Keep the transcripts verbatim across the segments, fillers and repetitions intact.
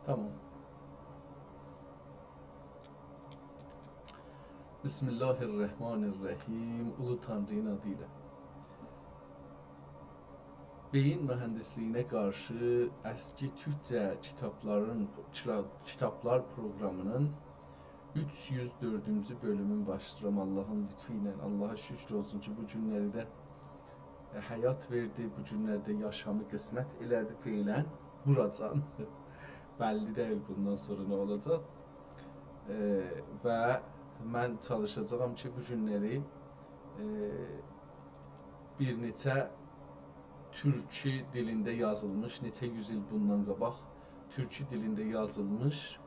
تامام. بسم الله الرحمن الرحیم. اولو تانری‌نین آدی ایله. بئیین موهندیسلیگینه قارشی اسکی تورکجه کیتابلارین، کیرا-، کیتابلار پروقرامینین اوچ یوز دؤردونجو بؤلومون باشلاییرام آللاهین لطفو ایله. آللاها شوکور اولسون کی، بو گونلری ده ائ، حیات وئردی، بو گونلرده یاشامی قسمت ائله‌دی فعلاً بوراجان. بللی دئییل بوندان سونرا نه اولاجاق. ائ، و من چالیشاجاغام کی، بو گونلری، ائ، بیر نئچه تورکی دیلینده یازیلمیش، نئچه یوز ایل بوندان قاباق تورکی دیلینده یازیلمیش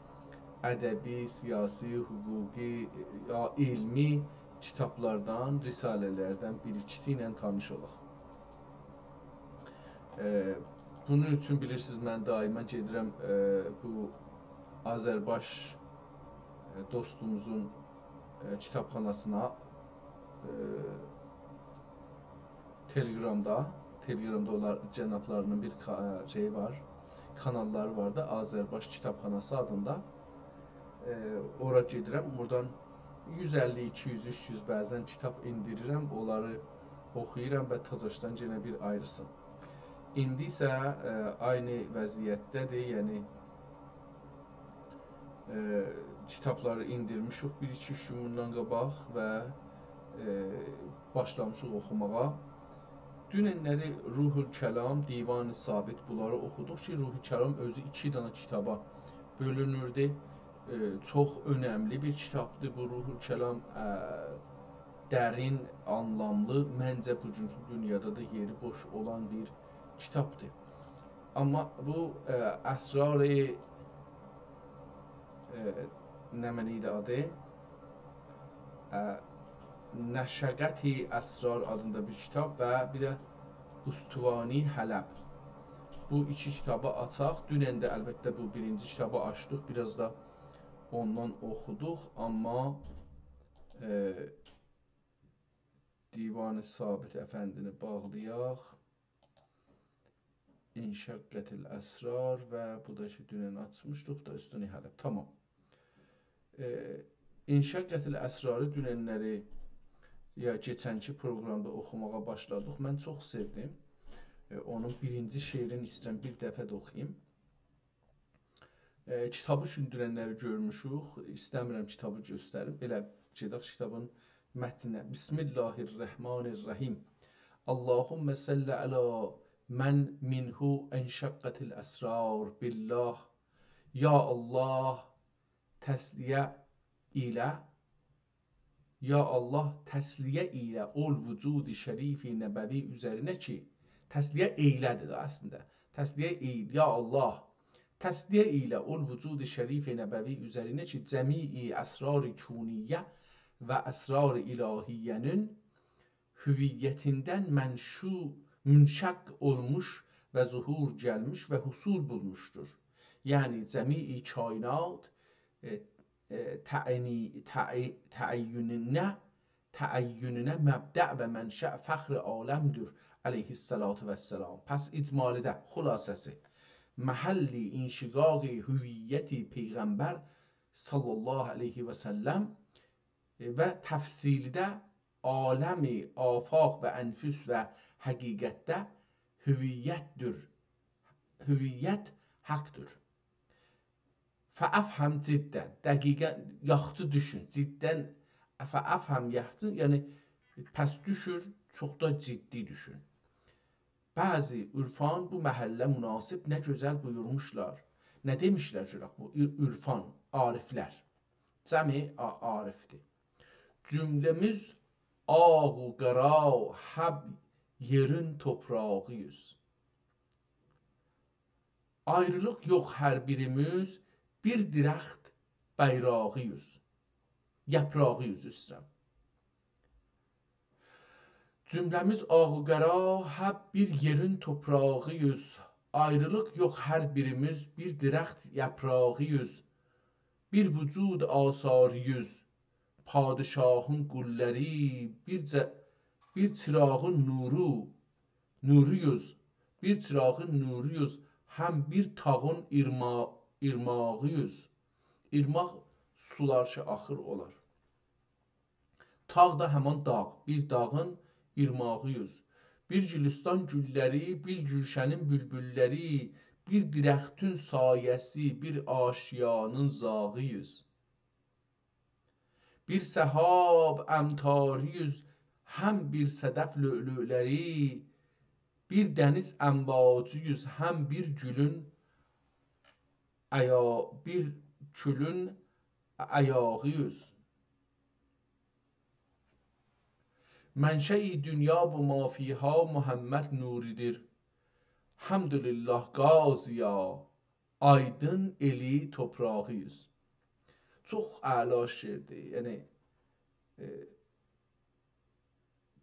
ادبی، سیاسی، حقوقی، یا علمی کیتابلاردان، رساله‌لردن بیر ایکیسی ایله تانیش اولاق. ائ، بونون اوچون بیلیرسینیز، من دائما گئدیرم، ائ، بو آذرباش، ائ، دوستوموزون، ائ، کیتابخاناسینا، ائ، تلگرامدا، تلگرامدا اونلار جنابلاری‌نین بیر کا-، شئیی وار، کاناللاری وار دا، آذرباش کیتابخاناسی آدیندا. ائ، اورا گئدیرم، اورادان یوز اللی، ایکی یوز، اوچ یوز بعضاً کیتاب ائندیریرم، اونلاری اوخویورام و تازاشدان یئنه بیر آیریسین. ایندی ایسه، ائ، عینی وضعیتده‌دیر، یعنی ائ، کیتابلاری ائندیرمیشیک بیر ایکی اوچ گون بوندان قاباق و، ائ، باشلامیشیق اوخوماغا. دوننلری روح‌الکلام، دیوان ثابت، بونلاری اوخودوق کی، روح‌الکلام اؤزو ایکی دنه کیتابا بؤلونوردو. ائ، چوخ اؤنملی بیر کیتابدیر بو روح‌الکلام. ائ، درین، آنلاملی، منجه بوگونکو دونیادا دا یئری بوش اولان بیر کیتابدیر. آمما بو، ائ، اسرار، ائ، نمنه ایدی آدی؟ ائ، نشقت اسرار آدیندا بیر کیتاب و بیر ده استوانی حلب. بو ایکی کیتابی آچاق. دونن ده البته بو بیرینجی کیتابی آچدیق. بیر آز دا اوندان اوخودوق، آمما، ائ، دیوان ثابت افندی‌نی باغلایاق. انشقت الاسرار و بو دا کی، دونن آچمیشدیق دا، استوانی حلب. تامام. ائ، انشقت الاسراری دوننلری یا کئچنکی پروقرامدا اوخوماغا باشلادیق. من چوخ سئودیم. ائ، اونون بیرینجی شعرینی ایسته‌ییرم بیر دفعه ده اوخویوم. ائ، کیتابی چون دوننلری گؤرموشوک، ایسته‌میرم کیتابی گؤستریم. ائله گئدک کیتابین متنینه. بسم الله الرحمن الرحیم. اللهم صل علی من منه انشقت الاسرار بالله. یا الله، تسلیه ایله یا الله، تسلیه ایله اول وجود شریف نبوی اوزرینه کی، تسلیه ایله‌دیر ده اصلینده. تسلیه ایل-، یا الله، تسلیه ایله اول وجود شریف نبوی اوزرینه کی، جمیع اسرار کونیه و اسرار الهیه‌نین هویتیندن منشو-، منشق اولموش و ظهور گلمیش و حصول بولموشدور. یعنی جمیع کائنات، ائ، ائ، تعینی-، تعی-، تعینینه، تعینینه مبدأ و منشأ فخر عالمدیر، علیه الصلاة والسلام. پس اجمالی‌ده، خلاصه‌سی، محل انشقاق هویت پیغمبر صلی الله علیه و سلم و تفصیلده عالم آفاق و انفس و حقیقتده هویتدیر. هویت حقدیر. فافهم جداً. دقیقاً یاخشی دوشون. جداً فافهم یاخشی، یعنی پس دوشون، چوخ دا جدی دوشون. بعضی عرفان بو محله مناسب نه گؤزل بویورموشلار. نه دئمیشلر گؤرک بو عر-، عرفان، عارفلر. جمع عا-، عارفدیر. جمله‌میز آغ و قارا، هب یئرین توپراغی‌ییز. آیریلیق یوخ هر بیریمیز، بیر درخت بایراغی‌ییز. یاپراغی‌ییز، عذر ایسته‌ییرم. جمله‌میز آغ و قارا، هب بیر یئرین توپراغی‌ییز. آیریلیق یوخ هر بیریمیز، بیر درخت یاپراغی‌ییز. بیر وجود آثاری‌ییز. پادشاهین قوللاری، بیر جه-، بیر چیراغین نورو، نورویوز، بیر چیراغین نورویوز، هم بیر تاغین ایرما-، ایرماغی‌یوز. ایرماق سولار کی، آخیر اولار. تاغ دا همان داغ، بیر داغین ایرماغی‌یوز. بیر گولوستان گوللری، بیر گولشنین بولبوللری، بیر درختین سایه‌سی، بیر آشیانین زاغی‌یوز. بیر سحاب امطاری‌یوز، هم بیر صدف لؤلؤلری، بیر دنیز امواجی‌یوز، هم بیر گولون ایا-، بیر کولون ایاغی‌یوز. منشأ دنیا و ما فیها محمد نوری‌دیر. حمدلله قاضیا، آیدین ائلی توپراغی‌یوز. چوخ اعلا شعردیر. یعنی، ائ،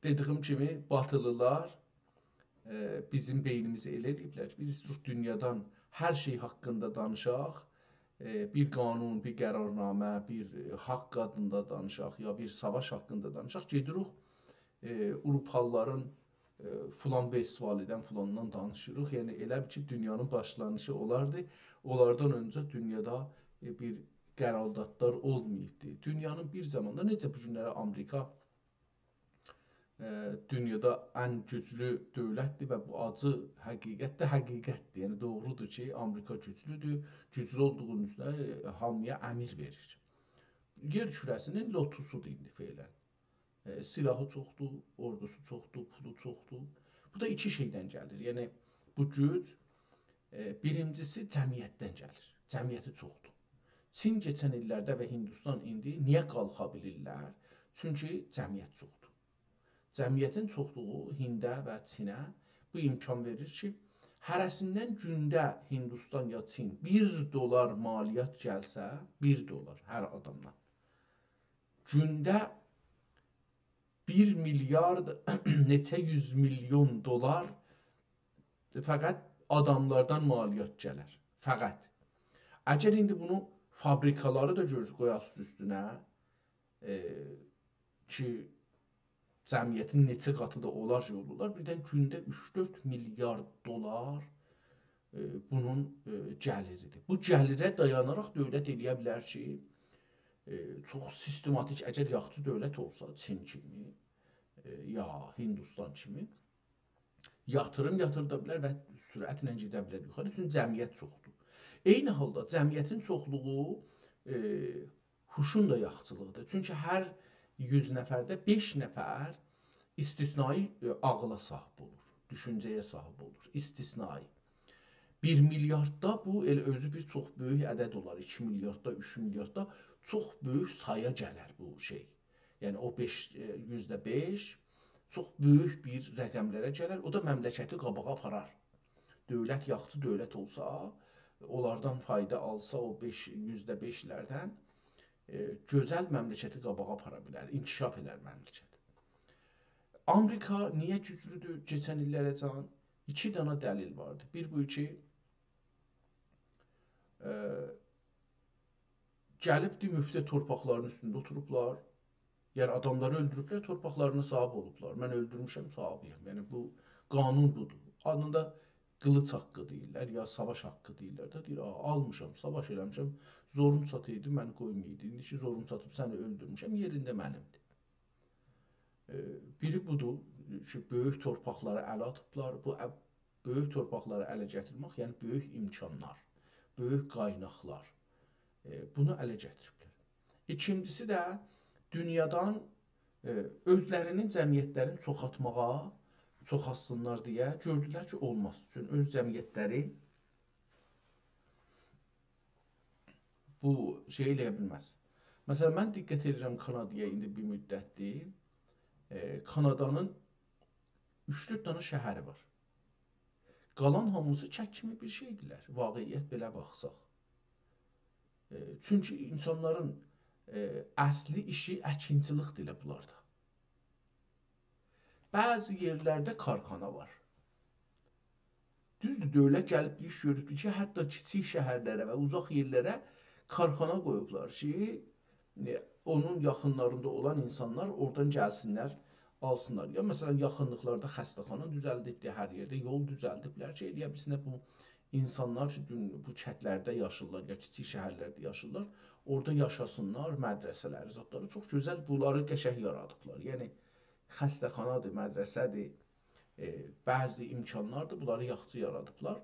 دئدیگیم کیمی، باتیلیلار، ائ، بیزیم بئینیمیزی ائله ائله‌ییبلر کی، بیز ایستیروخ دونیادان هر شئی حاقیندا دانیشاق، ائ، بیر قانون، بیر قرارنامه، بیر، ائ، حاق آدیندا دانیشاق، یا بیر ساواش حاقیندا دانیشاق، گئدیروخ، ائ، آوروپالیلارین، ائ، فلان وستفالی‌دن، فلاندان دانیشیریق. یعنی، ائله بیل کی، دونیانین باشلانیشی اولاردی. اونلاردان اؤنجه دونیادا، ائ، بیر قراردادلار اولماییبدی. دونیانین بیر زاماندا، نئجه بو گونلری آمریکا، ائ، دونیادا ان گوجلو دؤولتدیر و بو آجی حقیقت ده حقیقتدیر. یعنی، دوغرودور کی، آمریکا گوجلودور. گوجلو اولدوغونون اوستونه، ائ، هامییا امر وئریر. یئر کوره‌سینین لوتوسودور ایندی فعلاً. ائ، سلاحی چوخدور، اوردوسو چوخدور، پولو چوخدور. بو دا ایکی شئیدن گلیر. یعنی، بو گوج، ائ، بیرینجیسی جمعیتدن گلیر. جمعیتی چوخدور. چین کئچن ایللرده و هندوستان ایندی نییه قالخا بیلیرلر؟ چونکی جمعیت چوخدور. جمعیتین چوخلوغو هینده و چینه بو امکان وئریر کی، هره‌سیندن گونده هندوستان یا چین بیر دلار مالیات گلسه، بیر دلار هر آدامدان، گونده بیر میلیارد نئچه یوز میلیون دلار فقط آداملاردان مالیات گلر. فقط. اگر ایندی بونو فابریکالاری دا گؤر-، قویاسیز اوستونه، ائ، کی، جمعیتین نئچه قاتی دا اولار کی، اولورلار، بیردن گونده اوچ-دؤرد میلیارد دلار، ائ، بونون، ائ، گلیریدیر. بو گلیره دایاناراق دؤولت ائله‌یه بیلر کی، ائ، چوخ سیستماتیک، اگر یاخچی دؤولت اولسا، چین کیمی، ائ، یا هندوستان کیمی، یاتیریم یاتیردا بیلر و سرعتله گئده بیلر یوخاری. چونکی جمعیت چوخدور. عینی حالدا جمعیتین چوخلوغو، ائ، هوشون دا یاخچیلیغیدیر. چونکی هر یوز نفرده بئش نفر استثنایی، ائ، عاغلا صاحیب اولور، دوشونجه‌یه صاحیب اولور. استثنایی. بیر میلیارد دا بو ائله اؤزو بیر چوخ بؤیوک عدد اولار. ایکی میلیارد دا، اوچ میلیارد دا چوخ بؤیوک سایا گلر بو شئی. یعنی او بئش، ائ، یوزده بئش چوخ بؤیوک بیر رقملره گلر. او دا مملکتی قاباغا آپارار. دؤولت یاخچی دؤولت اولسا، اونلاردان فایدا آلسا او بئش، یوزده بئشلردن، ائ، گؤزل مملکتی قاباغا آپارا بیلر، انکشاف ائدر مملکت. آمریکا نییه گوجلودور کئچن ایللره‌جن؟ ایکی دانا دلیل واردی. بیر بو کی، ائ، گلیبدی مفته تورپاقلارین اوستونده اوتوروبلار. یعنی آداملاری اؤلدوروبلر، تورپاقلارینا صاحیب اولوبلار. من اؤلدورموشم، صاحیبی‌یم. یعنی بو قانون بودور. آدیندا قیلیج حاققی دئییرلر، یا ساواش حاققی دئییرلر ده. دئییر: «آ، آلمیشام، ساواش ائله‌میشم، زوروم چاتایدی، منی قویمایایدی. ایندی کی زوروم چاتیب، سنی اؤلدورموشم، یئرینده منیمدیر.» ائ، بیری بودور کی، بؤیوک تورپاقلاری اله آتیبلار. بو ا-، بؤیوک تورپاقلاری اله گتیرمک، یعنی بؤیوک امکانلار، بؤیوک قایناقلار، ائ، بونو اله گتیریبلر. ایکینجیسی ده دونیادان، ائ، اؤزلرینین جمعیتلرینی چوخالتماغا، چوخالتسینلار دئیه گؤردولر کی، اولماز. چون اؤز جمعیتلری بو شئی ائله‌یه بیلمز. مثلا، من دقت ائدیرم کانادایا ایندی بیر مدتدیر. ائ، کانادانین اوچ-دؤرد دنه شهری وار. قالان هامیسی چک کیمی بیر شئیدیرلر، واقعیت بئله باخساق. ائ، چونکی اینسانلارین، ائ، اصلی ایشی اکینچیلیکدیر ائله بونلاردا. بعضی یئرلرده کارخانا وار. دوزدور، دؤولت گلیب بیر ایش گؤروبدور کی، حتی کیچیک شهرلره و اوزاق یئرلره کارخانا قویوبلار کی، ائ، اونون یاخینلاریندا اولان اینسانلار اورادان گلسینلر، آلسینلار. یا، مثلا، یاخینلیقلاردا خسته‌خانا دوزلدیبدیر، هر یئرده یول دوزلدیبلر کی، ائلیه بیلسینلر بو اینسانلار کی، دون-، بو کندلرده یاشاییرلار، یا کیچیک شهرلرده یاشاییرلار، اورادا یاشاسینلار، مدرسه‌لری، زادلاری چوخ گؤزل، بونلاری قشنگ یارادیبلار. یعنی، خسته‌خانادیر، مدرسه‌دیر، ائ، بعضی امکانلاردیر، بونلاری یاخشی یارادیبلار.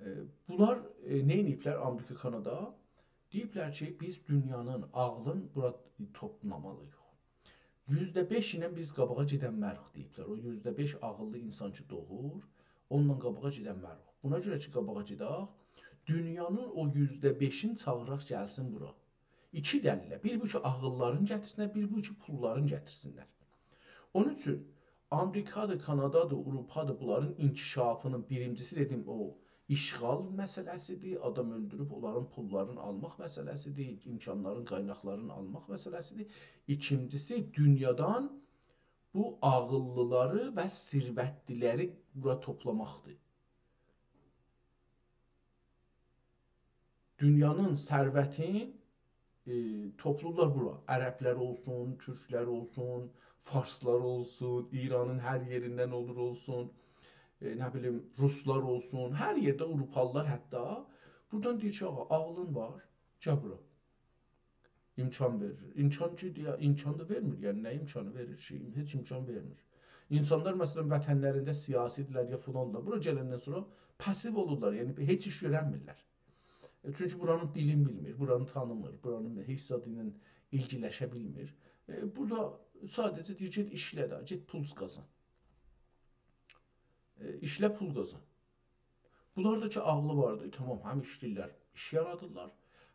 ائ، بونلار، ائ، نه ائدیبلر آمریکا، کانادا؟ دئییبلر کی، بیز دونیانین عاغلین بورا توپلامالی‌ییق. یوزده بئش ایله بیز قاباغا گئدنمه‌ریک دئییبلر. او یوزده بئش عاغیللی اینسان کی دوغور، اونونلا قاباغا گئدنمه‌ریک. بونا گؤره کی، قاباغا گئدک، دونیانین او یوزده بئشین چاغیراق گلسین بورا. ایکی دلیله. بیر بو کی، عاغیللارین گتیرسینلر، بیر بو کی، پوللارین گتیرسینلر. اونون اوچون آمریکادیر، کانادادیر، آوروپادیر، بونلارین انکشافینین بیرینجیسی، دئدیم، او اشغال مسئله‌سیدیر، آدام اؤلدوروب اونلارین پوللارینی آلماق مسئله‌سیدیر، امکانلارین، قایناقلارین آلماق مسئله‌سیدیر. ایکینجیسی، دونیادان بو عاغیللیلاری و ثروتلیلری بورا توپلاماقدیر. دونیانین ثروتین، ائ، توپلورلار بورا. عربلر اولسون، تورکلر اولسون، فارسلار اولسون، ایرانین هر یئریندن اولور اولسون، ائ، نه بیلیم، روسلار اولسون، هر یئرده، آوروپالیلار حتی. بورادان دئییر کی، آغا، عاغلین وار، گل بورا. امکان وئریر. امکان کی، یا، امکان دا وئرمیر. یعنی، نه امکانی وئریر کی؟ هئچ امکان وئرمیر. اینسانلار، مثلا، وطنلرینده سیاسی‌دیرلر یا فلاندیرلار. بورا گلندن سونرا پاسیو اولورلار. یعنی، هئچ ایش گؤرنمیرلر. ائ، چونکی بورانین دیلینی بیلمیر، بورانی تانیمیر، بورانین هئچ زادی ایله ایلگیلشه بیلمیر. ائ، بورادا ساده‌جه دئییر، گئت ایشله ده، گئت پول قازان. ائ، ایشله، پول قازان. بونلار دا کی، عاغلی واردی، تامام، هم ایشله‌ییرلر، ایش یارادیرلار،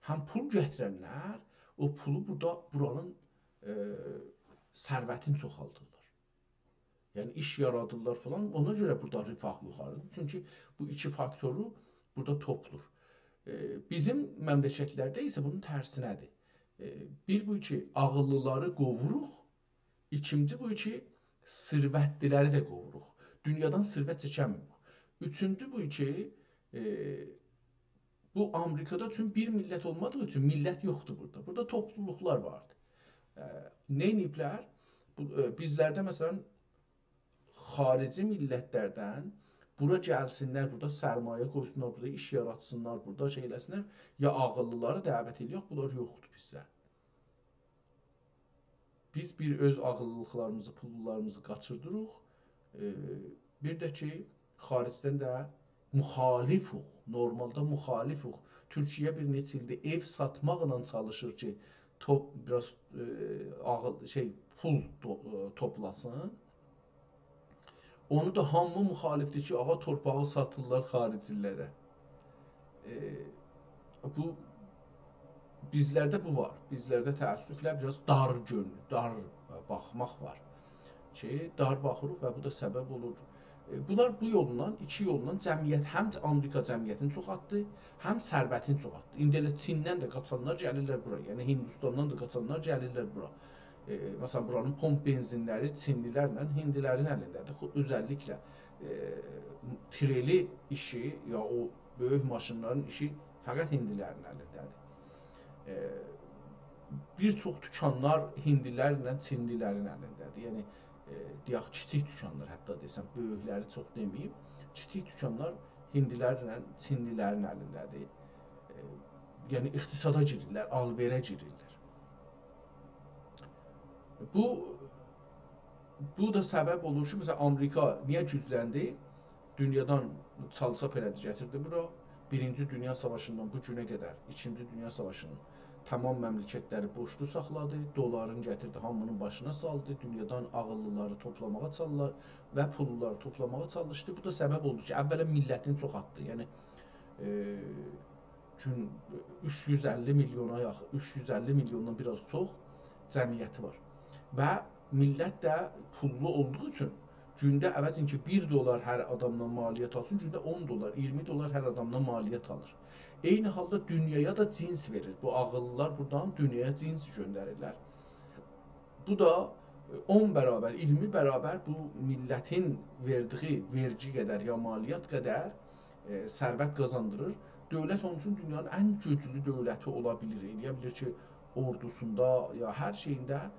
هم پول گتیرنلر، او پولو بورادا، بورانین، ائ، ثروتینی چوخالدیرلار. یعنی، ایش یارادیرلار فلان، اونا گؤره بورادا رفاه یوخاریدیر. چونکی بو ایکی فاکتورو بورادا توپلور. ائ، بیزیم مملکتلرده ایسه بونون ترسینه‌دیر. ائ، بیر بو کی، عاغیللیلاری قوووروق، ایکینجی بو کی، ثروتلیلری ده قوووروق. دونیادان ثروت چکنمیریک. اوچونجو بو کی، ائ، بو آمریکادا چون بیر میللت اولمادیغی اوچون میللت یوخدور بورادا. بورادا توپلولوقلار واردیر. ائ، نه ائدیبلر؟ بو، ائ، بیزلرده، مثلا، خاریجی میللتلردن بورا گلسینلر، بورادا سرمایه قویسونلار، بورادا ایش یاراتسینلار، بورادا شئی ائله‌سینلر، یا عاغیللیلاری دعوت ائله‌یک، بونلار یوخدور بیزده. بیز بیر اؤز عاغیللیلیقلاریمیزی، پوللاریمیزی قاچیردیریق. ائ، بیر ده کی، خاریجدن ده مخالفوق. نورمالدا مخالفوق. تورکیه بیر نئچه ایلدیر ائو ساتماقلا چالیشیر کی، توپ-، بیر آز، ائ، عاغیل، شئی، پول تو-، ائ، توپلاسین. اونو دا هامی مخالفدیر کی، آغا، تورپاغی ساتیرلار خاریجیلره. ائ، بو، بیزلرده بو وار. بیزلرده تأسفله بیر آز دار گؤنلو، دار باخماق وار. کی، دار باخیریق و بو دا سبب اولور. ائ، بونلار بو یوللا، ایکی یوللا جمعیت، هم آمریکا جمعیتینی چوخالتدی، هم ثروتینی چوخالتدی. ایندی ائله چیندن ده قاچانلار گلیرلر بورا. یعنی، هندوستاندان دا قاچانلار گلیرلر بورا. ائ، مثلا، بورانین پمپ بنزینلری چینلیلرله هیندیلرین الینده‌دیر. خو-، اؤزللیکله، ائ، تریلی ایشی، یا او بؤیوک ماشینلارین ایشی فقط هیندیلرین الینده‌دیر. ائ، بیر چوخ دوکانلار هیندیلرله چینلیلرین الینده‌دیر. یعنی، ائ، دئیک، کیچیک دوکانلار، حتی دئسم، بؤیوکلری چوخ دئمه‌ییم، کیچیک دوکانلار هیندیلرله چینلیلرین الینده‌دیر. ائ، یعنی، اقتصادا گیریرلر، آل‌وئره گیریرلر. بو، بو دا سبب اولور کی، مثلا، آمریکا نییه گوجلندی؟ دونیادان چال-چاپ ائله‌دی، گتیردی بورا. بیرینجی دونیا ساواشیندان بو گونه قدر، ایکینجی دونیا ساواشینین تامام مملکتلری بورجلو ساخلادی، دلارین گتیردی، هامینین باشینا سالدی، دونیادان عاغیللیلاری توپلاماغا چالیشدی و پوللاری توپلاماغا چالیشدی. بو دا سبب اولدو کی، اولا میللتینی چوخالتدی. یعنی، ائ، گون اوچ یوز اللی میلیونا یاخین، اوچ یوز اللی میلیوندان بیر آز چوخ جمعیتی وار. و میللت ده پوللو اولدوغو اوچون گونده عوض این کی، بیر دلار هر آدامدان مالیات آلسین، گونده اون دلار، اییرمی دلار هر آدامدان مالیات آلیر. عینی حالدا دونیایا دا جنس وئریر. بو عاغیللیلار بورادان دونیایا جنس گؤندریرلر. بو دا، ائ، اون برابر، اییرمی برابر بو میللتین وئردیگی وئرگی قدر یا مالیات قدر، ائ، ثروت قازاندیریر. دؤولت اونون اوچون دونیانین ان گوجلو دؤولتی اولا بیلیر. ائلیه بیلیر کی، اوردوسوندا یا هر شئیینده، ائ،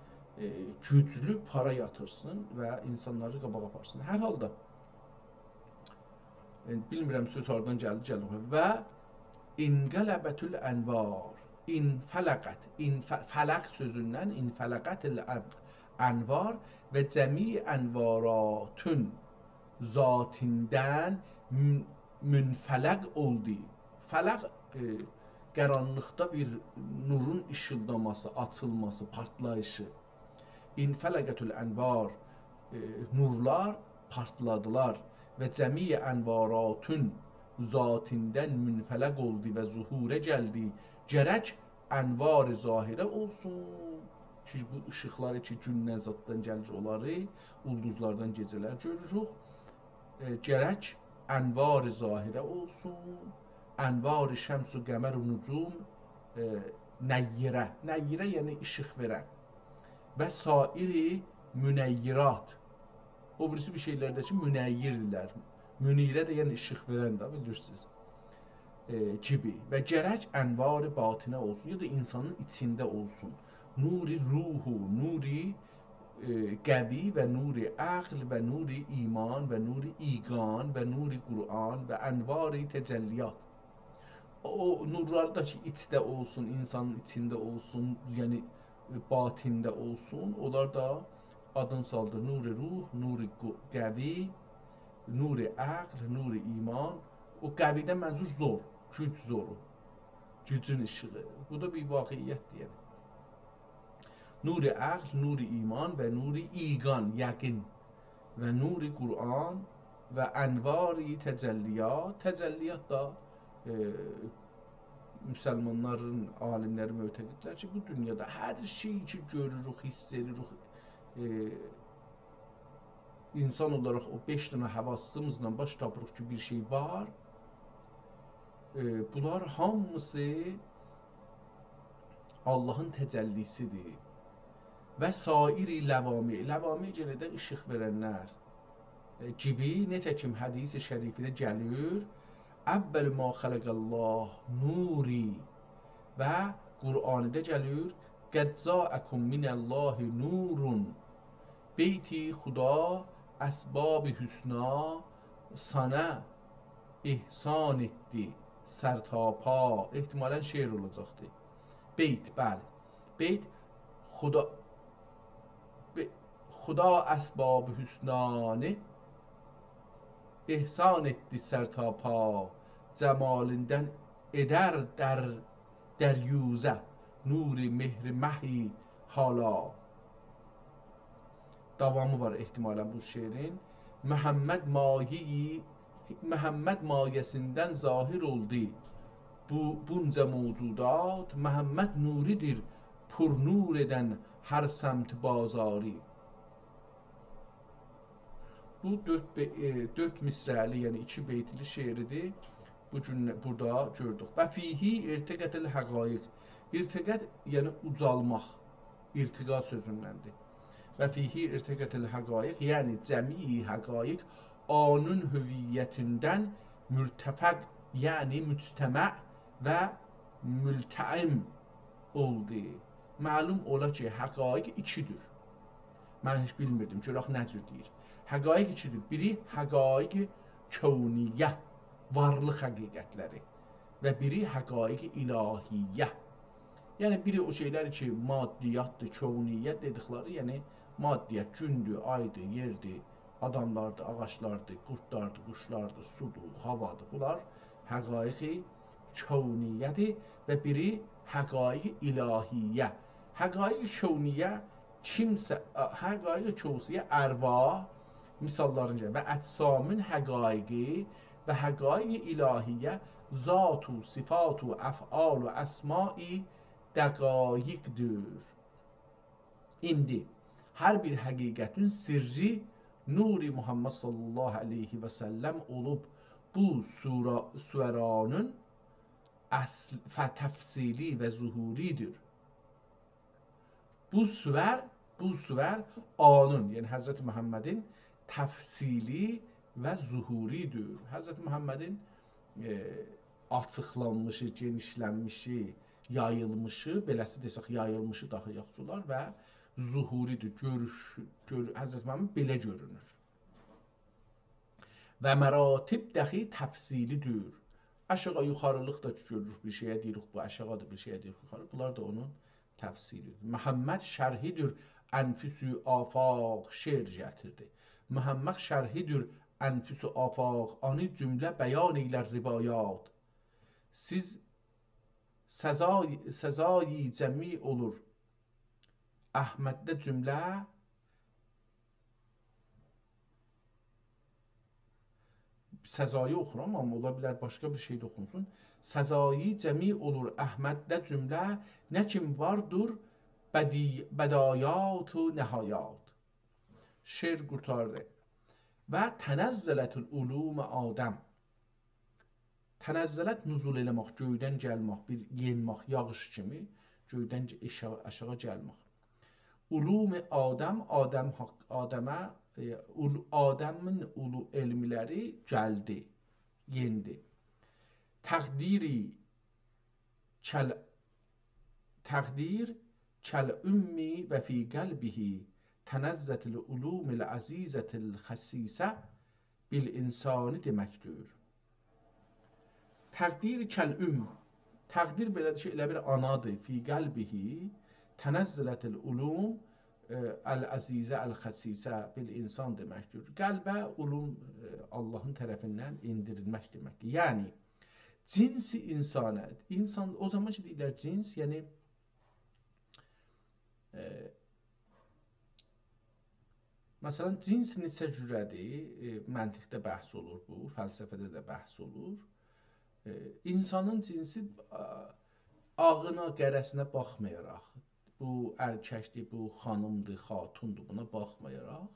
گوجلو پارا یاتیرسین و اینسانلاری قاباغا آپارسین. هر حالدا، ائ، بیلمیرم سؤز هاردان گلدی، گلدی. و انقلبت الانوار، انفلقت، انف-، فلق سؤزوندن، انفلقت الانوار و جمیع انواراتون ذاتیندن من-، منفلق اولدو. فلق، ائ، قارانلیقدا بیر نورون ایشیلداماسی، آچیلماسی، پارتلاییشی. انفلقت الانوار، ائ، نورلار پارتلادیلار و جمیع انواراتون ذاتیندن منفلق اولدو و ظهوره گلدی. گرک انوار ظاهره اولسون. کی، بو ایشیقلار کی، گوندن زاددان گلیر، اونلاری اولدوزلاردان گئجه‌لر گؤروروک. ائ، گرک انوار ظاهره اولسون، انوار شمس و قمر و نجوم، ائ، نیره. نیره، یعنی ایشیق وئرن. و سایر منیرات. او بیریسی بیر شئیلر ده کی، منیردیلر. منیره ده، یعنی ایشیق وئرن ده، بیلیرسینیز. ائ، کیمی. و گرک انوار باطنه اولسون، یا دا اینسانین ایچینده اولسون. نور روح و نور، ائ، قوی و نور عقل و نور ایمان و نور ایقان و نور قرآن و انوار تجلیات. او نورلار دا کی، ایچده اولسون، اینسانین ایچینده اولسون، یعنی، ائ، باطنده اولسون، اونلار دا آدین سالدی نور روح، نور قو-، قوی، نور عقل، نور ایمان. او قوی‌دن منظور زور، گوج زورو. گوجون ایشیغی. بو دا بیر واقعیتدیر، یعنی. نور عقل، نور ایمان و نور ایقان، یقین، و نور قرآن و انوار تجلیات. تجلیات دا، ائ، مسلمانلارین عالیملری معتقددیلر کی، بو دونیادا هر شئی کی گؤروروک، حیس ائدیریک، ائ، اینسان اولاراق او بئش دنه حواسیمیزلا باش تاپیریق کی، بیر شئی وار. ائ، بونلار هامیسی آللاهین تجلی‌سیدیر. و سایر لوامع، لوامع یئنه ده ایشیق وئرنلر، ائ، کیمی، نئته کی حدیث شریفده گلیر، «اول ما خلق الله نوری»، و قرآندا گلیر، «قد جاءکم من الله نور». بیت خدا اسباب حسنا سنه احسان ائتدی سرتاپا. احتمالاً شعر اولاجاقدی. بیت، بلی. بیت، خدا، بی-، خدا اسباب حسنانی احسان ائتدی سرتاپا. جمالیندن ائدر در دریوزه نور مهر مهی حالا. داوامی وار احتمالاً بو شعرین. محمد مایه‌ی، محمد مایه‌سیندن ظاهر اولدو بو بونجا موجودات. محمد نوری‌دیر، پرنور ائدن هر سمت بازاری. بو دؤرد بئ-، ائ، دؤرد مصرعلی، یعنی ایکی بیتلی شعریدیر. بو گون بورادا گؤردوک. «و فیه ارتقت الحقایق». ارتقت، یعنی اوجالماق. ارتقا سؤزوندندیر. «و فیه ارتقت الحقایق»، یعنی جمیع حقایق اونون هویتیندن مرتفع، یعنی مجتمع و ملتئم اولدو. معلوم اولا کی، حقایق ایکی‌دیر. من هئچ بیلمیردیم، گؤرک نه جور دئییر. حقایق ایکی‌دیر. بیری حقایق کونیه، وارلیق حقیقتلری، و بیری حقایق الهیه. یعنی، بیری او شئیلر کی، مادیاتدیر، کونیت دئدیکلری، یعنی مادیات، گوندور، آیدیر، یئردیر، آداملاردیر، آغاجلاردیر، قوردلاردیر، قوشلاردیر، سودور، هاوادیر. بونلار حقایق کونیه‌دیر و بیری حقایق الهیه. حقایق کونیه کیمسه، آ، حقایق کونیه ارواح، مثاللارین گلیر، و اجسامین حقایقی و حقایق الهیه ذات و صفات و افعال و اسماء دقایقدیر. ایندی هر بیر حقیقتین سرّی نور محمد صلی الله علیه و سلم اولوب، بو سورا-، سورانین اصل، ف-، تفصیلی و ظهوری‌دیر. بو سور، بو سور آنین، یعنی حضرت محمدین تفصیلی و ظهوری‌دیر. حضرت محمدین، ائ، آچیقلانمیشی، گئنیشلنمیشی، یاییلمیشی، بئله‌سی دئسک، یاییلمیشی داها یاخشی اولار و ظهوری‌دیر. گؤروش، گؤر-، حضرت محمد بئله گؤرونور. و مراتب دخی تفصیلی‌دیر. آشاغی یوخاریلیق دا گؤروروک، بیر شئیه دئییریک بو آشاغی‌دیر، بیر شئیه دئییریک یوخاری. بونلار دا اونون تفصیلی‌دیر. محمد شرحی‌دیر انفس و آفاق، شعر گتیردی. محمد شرحی‌دیر انفس و آفاق، آنی جمله بیان ائیلر روایات. سیز سزای، سزایی جمع اولور احمدده جمله، سزایی اوخورام، آمما اولا بیلر باشقا بیر شئی ده اوخونسون. سزایی جمع اولور احمدده جمله، نه کیم واردیر بدی-، بدایات و نهایات. شعر قورتاردی. و تنزلت العلوم آدم. تنزلت نزول ائله‌مک، گؤیدن گلمک، بیر یئنمک، یاغیش کیمی گؤیدن گ-، آشاغی، آشاغی گلمک. علوم آدم، آدم حاق-، آدمه، ائ، اول-، آدمین اولو علملری گلدی، یئندی. تقدیری کل-، تقدیر کالام و فی قلبه تنزلت العلوم العزیزة الخصیصة بالانسان دئمکدیر. تقدیر کالام، تقدیر بئله‌دیر کی، ائله بیر آنادیر، فی قلبه تنزلت العلوم، ائ، العزیزة الخصیصة بالانسان دئمکدیر. قلبه علوم، ائ، آللاهین طرفیندن ائندیریلمک دئمکدیر. یعنی، جنس انسانه، انسان، او زامان کی دئییرلر جنس، یعنی، ائ، مثلا، جنس نئچه جوره‌دیر؟ ائ، منطقده بحث اولور بو، فلسفه‌ده ده بحث اولور. ائ، انسانین جنسی، آ، آغینا، قره‌سینه باخمایاراق، بو ائرککدیر، بو خانیمدیر، خاتوندور، بونا باخمایاراق،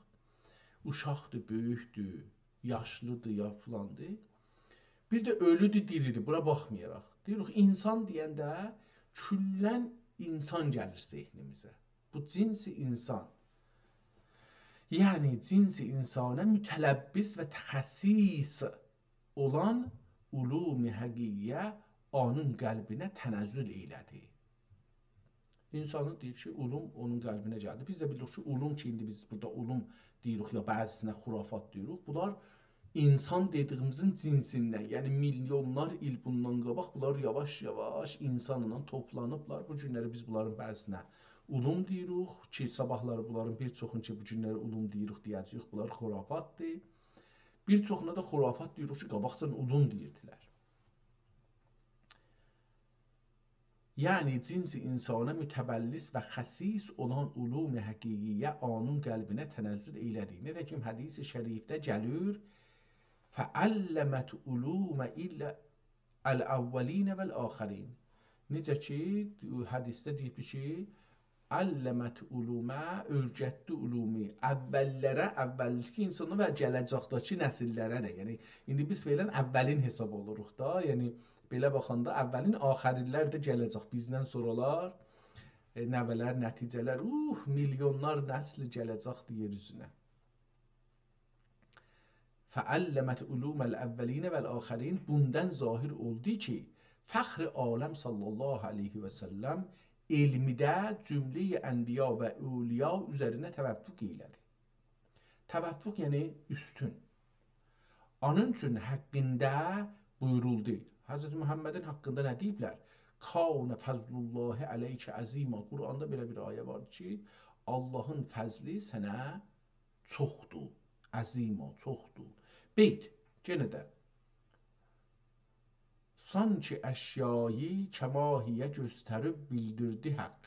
اوشاقدیر، بؤیوکدور، یاشلیدیر، یا فلاندیر. بیر ده اؤلودور، دیریدیر، بورا باخمایاراق. دئییریک، انسان دئینده کلاً انسان گلیر ذهنیمیزه. بو جنس انسان. یعنی، جنس انسانه متلبس و تخصیص اولان علوم حقیقیه اونون قلبینه تنزل ائیله‌دی. انسانین دئییر کی، علوم اونون قلبینه گلدی. بیز ده بیلیریک کی، علوم کی، ایندی بیز بورادا علوم دئییریک، یا بعضیسینه خرافات دئییریک. بونلار انسان دئدیییمیزین جنسیندن، یعنی میلیونلار ایل بوندان قاباق بونلار یاواش-یاواش انسانلا توپلانیبلار. بو گونلری بیز بونلارین بعضیسینه علوم دئییریک کی، صاباحلاری بونلارین بیر چوخون کی، بو گونلری علوم دئییریک دئیه‌جه‌ییک، بونلار خرافاتدیر. بیر چوخونا دا خرافات دئییریک کی، قاباقجادان علوم دئییردیلر. یعنی، جنس انسانه متلبس و خصیص اولان علوم حقیقیه اونون قلبینه تنزل ائیله‌دی. نئجه کی، حدیث شریفده گلیر، «فعلمت علوم الا الاولین و الاخرین.» نئجه کی، حدیثده دئییبدیر کی، «علمت علوم»، اؤیرتدی علومو اوللره، اولکی انسانا و گله‌جکده‌کی نسیللره ده. یعنی، ایندی بیز فعلاً اولین حساب اولوروق دا. یعنی، بئله باخاندا اولین، آخرینلر ده گله‌جک. بیزدن سونرالار، ائ، نوه‌لر، نتیجه‌لر، اوه، میلیونلار نسل گله‌جکدیر یئر اوزونه. «فعلمت علوم الاولین و الاخرین»، بوندان ظاهر اولدو کی، فخر عالم صلی الله علیه و سلم علمده جمله‌ی انبیا و اولیا اوزرینه توفق ائیله‌دی. توفق، یعنی اوستون. اونون اوچون حاقیندا بویورولدو. حضرت محمدین حاقیندا نه دئییبلر؟ «کان فضل الله علیک عظیما.» قرآندا بئله بیر آیه وار کی، آللاهین فضلی سنه چوخدور، عظیما، چوخدور. بیت، یئنه ده. «سانکی اشیایی کما هی گؤستریب بیلدیردی حق.»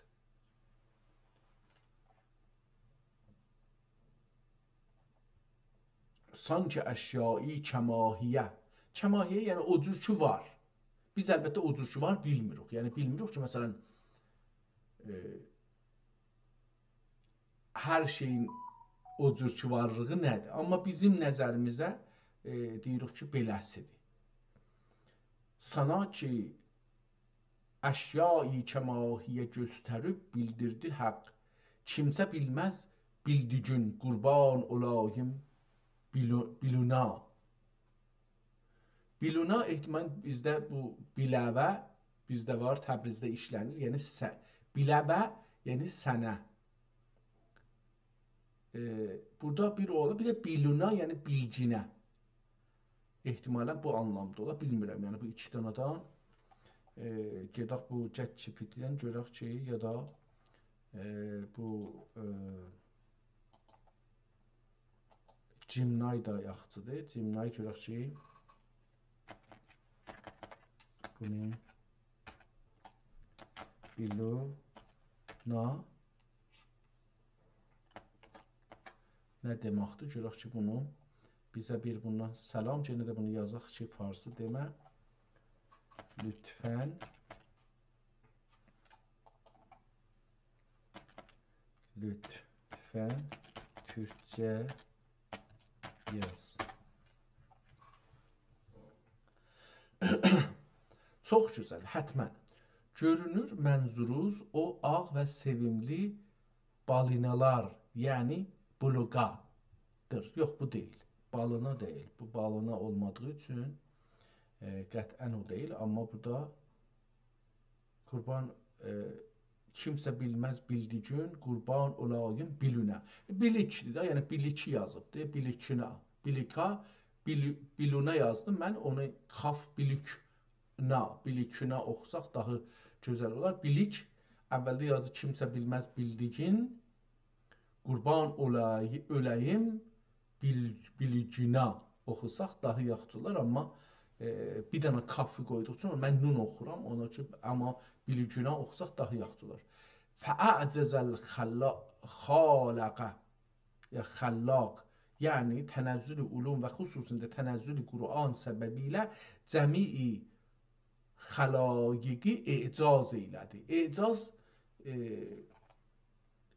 «سانکی اشیایی کما هی.» کما هی، یعنی او جور کی وار. بیز البته او جور کی وار بیلمیریک. یعنی بیلمیریک کی، مثلا، ائ، هر شئیین او جور کی وارلیغی نه‌دیر. آمما بیزیم نظریمیزه، ائ، دئییریک کی، بئله‌سیدیر. «سانکی اشیایی کما هی گؤستریب بیلدیردی حق. کیمسه بیلمز بیلدیگین، قوربان اولاییم بیلو-، بیلونا.» بیلونا احتمال بیزده بو بیله‌وه، بیزده وار، تبریزده ایشله‌نیر. یعنی سه-، بیله‌وه، یعنی سنه. ائ، بورادا بیر اولور، بیر ده بیلونا، یعنی بیلگینه. احتمالاً بو آنلامدا اولا، بیلمیرم. یعنی بو ایکی دنه‌دن، ائ، گئدک بو ChatGPT-دن گؤرک کی، یا دا، ائ، بو، ائ، Gemini دا یاخشیدیر. Gemini گؤرک کی، بونو بیلونا نه دئمکدیر؟ گؤرک کی، بونو بیزه بیر بوندان سلام، یئنه ده بونو یازاق کی، فارسی دئمه. لطفاً، لطفاً تورکجه یاز. چوخ گؤزل، حتماً. گؤرونور منظوروز او آغ و سئویملی بالینالار، یعنی بلوغادیر. یوخ، بو دئییل. بالینا دئییل. بو بالینا اولمادیغی اوچون، ائ، قطعاً او دئییل. آمما بورادا قوربان، ائ، کیمسه بیلمز بیلدیگین، قوربان اولاییم بیلونه. بیلیکدیر ده، یعنی بیلیکی یازیبدیر، بیلیکونه. بیلیکا، بیلی-، بیلونه یازدیم من، اونو کاف بیلیک نا، بیلیکونا اوخوساق داها گؤزل اولار. بیلیک، اولده یازدی کیمسه بیلمز بیلدیگین، قوربان اولای-، اؤله‌ییم بیل-، بیلیگینا اوخوساق داها یاخشی اولار، آمما، ائ، بیر دنه کافی قویدوق اوچون من نون اوخورام، اونا کی، آمما بیلیگینا اوخوساق داها یاخشی اولار. فأعجز الخلا-، خالق یا خلاق، یعنی تنزل علوم و خصوصاً ده تنزل قرآن سببیله جمیع خلایقی اعجاز ائیله‌دی. اعجاز، ائ،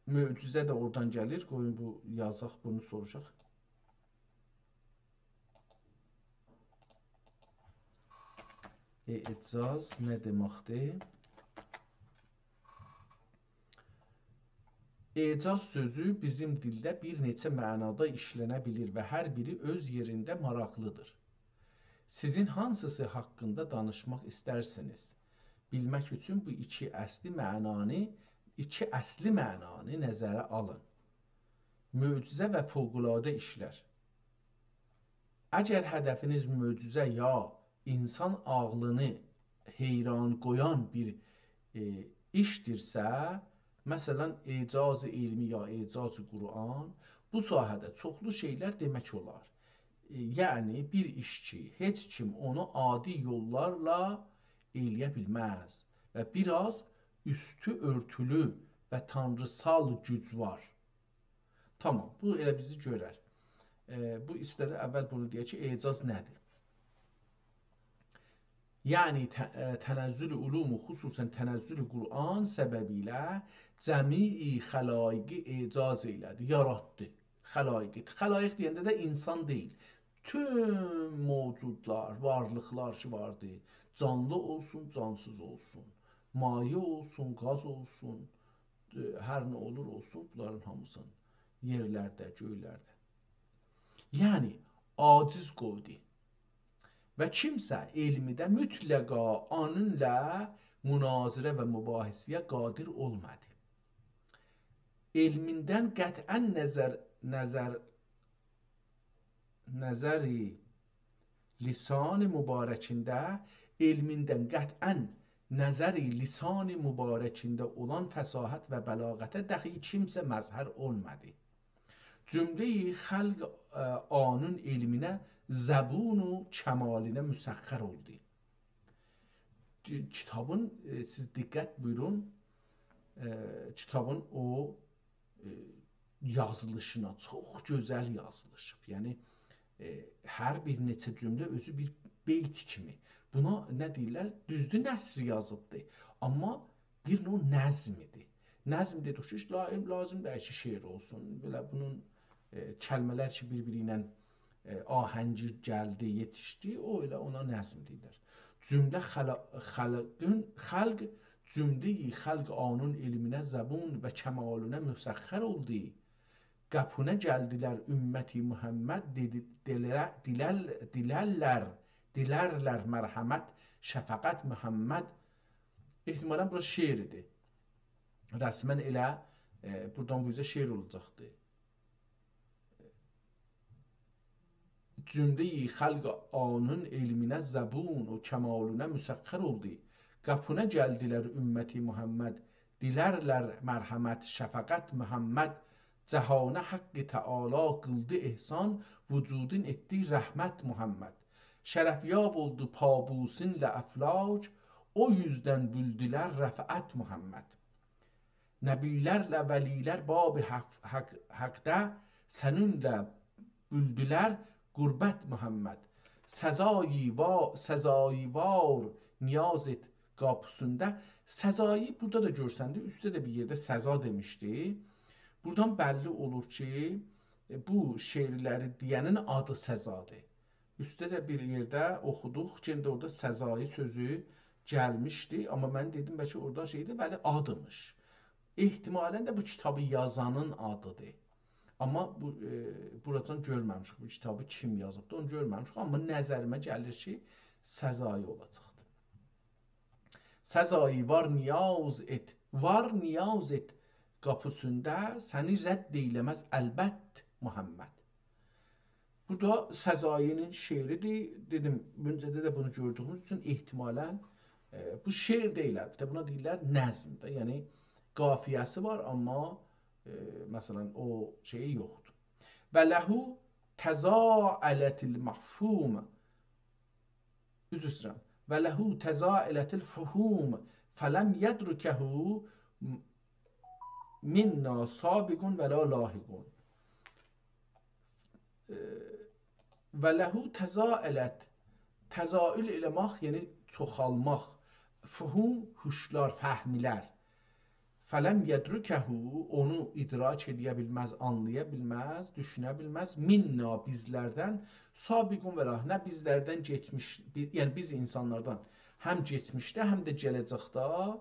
معجزه ده اورادان گلیر. قویون بو یازاق، بونو سوروشاق. اعجاز نه دئمکدیر؟ اعجاز سؤزو بیزیم دیلده بیر نئچه معنادا ایشلنه بیلیر و هر بیری اؤز یئرینده ماراقلیدیر. سیزین هانسیسی حاقیندا دانیشماق ایسترسینیز؟ بیلمک اوچون بو ایکی اصلی معنانی، ایکی اصلی معنانی نظره آلین. معجزه و فوق‌العاده ایشلر. اگر هدفینیز معجزه یا اینسان عاغلینی حیران قویان بیر، ائ، ایشدیرسه، مثلاً، اعجاز علمی یا اعجاز قرآن، بو ساحه‌ده چوخلو شئیلر دئمک اولار. ائ، یعنی، بیر ایش کی، هئچ کیم اونو عادی یوللارلا ائلیه بیلمز و بیر آز اوستو اؤرتولو و تانریسال گوج وار. تامام، بو ائله بیزی گؤرر. ائ، بو ایسته‌دی اول بونو دئیک کی، اعجاز نه‌دیر؟ یعنی ت-، ائ، تنزل علوم و خصوصاً تنزل قرآن سببیله جمیع خلایقی اعجاز ائیله‌دی، یاراتدی. خلایقی. خلایق دئینده ده اینسان دئییل. توم موجودلار، وارلیقلار کی واردی. جانلی اولسون، جانسیز اولسون. مایع اولسون، گاز اولسون، ائ، هر نه اولور اولسون، بونلارین هامیسینی یئرلرده، گؤیلرده. یعنی، عاجز قویدو. و کیمسه علمیده مطلقا اونونلا مناظره و مباحثه‌یه قادر اولمادی. علمیندن قطعاً نظر، نظر، نظری لسان مبارکینده، علمیندن قطعاً نظری لسان مبارکینده اولان فصاحت و بلاغته دخی کیمسه مظهر اولمادی. جمله‌ی خلق، ائ، اونون علمینه زبون و کمالینه مسخر اولدو. کی-، کیتابین، ائ، سیز دقت بویورون، ائ، کیتابین او، ائ، یازیلیشینا، چوخ گؤزل یازیلیشیب. یعنی، ائ، هر بیر نئچه جمله اؤزو بیر بیت کیمی. بونا نه دئییرلر؟ دوزدور، نثر یازیبدی. آمما بیر نوع نظم ایدی. نظم دئدیک کی، لا-، لازیم دئییل کی، شعر اولسون. بئله بونون، ائ، کلمه‌لر کی، بیر-بیری ایله، ائ، آهنگی گلدی، یئتیشدی، او ائله اونا نظم دئییرلر. جمله خلا-، خلقین، خلق، جمله‌ی خلق اونون علمینه، زبون و کمالینه مسخر اولدو. قاپینا گلدیلر امتی محمد، دئدی، دیلر، دیلر، دیلرلر، دیلرلر مرحمت، شفقت محمد. احتمالاً بورا شعر ایدی. رسماً ائله، ائ، بورادان بو اوزه شعر اولاجاقدی. جمله‌ی خلق آنین علمینه زبون و کمالینه مسخر اولدو. قاپینا گلدیلر امتی محمد، دیلرلر مرحمت، شفقت محمد. جهانه حق تعالی قیلدی احسان، وجودون ائتدی رحمت محمد. شرفیاب اولدو پابوسینله افلاک، او یوزدن بیلدیلر رفعت محمد. نبی‌لرله ولی‌لر باب حق، حق، حقده، سنینله بیلدیلر قربت محمد. سزایی وا-، سزایی وار نیاز ائت قاپیسیندا. سزایی بورادا دا گؤرسندی، اوسته ده بیر یئرده سزا دئمیشدی. بورادان بللی اولور کی، ائ، بو شعرلری دئینین آدی سزادیر. اوسته ده بیر یئرده اوخودوق، یئنه ده اورادا سزایی سؤزو گلمیشدی، آمما من دئدیم بلکه اورادا شئیدیر، ولی آدیمیش. احتمالاً ده بو کیتابی یازانین آدیدیر. آمما بو، ائ، بوراجان گؤرمه‌میشیک بو کیتابی کیم یازیبدی، اونو گؤرمه‌میشیک، آمما نظریمه گلیر کی، سزایی اولاجاقدی. سزایی وار نیاز ائت، وار نیاز ائت قاپیسیندا، سنی رد ائیله‌مز البت محمد. بو دا سزایی‌نین شعریدیر. دئدیم، اؤنجه‌ده ده بونو گؤردویوموز اوچون احتمالاً، ائ، بو شعر دئییل، البته بونا دئییرلر نظم ده. یعنی قافیه‌سی وار، آمما، ائ، مثلاً او شئیی یوخدور. و له تضاءلت المفهوم، عذر ایسته‌ییرم. و له تضاءلت الفهوم فلم یدرکه منا سابق ولا لاحق. ائ، و له تضاءلت، تضاءل ائله‌مک، یعنی چوخالماق، فهوم، هوشلار، فهملر. فلم یدرکه، اونو ادراک ائله‌یه بیلمز، آنلایا بیلمز، دوشونه بیلمز. منا، بیزلردن، سابق ولا، نه بیزلردن کئچمیش، بی-، یعنی بیز اینسانلاردان هم کئچمیشده، هم ده گله‌جکده، ائ،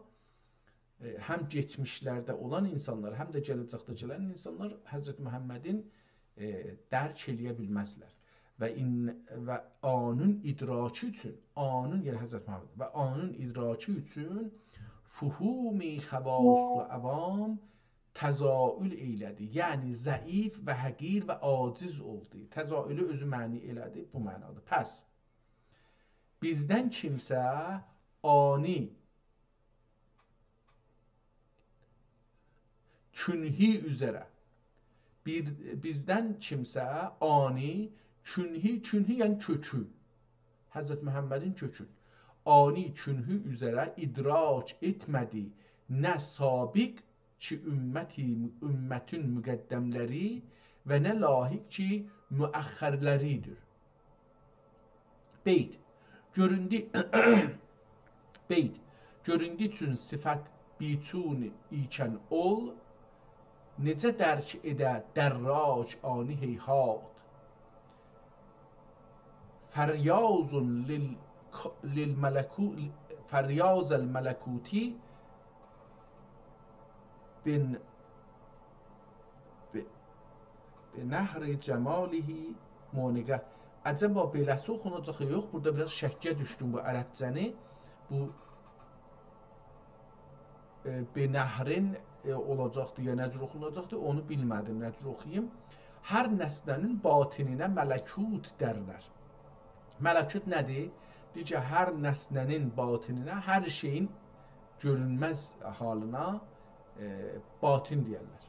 هم کئچمیشلرده اولان اینسانلار، هم ده گله‌جکده گلن اینسانلار حضرت محمدین، ائ، درک ائله‌یه بیلمزلر. و این، و آنین ادراکی اوچون، آنین، یعنی حضرت محمد، و آنین ادراکی اوچون فهوم خواص و عوام تضاءل ائیله‌دی. یعنی ضعیف و حقیر و عاجز اولدو. تضاءلی اؤزو معنی ائله‌دی، بو معنادیر. پس، بیزدن کیمسه آنی کنهی اوزره. بیر، بیزدن کیمسه آنی کنهی، کنهی یعنی کؤکو. حضرت محمدین کؤکو. آنی کنهی اوزره ادراک ائتمه‌دی نه سابق کی امتی، امتین مقدملری و نه لاحق کی مؤخرلریدیر. بیت. گؤروندو، بیت. گؤروندو چون صفت بیچون ایکن اول، نئجه درک ائده دراک آنی هیهات. فریاض لل-، للملکو-، فریاض الملکوتی بن-، ب-، بنهر جماله مونقه. عجبا بئله‌سی اوخوناجاق یا یوخ؟ بورادا بیر آز شکّه دوشدوم بو عربجه‌نی. بو، ائ، بنهرین، ائ، اولاجاقدی، یا نه جور اوخوناجاقدی، اونو بیلمه‌دیم، نه جور اوخویوم. هر نسنه‌نین باطنینه ملکوت درلر. ملکوت نه‌دیر؟ دئییر کی، هر نسنه‌نین باطنینه، هر شئیین گؤرونمز حالینا، ائ، باطن دئیرلر.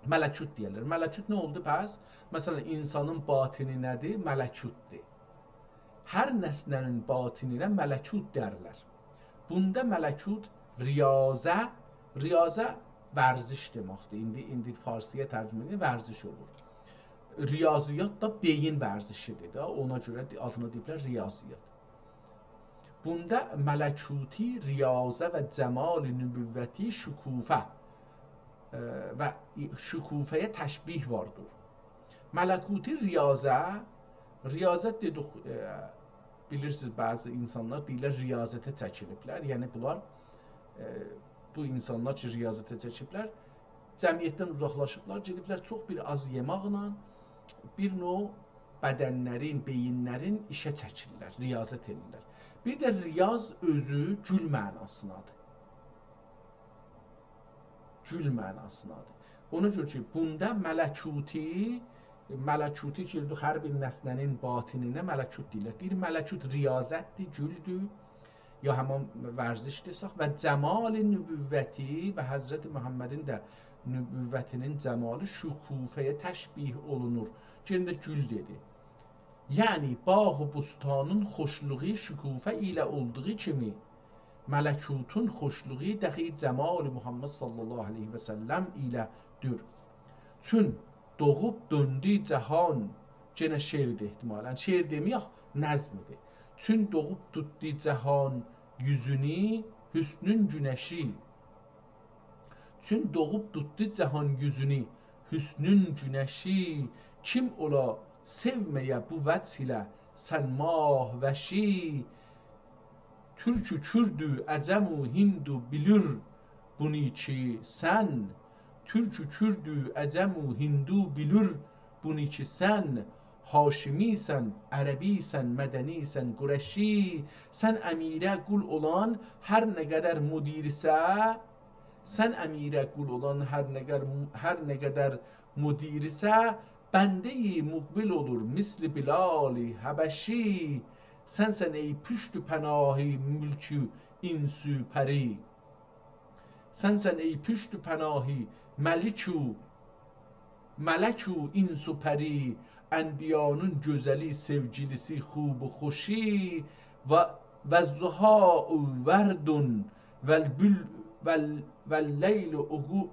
ملکوت دئیرلر. ملکوت نه اولدو پس؟ مثلا، اینسانین باطنی نه‌دیر؟ ملکوتدور. هر نسنه‌نین باطنینه ملکوت درلر. بوندا ملکوت ریاضه، ریاضه ورزش دئمکدیر. ایندی، ایندی فارسی‌یا ترجمه ائدینده ورزش اولور. ریاضیات دا بئیین ورزشیدیر ده، اونا گؤره دئ-، آدینا دئییبلر ریاضیات. بوندا ملکوتی ریاضه و جمال نبوتی شکوفه، ائ، و شکوفه‌یه تشبیه واردیر. ملکوتی ریاضه، ریاضت دئدیک، ائ، بیلیرسینیز، بعضی اینسانلار دئییرلر ریاضته چکیلیبلر. یعنی بونلار، ائ، بو اینسانلار کی ریاضته چکیلیبلر، جمعیتدن اوزاقلاشیبلار، گئدیبلر چوخ بیر آز یئماقلا بیر نوع بدنلرین، بئیینلرین ایشه چکیرلر، ریاضت ائدیرلر. بیر ده ریاض اؤزو گول معناسینادیر. گول معناسینادیر. اونا گؤره کی، بوندا ملکوتی ملکوتی گولدور، هر بیر نسنه‌نین باطنینه ملکوت دئییرلر. دئییر، ملکوت ریاضتدیر، گولدور، یا همان ورزشدیر، ساخ، و جمال نبوتی و حضرت محمدین ده نبوتینین جمالی شکوفه‌یه تشبیه اولونور. یئنه ده گول دئدی. یعنی باغ و بستانین خوشلوغو شکوفه ایله اولدوغو کیمی، ملکوتون خوشلوغو دخی جمال محمد صلی الله علیه و سلم ایله‌دیر. چون دوغوب دؤندو جهان، یئنه شعردیر احتمالاً. شعر دئمه‌یک، نظمدیر. چون دوغوب توتدو جهان یوزونو، حسنون گونشی. چون دوغوب توتدو جهان یوزونو، حسنون گونشی. کیم اولا سئومه‌یه بو وجه ایله سن ماه وشی؟ تورک و کورد و عجم و هندو بیلیر بونو کی سن، تورک و کورد و عجم و هندو بیلیر بونو کی سن، هاشمی‌سن، عربی‌سن، مدنی‌سن، قریشی. سن امیره قول اولان هر نه قدر مدیرسه، سن امیره قول اولان هر نه قدر، هر نه قدر مدیرسه، بنده‌ی مقبل اولور مثل بلال حبشی. سنسن ای پشت و پناهی ملک و انس و پری. سنسن ای پشت و پناهی ملک و، ملک و انس و پری، انبیانین گؤزلی، سئوگیلیسی، خوب و خوشی. و، و الضحی ورد و البل-، و ال-، و اللیل عقو-،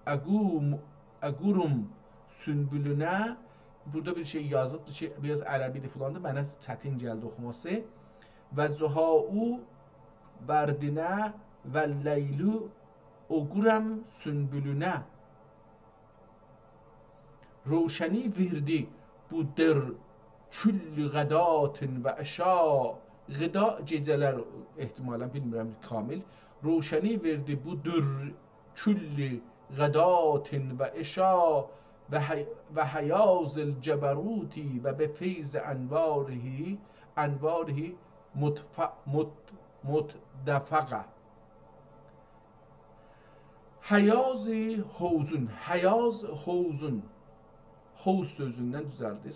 عقوم-، عقرم سنبلونه. بورادا بیر شئی یازیبدیر کی، بیر آز عربی‌دیر فلاندیر، منه چتین گلدی اوخوماسی. و الضحی وردینه و اللیل عقرم سنبلونه. روشنی وئردی بو در کل غداة و عشا. غدا گئجه‌لر احتمالاً، بیلمیرم کامل. روشنی وئردی بو در کل غداة و عشا. و حی-، و حیاض الجبروت و بفیض انواره، انواره متف-، مت-، متدفقه. حیاض حوضون، حیاض حوضون، حوض سؤزوندن دوزلدیر.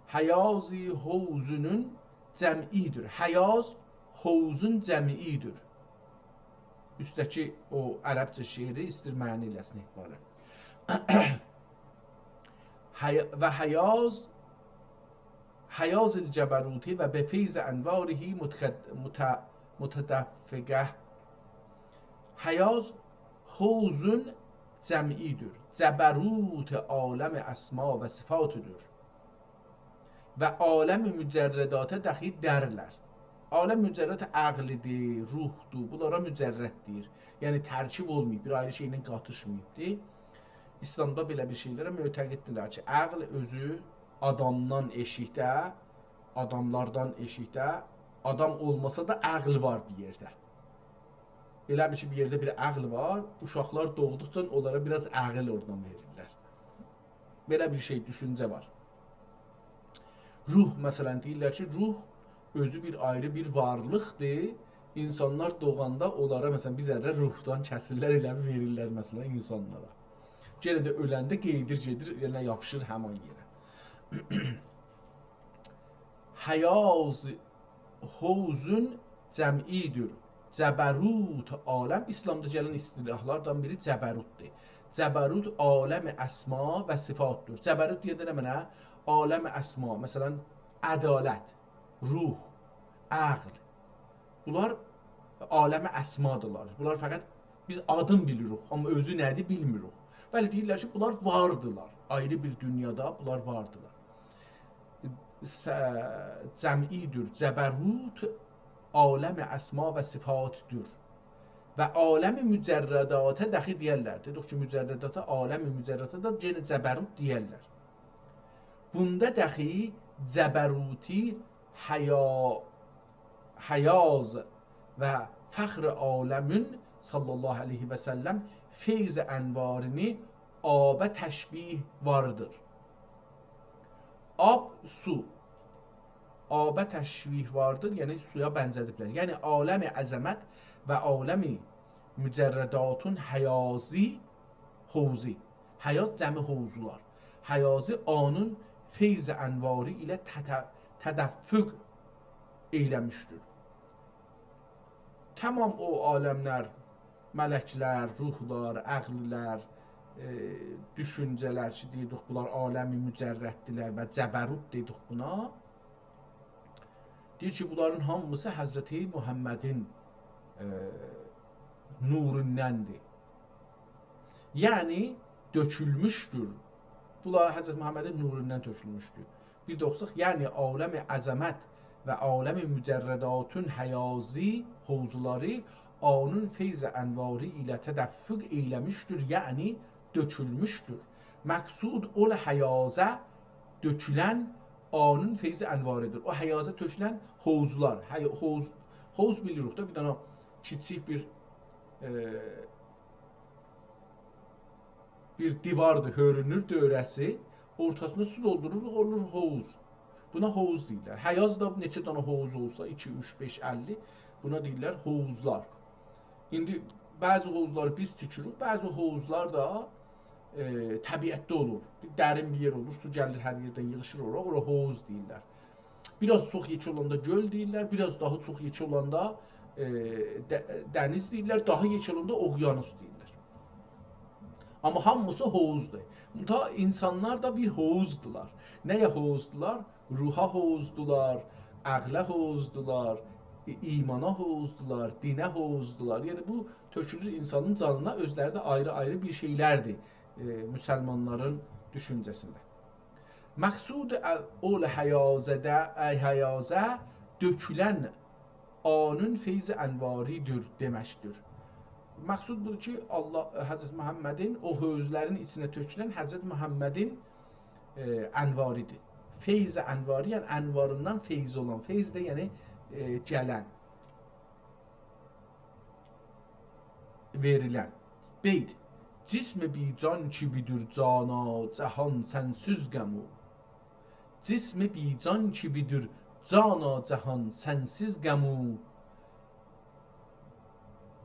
حیاض حوضونون جمعی‌دیر. حیاض حوضون جمعی‌دیر. اوستده‌کی او عربجه شعری ایستیر معنی ائله‌سین احتمالاً. حی-، و حیاض، حیاض الجبروت و بفیض انواره متخد-، مت-، متدفقه. حیاض حوضون جمعی‌دیر. جبروت عالم اسما و صفاتی‌دیر. و عالم مجرداته دخی درلر. عالم مجرد عقلدیر، روحدور، بونلارا مجرد دئییر. یعنی ترکیب اولماییب، بیر آیری شئیله قاتیشماییبدیر. ایسلامدا بئله بیر شئیلره معتقددیرلر کی، عقل اؤزو آدامدان ائشیکده، آداملاردان ائشیکده، آدام اولماسا دا عقل وار بیر یئرده. ائله بیل کی، بیر یئرده بیر عقل وار، اوشاقلار دوغدوقجا اونلارا بیر آز عقل اورادان وئریرلر. بئله بیر شئی، دوشونجه وار. روح، مثلاً، دئییرلر کی، روح اؤزو بیر آیری بیر وارلیقدیر. اینسانلار دوغاندا اونلارا، مثلاً، بیر ذره روحدان کسیرلر، ائله بیل وئریرلر، مثلاً، اینسانلارا. یئنه ده اؤلنده قئییدیر، گئدیر، یئنه یاپیشیر همان یئره. حیاض حوضون جمعی‌دیر. جبروت عالم، ایسلامدا گلن اصطلاحلاردان بیری جبروتدور. جبروت عالم اسما و صفاتدیر. جبروت دئینده نمنه؟ عالم اسما، مثلاً، عدالت، روح، عقل. بونلار عالم اسمادیرلار. بونلار فقط بیز آدین بیلیریک، آمما اؤزو نه‌دیر بیلمیریک. بلی، دئییرلر کی، بونلار واردیلار. آیری بیر دونیادا بونلار واردیلار. س-، جمعی‌دیر، جبروت عالم اسما و صفاتدیر. و عالم مجرداته دخی دئیرلر. دئدیک کی، مجرداتا، عالم مجرداتا دا یئنه جبروت دئیرلر. بوندا دخی جبروتی حیا-، حیاض و فخر عالمین صلی الله علیه و سلم فیض انوارینی آبا تشبیه واردیر. آب، سو. آبا تشبیه واردیر، یعنی سویا بنزه‌دیبلر. یعنی عالم عظمت و عالم مجرداتون حیاضی، حوضی. حیاض جمع حوضلار. حیاضی آنین فیض انواری ایله تت-، تدفق ائیله‌میشدیر. تمام او عالملر، ملکلر، روحلار، عقللر، ائ، دوشونجه‌لر کی، دئییردیک، بونلار عالم مجرددیرلر و جبروت دئدیک بونا. دئییر کی، بونلارین هامیسی حضرت محمدین، ائ، نوروندندیر. یعنی، تؤکولموشدور. بونلار حضرت محمدین نوروندان تؤکولموشدور. بیر دوخساق، یعنی عالم عظمت و عالم مجرداتین حیاضی حوضلاری آنین فیض انواری ایله تدفق ائیله‌میشدیر، یعنی تؤکولموشدور. مقصود اول حیاضه تؤکولن آنین فیض انواریدیر. او حیاضه تؤکولن حوضلار، حی-، حوض، حوض بیلیریک ده، بیر دنه کیچیک بیر، ائ، بیر دیواردیر، هؤرونور دؤوره‌سی، اورتاسینا سو دولدورور، اولور حوض. بونا حوض دئییرلر. حیاض دا نئچه دنه حوض اولسا، ایکی، اوچ، بئش، اللی، بونا دئییرلر حوضلار. ایندی بعضی حوضلاری بیز تیکیریک، بعضی حوضلار دا، ائ، طبیعتده اولور. بیر درین بیر یئر اولور، سو گلیر هر یئردن ییغیشیر اورا، اورا حوض دئییرلر. بیر آز چوخ یئکه اولاندا گؤل دئییرلر، بیر آز داها چوخ یئکه اولاندا، ائ، ده-، دنیز دئییرلر، داها یئکه اولاندا اقیانوس دئییرلر. آمما هامیسی حوضدور. منتها اینسانلار دا بیر حوضدولار. نه‌یه حوضدولار؟ روحا حوضدولار، عقله حوضدولار، ای-، ایمانا حوضدولار، دینه حوضدولار. یعنی، بو تؤکولور اینسانین جانینا، اؤزلری ده آیری-آیری بیر شئیلردیر، ائ، مسلمانلارین دوشونجه‌سینده. مقصود ا-، اول حیاضه‌ده، ای حیاضه، تؤکولن آنین فیض انواریدیر دئمکدیر. مقصود بودور کی، الله، حضرت محمدین او حوضلارین ایچینه تؤکولن حضرت محمدین، ائ، انواریدیر. فیض انواری، یعنی انواریندان فیض اولان، فیض ده یعنی، ائ، گلن، وئریلن. بیت. جسم بی جان کیمیدیر جانا جهان سنسیز غمو. جسم بی جان کیمیدیر جانا جهان سنسیز غمو.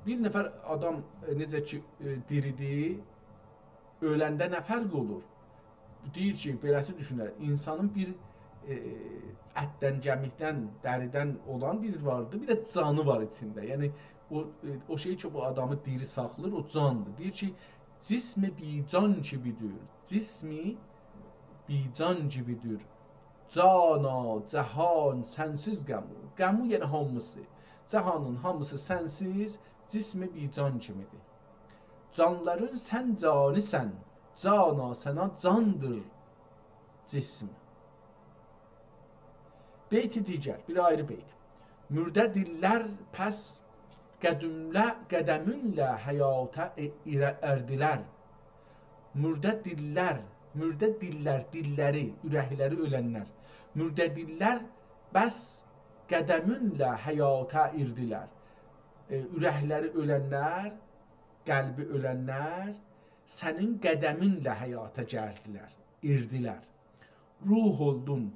بیر نفر آدام، ائ، نئجه کی، ائ، دیریدیر، اؤلنده نه فرق اولور؟ دئییر کی، بئله‌سی دوشونر، اینسانین بیر، ائ، اتدن، گمیکدن، دریدن اولان بیر واردیر، بیر ده جانی وار ایچینده. یعنی، او، ائ، او شئی کی، بو آدامی دیری ساخلاییر، او جاندیر. دئییر کی، جسم بی جان کیمیدیر، جسم بی جان کیمیدیر. جانا جهان سنسیز غمو. غمو، یعنی هامیسی. جهانین هامیسی سنسیز، جسم بی جان کیمیدیر. جانلارین سن جانیسن، جانا سنا جاندیر جسم. بیت دیگر، بیر آیری بیت. مرده دیللر پس قدمله، قدمینله حیاتا ائ-، ایره-، اردیلر. مرده دیللر، مرده دیللر، دیللری، اورکلری اؤلنلر. مرده دیللر بس قدمینله حیاتا ایردیلر. ائ، اورکلری اؤلنلر، قلبی اؤلنلر سنین قدمینله حیاتا گلدیلر، ایردیلر. روح اولدون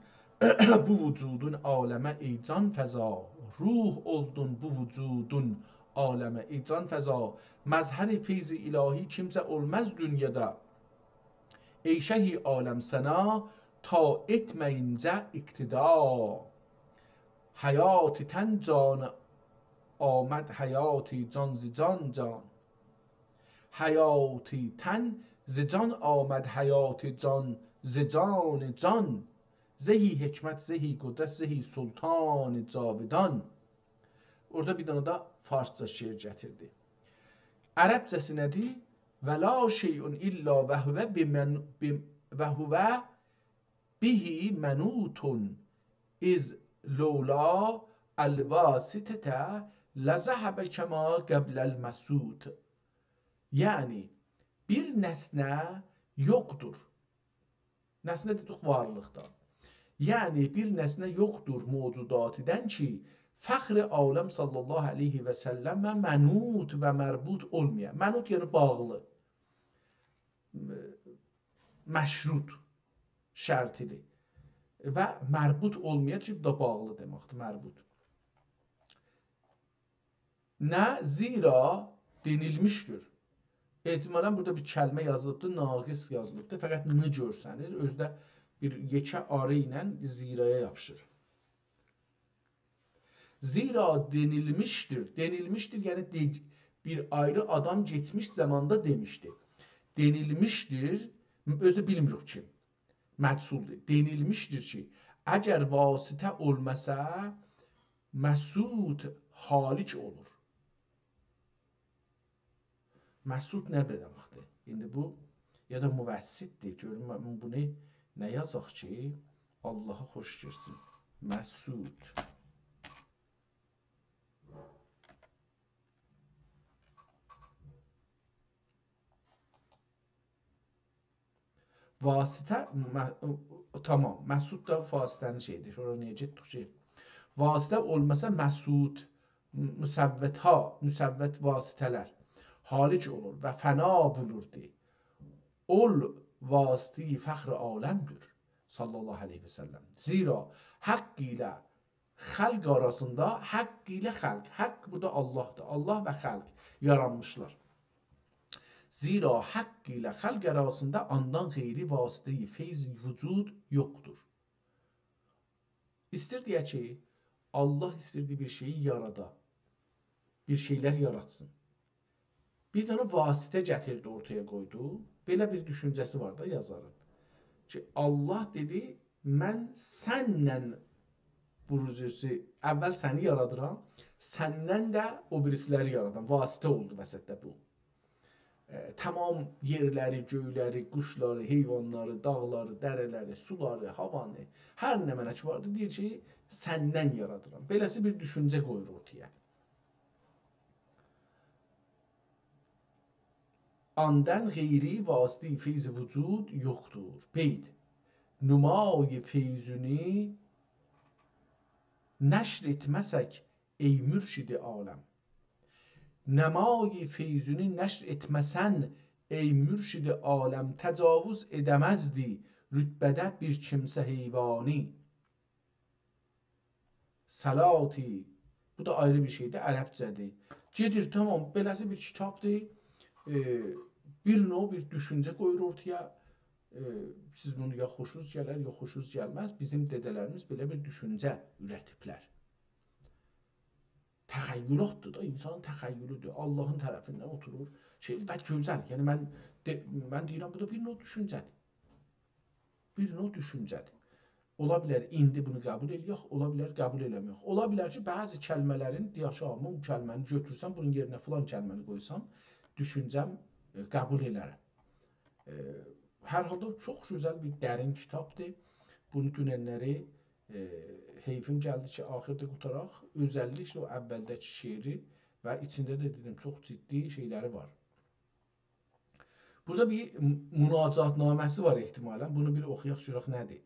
بو وجودون عالمه ای جان فزا. روح اولدون بو وجودون عالمه ای جان فزا. مظهر فیض الهی کیمسه اولماز دونیادا. ای شهی عالم سنا تا ائتمه‌یینجه اقتدا. حیات تن جان آمد حیات جان ز جان جان. حیات تن ز جان آمد حیات جان ز جان جان. زهی حکمت، زهی قدرت، زهی سلطان جاودان. اورادا بیر دنه ده فارسجا شعر گتیردی. عربجه‌سی نه‌دیر؟ «و لا شیء الا و هو بمن-، بم-، و هو به منوط، اذ لولا الواسطة لذهب کما قبل المسوط.» یعنی، بیر نسنه یوخدور. نسنه دئدیک وارلیقدان. یعنی، بیر نسنه یوخدور موجوداتیدن کی، فخر عالم صلی الله علیه و سلمه منوط و مربوط اولمایا. منوط، یعنی باغلی. مشروط، شرطلی. و مربوط اولمایا کی، بو دا باغلی دئمکدیر، مربوط. نه، زیرا دئنیلمیشدیر. احتمالاً بورادا بیر کلمه یازیلیبدیر، ناقص یازیلیبدیر. فقط «ن» گؤرسنیر، اؤزو ده بیر یئکه «آ» ایله «زیرا»یا یاپیشیر. «زیرا دئنیلمیشدیر». دئنیلمیشدیر، یعنی دئ-، بیر آیری آدام کئچمیش زاماندا دئمیشدی. دئنیلمیشدیر، اؤزو ده بیلمیریک کیم. مجهولدور. دئنیلمیشدیر کی، اگر واسطه اولماسا، مسوط هالک اولور. مسوط نه دئمکدیر؟ ایندی بو یا دا موسطدیر. گؤروم، من بونو نه یازاق کی، آللاها خوش گئتسین. مسوط. واسطه، م-، تامام، مسوط دا واسطه‌نین شئییدیر. اورا نییه گئتدیک کی؟ واسطه اولماسا مسوط، م-، مسوط‌ها، مسوط واسطه‌لر هالک اولور و فنا بولوردو. اول واسطه‌ی فخر عالمدیر، صلی الله علیه و سلم. زیرا حق ایله خلق آراسیندا، حق ایله خلق، حق بورادا آللاهدیر، آللاه و خلق یارانمیشلار. زیرا حق ایله خلق آراسیندا آندان غیری واسطه‌ی فیض وجود یوخدور. ایستیر دئیه کی، آللاه ایستیردی بیر شئیی یارادا، بیر شئیلر یاراتسین. بیر دنه واسطه گتیردی، اورتایا قویدو. بئله بیر دوشونجه‌سی وار دا یازارین. کی، آللاه دئدی، «من سنله بو روزوسو، اول سنی یارادیرام، سندن ده او بیریسیلری یارادام.» واسطه اولدو وسطده بو. ائ، تامام یئرلری، گؤیلری، قوشلاری، حیوانلاری، داغلاری، دره‌لری، سولاری، هاوانی، هر نمنه کی واردی، دئییر کی، سندن یارادیرام. بئله‌سی بیر دوشونجه قویور اورتایا. آندان غیری واسطه‌ی فیض وجود یوخدور. بئیت. نمای فیضونی نشر ائتمه‌سک، ای مرشد عالم. نمای فیضونی نشر ائتمه‌سن، ای مرشد عالم، تجاوز ائده‌مزدی رتبه‌ده بیر کیمسه حیوانی. صلاتی، بو دا آیری بیر شئیدیر، عربجه‌دیر. گئدیر، تامام، بئله‌سی بیر کیتابدیر. ائ، بیر نوع بیر دوشونجه قویور اورتایا. ائ، سیز بونو یا خوشونوز گلر، یا خوشونوز گلمز. بیزیم دده‌لریمیز بئله بیر دوشونجه اوره‌تیبلر. تخیلاتدیر دا، اینسانین تخیلودور. آللاهین طرفیندن اوتورور، شئی، و گؤزل. یعنی من دئ-، من دئییرم، بو دا بیر نوع دوشونجه‌دیر. بیر نوع دوشونجه‌دیر. اولا بیلر ایندی بونو قبول ائله‌یک، اولا بیلر قبول ائله‌مه‌یک. اولا بیلر کی، بعضی کلمه‌لرین، دئیک کی، «آ، بو کلمه‌نی گؤتورسم، بونون یئرینه فلان کلمه‌نی قویسام، دوشونجه‌م، ائ، قبول ائلر.» ائ، هر حالدا چوخ گؤزل بیر درین کیتابدیر. بونو دوننلری، ائ، حیفیم گلدی کی، آخیردا قوتاراق. اؤزللیکله او اولده‌کی شعری و ایچینده ده دئدیم، چوخ جدی شئیلری وار. بورادا بیر م-، مناجات‌نامه‌سی وار احتمالاً. بونو بیر اوخویاق، گؤرک نه‌دیر.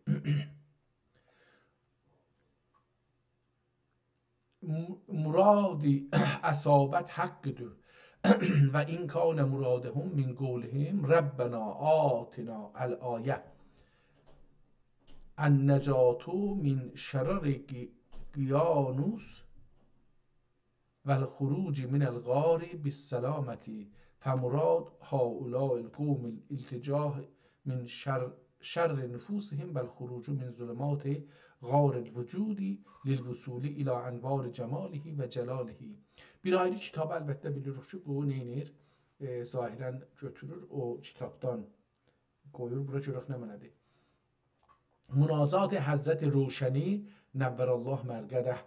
م-، مرادی اصابت حقدیر. و ان کان مرادهم من قولهم ربنا آتنا الآیة النجاة من شرر قی-، قیانوس و الخروج من الغار بالسلامة، فمراد هؤلاء القوم الالتجاء من شر، شر نفوسهم و الخروج من ظلمات غار الوجود للوصول الی انوار جماله و جلاله. بیر آیری کیتاب، البته بیلیریک کی، بو نئینیر؟ ائ، ظاهراً گؤتورور او کیتابدان. قویور بورا، گؤرک نمنه‌دیر. مناجات حضرت روشنی، نور الله مرقده.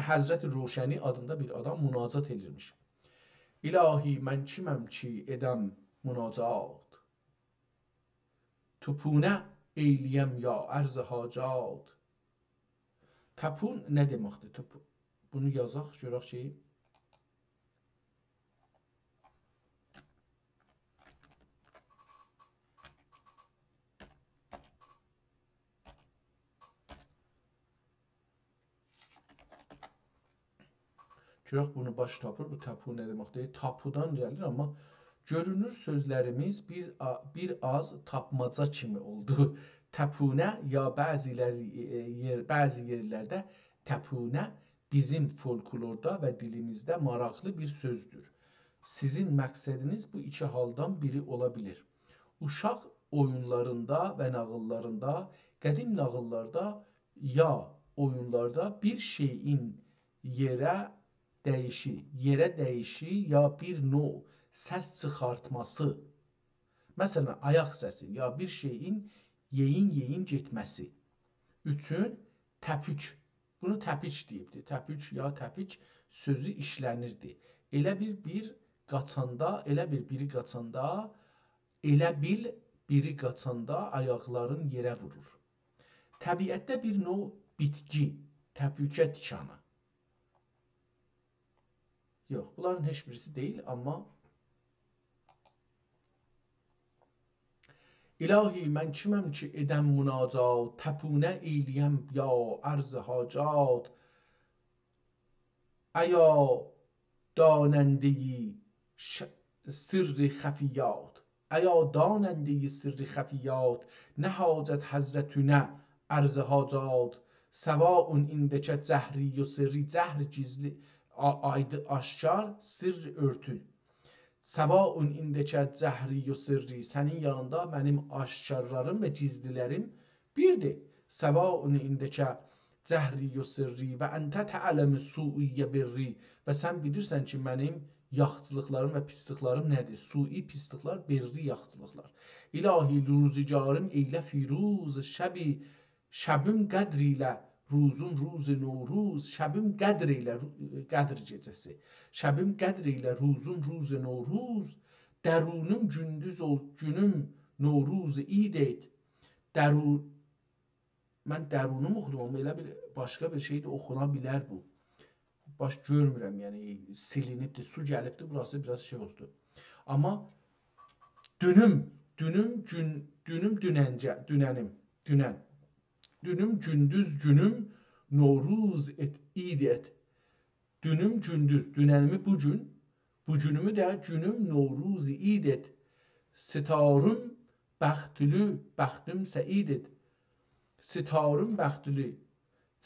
حضرت روشنی آدیندا بیر آدام مناجات ائدیرمیش. الهی، من کیمم کی، ائدم مناجات؟ تپونه ائیله‌یم یا عرض حاجات. تپون نه دئمکدیر؟ تپو-، بونو یازاق، گؤرک کی، گؤرک بونو باش تاپیر، بو تپو نه دئمکدیر؟ تاپودان گلیر، آمما گؤرونور سؤزلریمیز بیر آ-، بیر آز تاپماجا کیمی اولدو. تپونه یا بعضی‌لری، ائ، یئر، بعضی یئرلرده تپونه بیزیم فولکلوردا و دیلیمیزده ماراقلی بیر سؤزدور. سیزین مقصدینیز بو ایکی حالدان بیری اولا بیلیر. اوشاق اویونلاریندا و ناغیللاریندا، قدیم ناغیللاردا یا اویونلاردا بیر شئیین یئره دییشی، یئره دییشی یا بیر نوع سس چیخارتماسی. مثلا، آیاق سسی یا بیر شئیین یئیین-یئیین گئتمه‌سی اوچون تپوک. بونو تپوک دئییبدی. تپوک یا تپیک سؤزو ایشله‌نیردی. ائله بیل بیر قاچاندا، ائله بیل بیری قاچاندا، ائله بیل بیری قاچاندا آیاقلارین یئره وورور. طبیعتده بیر نوع بیتکی، تپوکه تیکانی. یوخ، بونلارین هئچ بیریسی دئییل، آمما الهی، من کیمم کی، ائدم مناجات، تپونه ائیله‌یم یا عرض حاجات؟ ایا داننده‌ی ش-، سر خفیات، ایا داننده‌ی سر خفیات، نه حاجت حضرتونه عرض حاجات؟ سواء عندک جهری و سری، جهر گیزلی، آ-، آیدی-، آشکار، سر اؤرتو. سواء عندک جهری و سری، سنین یانیندا منیم آشکارلاریم و گیزلیلریم بیردیر. سواء عندک جهری و سری و انت تعلم سوئی و بری، و سن بیلیرسن کی، منیم یاخچیلیقلاریم و پیسلیکلریم نه‌دیر؟ سوئی پیسلیکلر، بری یاخچیلیقلار. الهی، روزگاریم ائیله فیروز شبی، شبیم قدر ائیله روزوم روز نوروز، شبیم قدر ائیله رو-، قدر گئجه‌سی. شبیم قدر ائیله روزوم روز نوروز، درونوم گوندوز اول گونوم نوروز عید ائت. درون-، من درونوم اوخودوم، آمما ائله بیر باشقا بیر شئی ده اوخونا بیلر بو. باش گؤرمورم، یعنی سیلینیبدیر، سو گلیبدیر، بوراسی بیر آز شئی اولدو. آمما دونوم، دونوم گون، دونوم دوننجه، دوننیم، دونن. دونوم گوندوز گونوم نوروز ائت، عید ائت. دونوم گوندوز، دوننیمی بو گون، بو گونومو ده گونوم نوروز عید ائت. ستاره‌م بختلو، بختوم سعید ائت. ستاره‌م بختلو،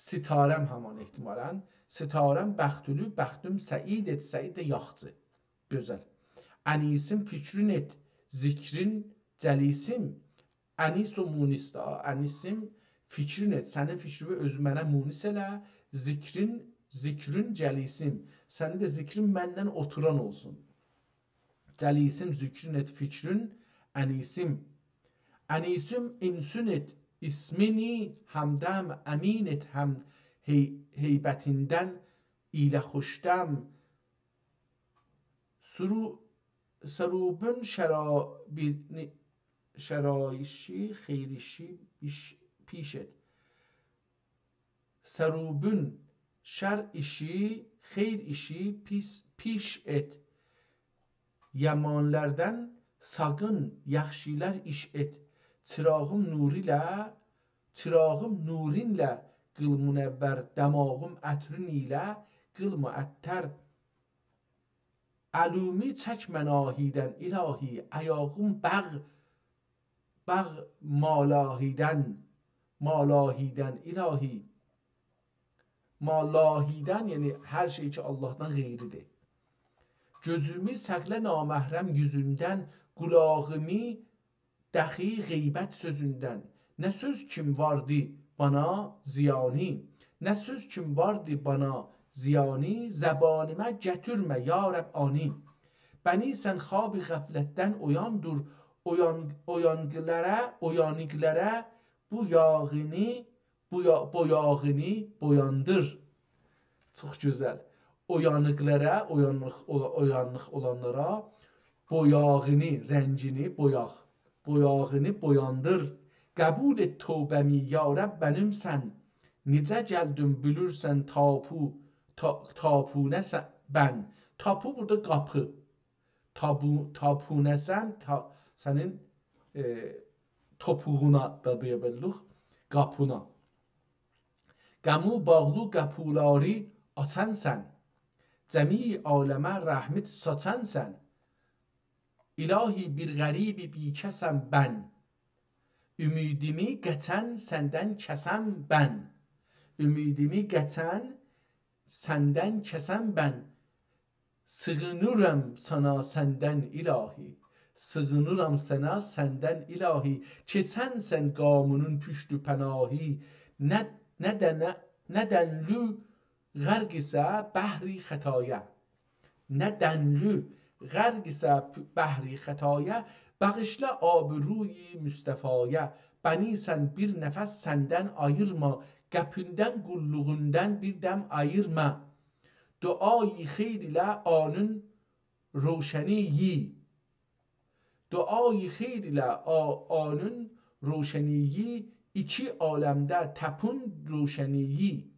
ستاره‌م همان احتمالاً. ستاره‌م بختلو، بختوم سعید ائت، سعید ده یاخچی، گؤزل. انیسیم فکرین ائت، ذکرین جلیسیم. انیس و مونس ده، انیسیم فکرین ائت، سنین فکرینی اؤز منه مونس ائله، ذکرین، ذکرین جلیسیم. سنین ده ذکرین منن اوتوران اولسون. جلیسیم ذکرین ائت فکرین، انیسیم. انیسیم انسین ائت، اسمینی همدم امین ائت، هم هی-، هیبتیندن ائیله خوش‌دم. سرو-، سروبون شرا-، بی-، نی-، شرایشی، خیریشی، بیش-، پیش ائت. سروبون شر ایشی، خیر ایشی پیس، پیش ائت. یامانلاردان ساغین، یاخشیلار ایش ائت. چیراغیم نور ایله، چیراغیم نورینله قیل منور، دماغیم عطرین ایله قیل معطر. الومی چک ملاهیدن، الهی، آیاغیم باغ، باغ ملاهیدن، ملاهیدن، الهی. ملاهیدن، یعنی هر شئی کی، آللاهدان غیریدیر. گؤزومو ساخلا نامحرم یوزوندن، قولاغیمی داخی غیبت سؤزوندن. نه سؤز کیم واردی بانا زیانی، نه سؤز کیم واردی بانا زیانی، زبانیما گتیرمه، یا رب، آنی. بنی، سن خواب غفلتدن اویاندیر، اویان-، اویانیقلارا، اویانیقلارا بو یاغینی، بو یا-، بو یاغینی بویاندیر. چوخ گؤزل. اویانیقلارا، اویانلیق اولا-، اویانلیق اولانلارا بویاغینی، رنگینی بویاغ، بویاغینی بویاندیر. قبول ائت توبه‌می، یا رب، منیمسن. نئجه گلدیم بیلیرسن تاپو، تا-، تاپونه‌سن بن. تاپو بورادا قاپی. تابو-، تاپونه‌سن، تا-، سنین، ائ، توپوغونا دا دئیه بیلریک، قاپینا. قمو باغلو قاپیلاری آچانسان، جمیع عالمه رحمت ساچانسان. الهی، بیر غریب بی‌کسم بن، امیدیمی قچن سندن کسم بن. امیدیمی قچن سندن کسم بن. سیغینیرام سانا سندن الهی، سیغینیرام سانا سندن الهی، کی سنسن قومونون پشت و پناهی. نه، نه دنه، نه دنلی غرق ایسه بحر خطایا، نه دنلی غرق ایسه بحر خطایا، باغیشلا آب روی مصطفایا. بنی سن بیر نفس سندن آییرما، قپیندن قوللوغوندان بیر دم آییرما. دعای خیر ایله آنین روشنی یی. دعای خیر ایله آ-، آنین روشنی یی، ایکی عالمده تپون روشنی یی.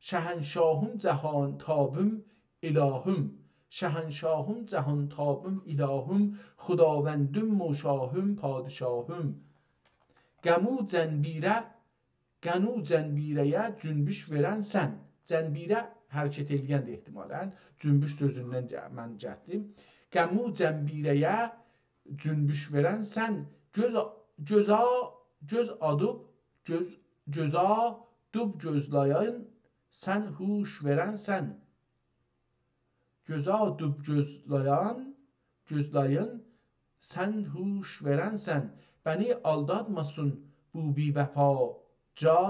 شهنشاهیم جهانتابیم الهیم، شهنشاهیم جهانتابیم الهیم، خداوندیم موشاهیم پادشاهیم. قمو جنبیره، قنو جنبیره‌یه جنبش وئرنسن. جنبیره حرکت ائله‌ین ده احتمالاً، جنبش سؤزوندن گ-، من گتدیم. قمو جنبیره‌یه جنبش وئرنسن، گؤز آ-، گؤز آ-، گؤز آدوب، گؤز، گؤز آدوب گؤزله‌ین سن هوش وئرنسن. گؤز آدوب گؤزله‌ین، گؤزله‌ین سن هوش وئرنسن. بنی آلداتماسین بو بی‌وفا جا،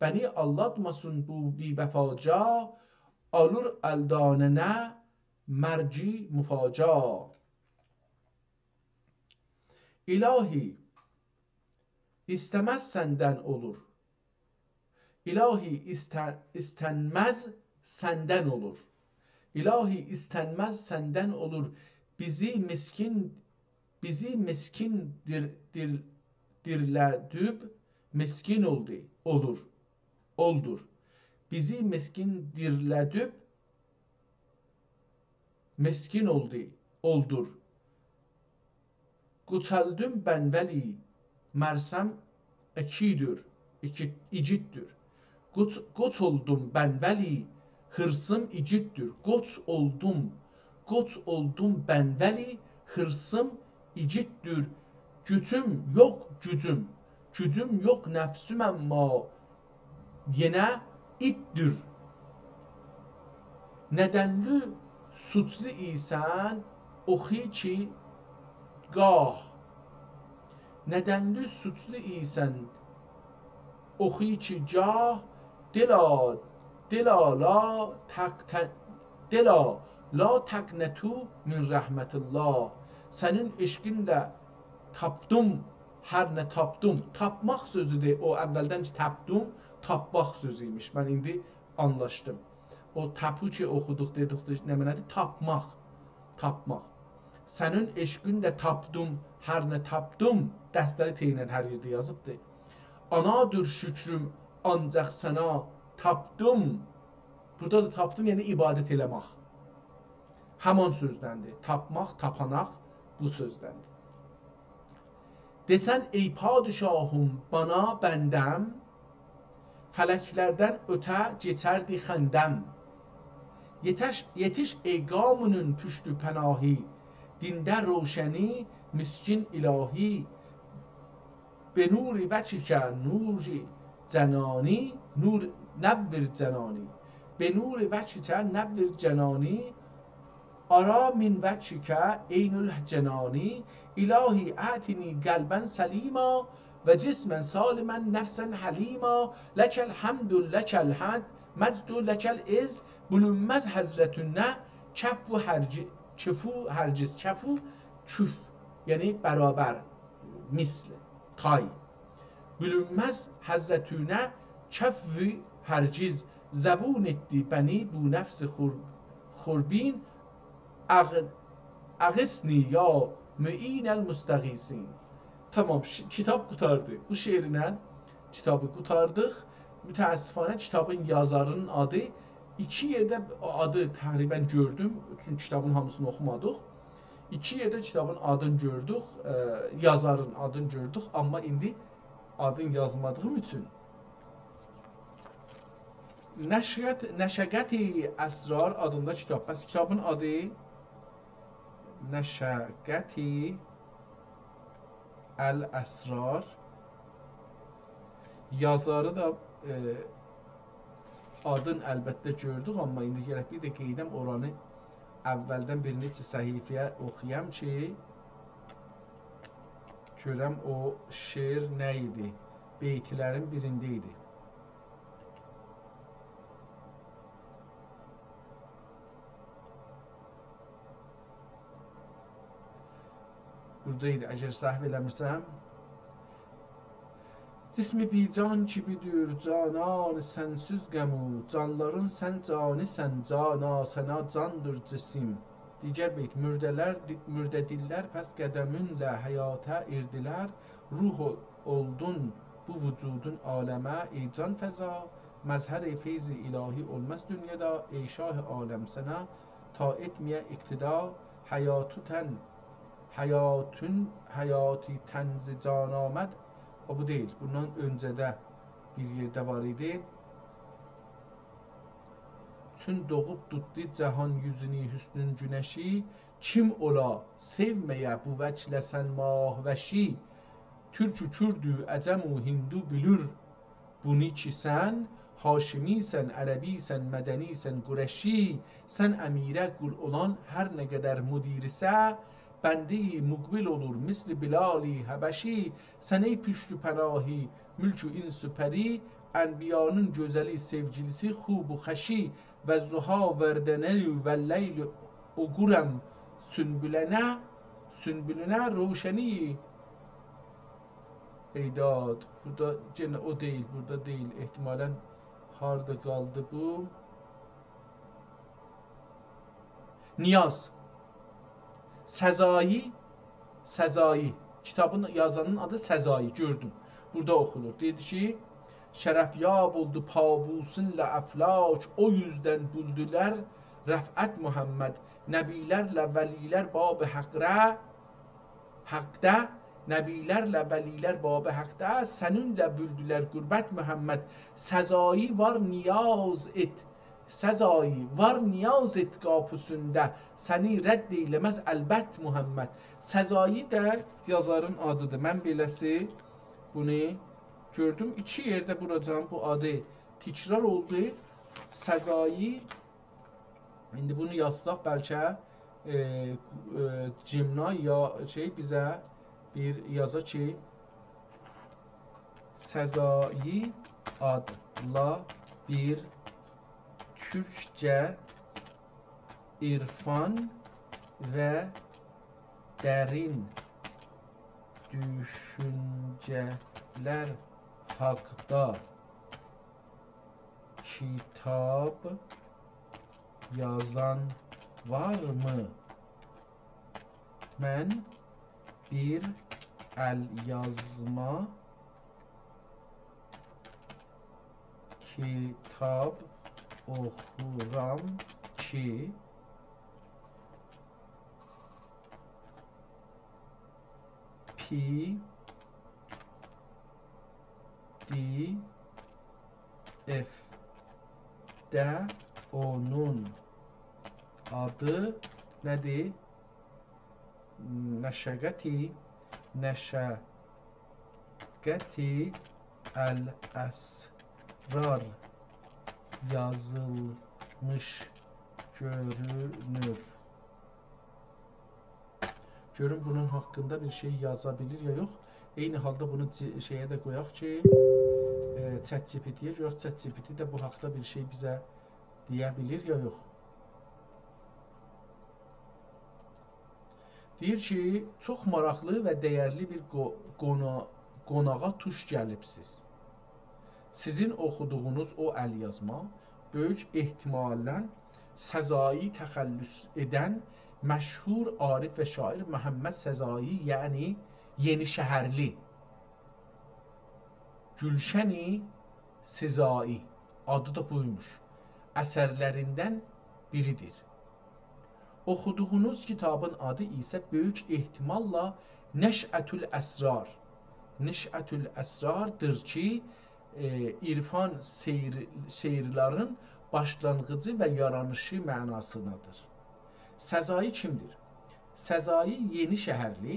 بنی آلداتماسین بو بی‌وفا جا، آلیر الدانه نه مرگی مفاجا. الهی، ایسته‌مز سندن اولور. الهی، ایسته-، ایستنمز سندن اولور. الهی، ایستنمز سندن اولور. بیزی مسکین، بیزی مسکین دیر-، دیر-، دیرلدیب مسکین اولدو، اولور، اولدور. بیزی مسکین دیرلدیب مسکین اولدو، اولدور. قوچ اولدوم بن ولی، مرزم ایگیددیر، ایگی-، ایگیددیر. قوچ، قوچ اولدوم بن ولی، حیرصیم ایگیددیر. قوچ اولدوم، قوچ اولدوم بن ولی، حیرصیم ایگیددیر. گوجوم یوخ، گوجوم، گوجوم یوخ، نفسیم اما یئنه ایتدیر. ندنلی سوچلو ایسن، اوخو کی گاه. ندنلی سوچلو ایسن، اوخو کی گاه، دلا، دلا لا تق-، ت-، دلا لا تقنطوا من رحمة الله. سنین عشقینله تاپدیم هر نه تاپدیم. تاپماق سؤزودور، او اولدن کی تاپدیم، تاپماق سؤزو ایمیش. من ایندی آنلاشدیم. او تاپو کی اوخودوق، دئدیک، نه معنادیر؟ تاپماق. تاپماق. سنین عشقینله تاپدیم هر نه تاپدیم. دسته‌لی ت ایله هر یئرده یازیبدیر. آنادیر شکروم آنجاق سنا تاپدیم. بورادا دا تاپدیم، یعنی عبادت ائله‌مک. همان سؤزدندیر. تاپماق، تاپاناق بو سؤزدندیر. دئسن، ای پادشاهم، بانا بندم، فلکلردن اؤته کئچردی خندم. یئتیش، یئتیش ای قومونون پشت و پناهی، دینده روشنی، مسکین الهی. به نور وجهک نور جنانی، نور نور جنانی. به نور وجهک نور جنانی، أری من وجهک عین الجنان. الهی أعطنی قلبا سلیما، و جسما سالما، نفسا حلیما. لک الحمد، لک المجد، لک العز. بولونماز حضرتینده کفو هرگی-، کفو هرگز، کفو کف، یعنی برابر، مثل، تای. بولونماز حضرتینده کفو هرگز، زبون ائتدی بنی بو نفس خور-، خوربین، أغ-، أغثنی یا معین المستغیثین. تامام، ش-، کیتاب قوتاردی. بو شعرله کیتابی قوتاردیق. متأسفانه کیتابین یازارینین آدی، ایکی یئرده آدی تقریباً گؤردوم، چونکی کیتابین هامیسینی اوخومادیق. ایکی یئرده کیتابین آدینی گؤردوک، ائ، یازارین آدینی گؤردوک، آمما ایندی آدینی یازمادیغیم اوچون. نشأت، نشأت اسرار آدیندا کیتاب. پس کیتابین آدی نشأت الاسرار. یازاری دا، ائ، آدین البته گؤردوک، آمما ایندی گرک بیر ده قئییدم اورانی. اولدن بیر نئچه صفحه‌یه اوخویام کی، گؤرم او شعر نه ایدی؟ بیت‌لرین بیرینده ایدی. بورادا ایدی، اگر سهو ائله‌میرسم. جسم بی جان کی بدور، جانان سنسیز غمو، جانلارین سن جانی‌سن، جانا سنا جاندیر جسم. دیگر بیت: مرده‌لر، دی-، مرده دیللر پس قدمینله حیاتا ایردیلر، روح اول-، اولدون بو وجودون عالمه، ای جان فضا، مظهر فیض الهی اولماز دونیادا، ای شاه عالم سنه تا ائتمه‌یه اقتدا، حیاتو تن، حیاتون، حیاتی تن ز جان آمد. او، بو دئییل، بوندان اؤنجه ده بیر یئرده وار ایدی. چون دوغوب توتدو جهان یوزونو حسنون گونشی، کیم اولا سئومه‌یه بو وجهله سن ماه‌وشی؟ تورک و کوردو، عجم و هندو بیلیر بونو کی سن هاشمی‌سن، عربی‌سن، مدنی‌سن، قریشی. سن امیره قول اولان هر نه قدر مدیرسه، بنده‌ی مقبل اولور مثل بلال حبشی. سن ای پشت و پناهی ملک و انس و پری، انبیانین گؤزلی، سئوگیلیسی، خوب و خوشی، والضحی والدنی واللیل اقرم سنبلینه، سنبلینه روشنی. ای داد، بورادا یئنه او دئییل، بورادا دئییل، احتمالاً هاردا قالدی بو؟ نیاز. سزایی، سزایی. کیتابین یازانین آدی سزایی، گؤردوم. بورادا اوخونور. دئییر کی، شرفیاب اولدو پابوسونلا افلاک، او یوزدن بولدولر رفعت محمد. نبی‌لرله ولی‌لر باب حقده، حقده، نبی‌لرله ولی‌لر باب حقده، سنینله بولدولر قربت محمد. سزایی وار نیاز ائت، سزایی وار نیاز ائت قاپیسیندا، سنی رد ائیله‌مز البت محمد. سزایی ده یازارین آدیدیر. من بئله‌سی بونو گؤردوم. ایکی یئرده بوراجان بو آدی تکرار اولدو. سزایی. ایندی بونو یازساق بلکه، ائ، ائ، جیمنا یا شئی بیزه بیر یازا کی، سزایی آدلا بیر تورکجه عرفان و درین دوشونجه‌لر حاقدا کیتاب یازان وارمی؟ من بیر ال‌یازما کیتاب اوخورام کی، پی دی افده اونون آدی نه‌دیر؟ نشقتی، نشقتی الاسرار یازیلمیش گؤرونور. گؤروم بونون حاقیندا بیر شئی یازا بیلیر یا یوخ. عینی حالدا بونو جی-، شئیه ده قویاق کی، ائ، چت جی پی تی‌یه، گؤرک چت جی پی تی ده بو حاقدا بیر شئی بیزه دئیه بیلیر یا یوخ. دئییر کی، چوخ ماراقلی و دَیرلی بیر قو-، قونا-، قوناغا توش گلیبسیز. سیزین اوخودوغونوز او ال‌یازما بؤیوک احتماللا سزایی تخلص ائدن مشهور عارف و شاعر محمد سزایی، یعنی یئنی‌شهرلی، گلشن سزایی، آدی دا بویموش، اثرلریندن بیریدیر. اوخودوغونوز کیتابین آدی ایسه بؤیوک احتماللا نشأة الاسرار، نشأة الاسراردیر کی، ائ، عرفان سیر-، سیرلرین باشلانغیجی و یارانیشی معناسیندادیر. سزایی کیمدیر؟ سزایی یئنی‌شهرلی،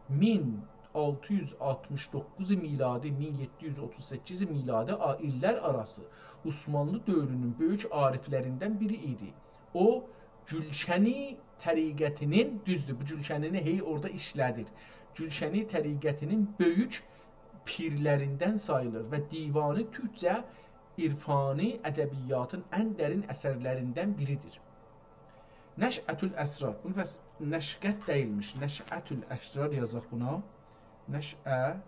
مین آلتی یوز آلتمیش دوققوز میلادی، مین یئددی یوز اوتوز سککیز میلادی آ-، ایللر آراسی عثمانلی دؤورونون بؤیوک عارفلریندن بیری ایدی. او، گلشنی طریقتینین، دوزدور، بو گلشنینی هئی اورادا ایشله‌دیر. گلشنی طریقتینین بؤیوک پیرلریندن ساییلیر و دیوانی تورکجه عرفانی ادبیاتین ان درین اثرلریندن بیریدیر. نشأة الاسرار. بونو پس نشأة دئییلمیش. نشأة الاسرار یازاق بونا. نشأة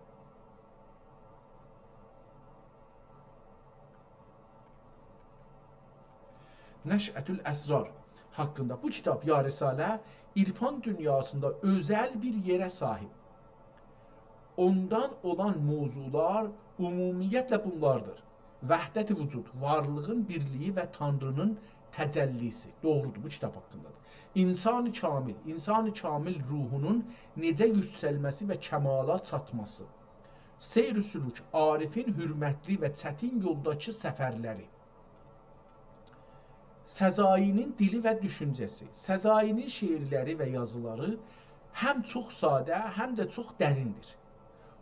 نشأة الاسرار حاقیندا. بو کیتاب، یا رساله، عرفان دونیاسیندا اؤزل بیر یئره صاحیب. اوندان اولان موضوعلار عمومیتله بونلاردیر: وحدت وجود، وارلیغین بیرلیگی و تانرینین تجلی‌سی. دوغرودور، بو کیتاب حاقیندادیر. انسان کامل، انسان کامل روحونون نئجه یوکسلمه‌سی و کمالا چاتماسی. سیر و سلوک، عارفین حرمتلی و چتین یولداکی سفرلری. سزایی‌نین دیلی و دوشونجه‌سی. سزایی‌نین شعرلری و یازیلاری هم چوخ ساده، هم ده چوخ دریندیر.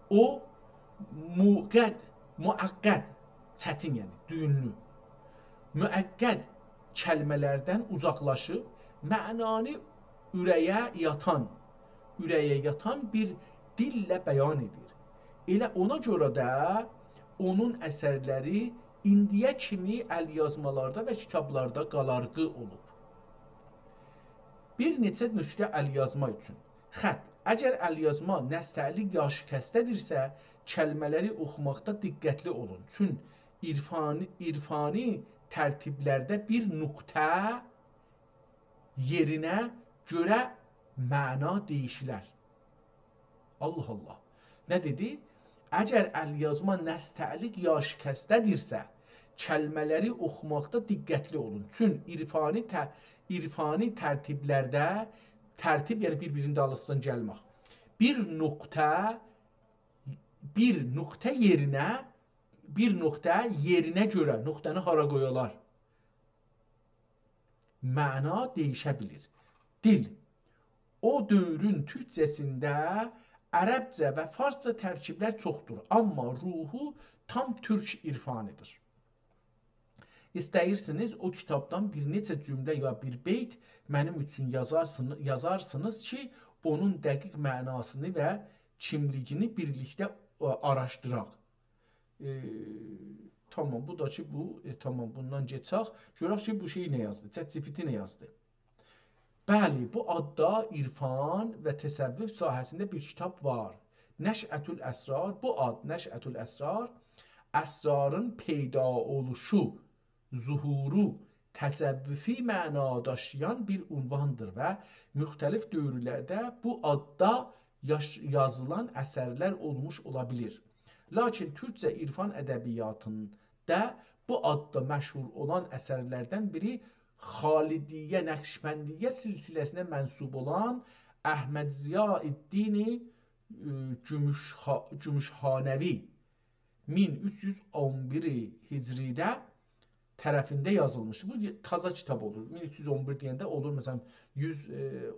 او، موقد، معقد، چتین، یعنی دویونلو، معقد کلمه‌لردن اوزاقلاشیب، معنانی اوره‌یه یاتان، اوره‌یه یاتان بیر دیلله بیان ائدیر. ائله اونا گؤره ده اونون اثرلری ایندییه کیمی ال‌یازمالاردا و کیتابلاردا قالارغی اولوب. بیر نئچه نکته ال‌یازما اوچون. خط. اگر ال‌یازما نستعلیق یا شکسته‌دیرسه، کلمه‌لری اوخوماقدا دقتلی اولون. چون عرفانی، عرفانی ترتیبلرده بیر نقطه یئرینه گؤره معنا دییشیلر. الله الله. نه دئدی؟ اگر ال‌یازما نستعلیق یا شکسته‌دیرسه، کلمه‌لری اوخوماقدا دقتلی اولون. چون عرفانی ته-، عرفانی ترتیبلرده، ترتیب، یعنی بیر-بیرینین دالیسیجان گلمک. بیر نقطه، بیر نقطه یئرینه، بیر نقطه یئرینه گؤره، نقطه‌نی هارا قویالار، معنا دییشه بیلیر. دیل. او دؤورون تورکجه‌سینده عربجه و فارسجا ترکیبلر چوخدور، آمما روحو تام تورک عرفانی‌دیر. ایسته‌ییرسینیز، او کیتابدان بیر نئچه جمله یا بیر بیت منیم اوچون یازارسینی-، یازارسینیز کی، اونون دقیق معناسینی و کیملیگینی بیرلیکده، ا، آراشدیراق. ائ، تامام، بو دا کی، بو، ائ، تامام، بوندان کئچک. گؤرک کی، بو شئی نه یازدی؟ ChatGPT نه یازدی؟ بلی، بو آددا عرفان و تصوف ساحه‌سینده بیر کیتاب وار. نشأة الاسرار، بو آد، نشأة الاسرار، اسرارین پیدا اولوشو، ظهورو، تصوفی معنا داشییان بیر عنواندیر و مختلف دؤورلرده بو آددا یاش-، یازیلان اثرلر اولموش اولا بیلیر. لاکین تورکجه عرفان ادبیاتیندا بو آددا مشهور اولان اثرلردن بیری خالدیه، نقشبندیه سلسله‌سینه منسوب اولان احمد ضیاءالدین، ائ، گوموشخا-، گوموشخانوی، مین اوچ یوز اون بیر هجریده طرفینده یازیلمیشدی. بو تازا کیتاب اولور. مین اوچ یوز اون بیر دئینده اولور، مثلا، یوز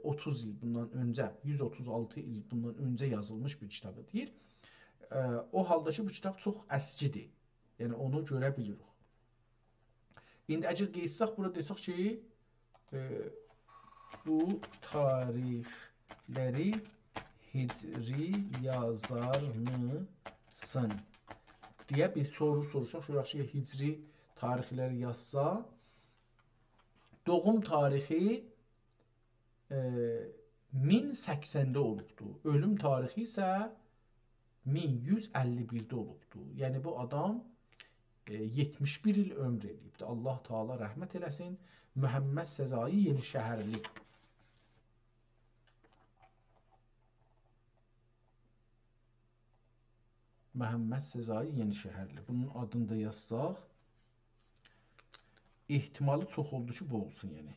اوتوز ایل بوندان اؤنجه، یوز اوتوز آلتی ایل بوندان اؤنجه یازیلمیش بیر کیتابی دئییر. ائ، او حالدا کی، بو کیتاب چوخ اسکی‌دیر. یعنی، اونو گؤره بیلیریک. ایندی اگر قئییتسک، بورا دئسک کی، ائ، بو تاریخلری هجری یازارمیسان دئیه بیر سورو سوروشاق. گؤرک کی، هجری تاریخلری یازسا، دوغوم تاریخی، ائ، مین سکسنده اولوبدو. اؤلوم تاریخی ایسه مین یوز اللی بیرده اولوبدو. یعنی، بو آدام، ائ، یئتمیش بیر ایل عؤمور ائله‌ییبدی. الله تعالی رحمت ائله‌سین. محمد سزایی یئنی‌شهرلی. محمد سزایی یئنی‌شهرلی. بونون آدینی دا یازساق، احتمالی چوخ اولدو کی، بو اولسون، یعنی.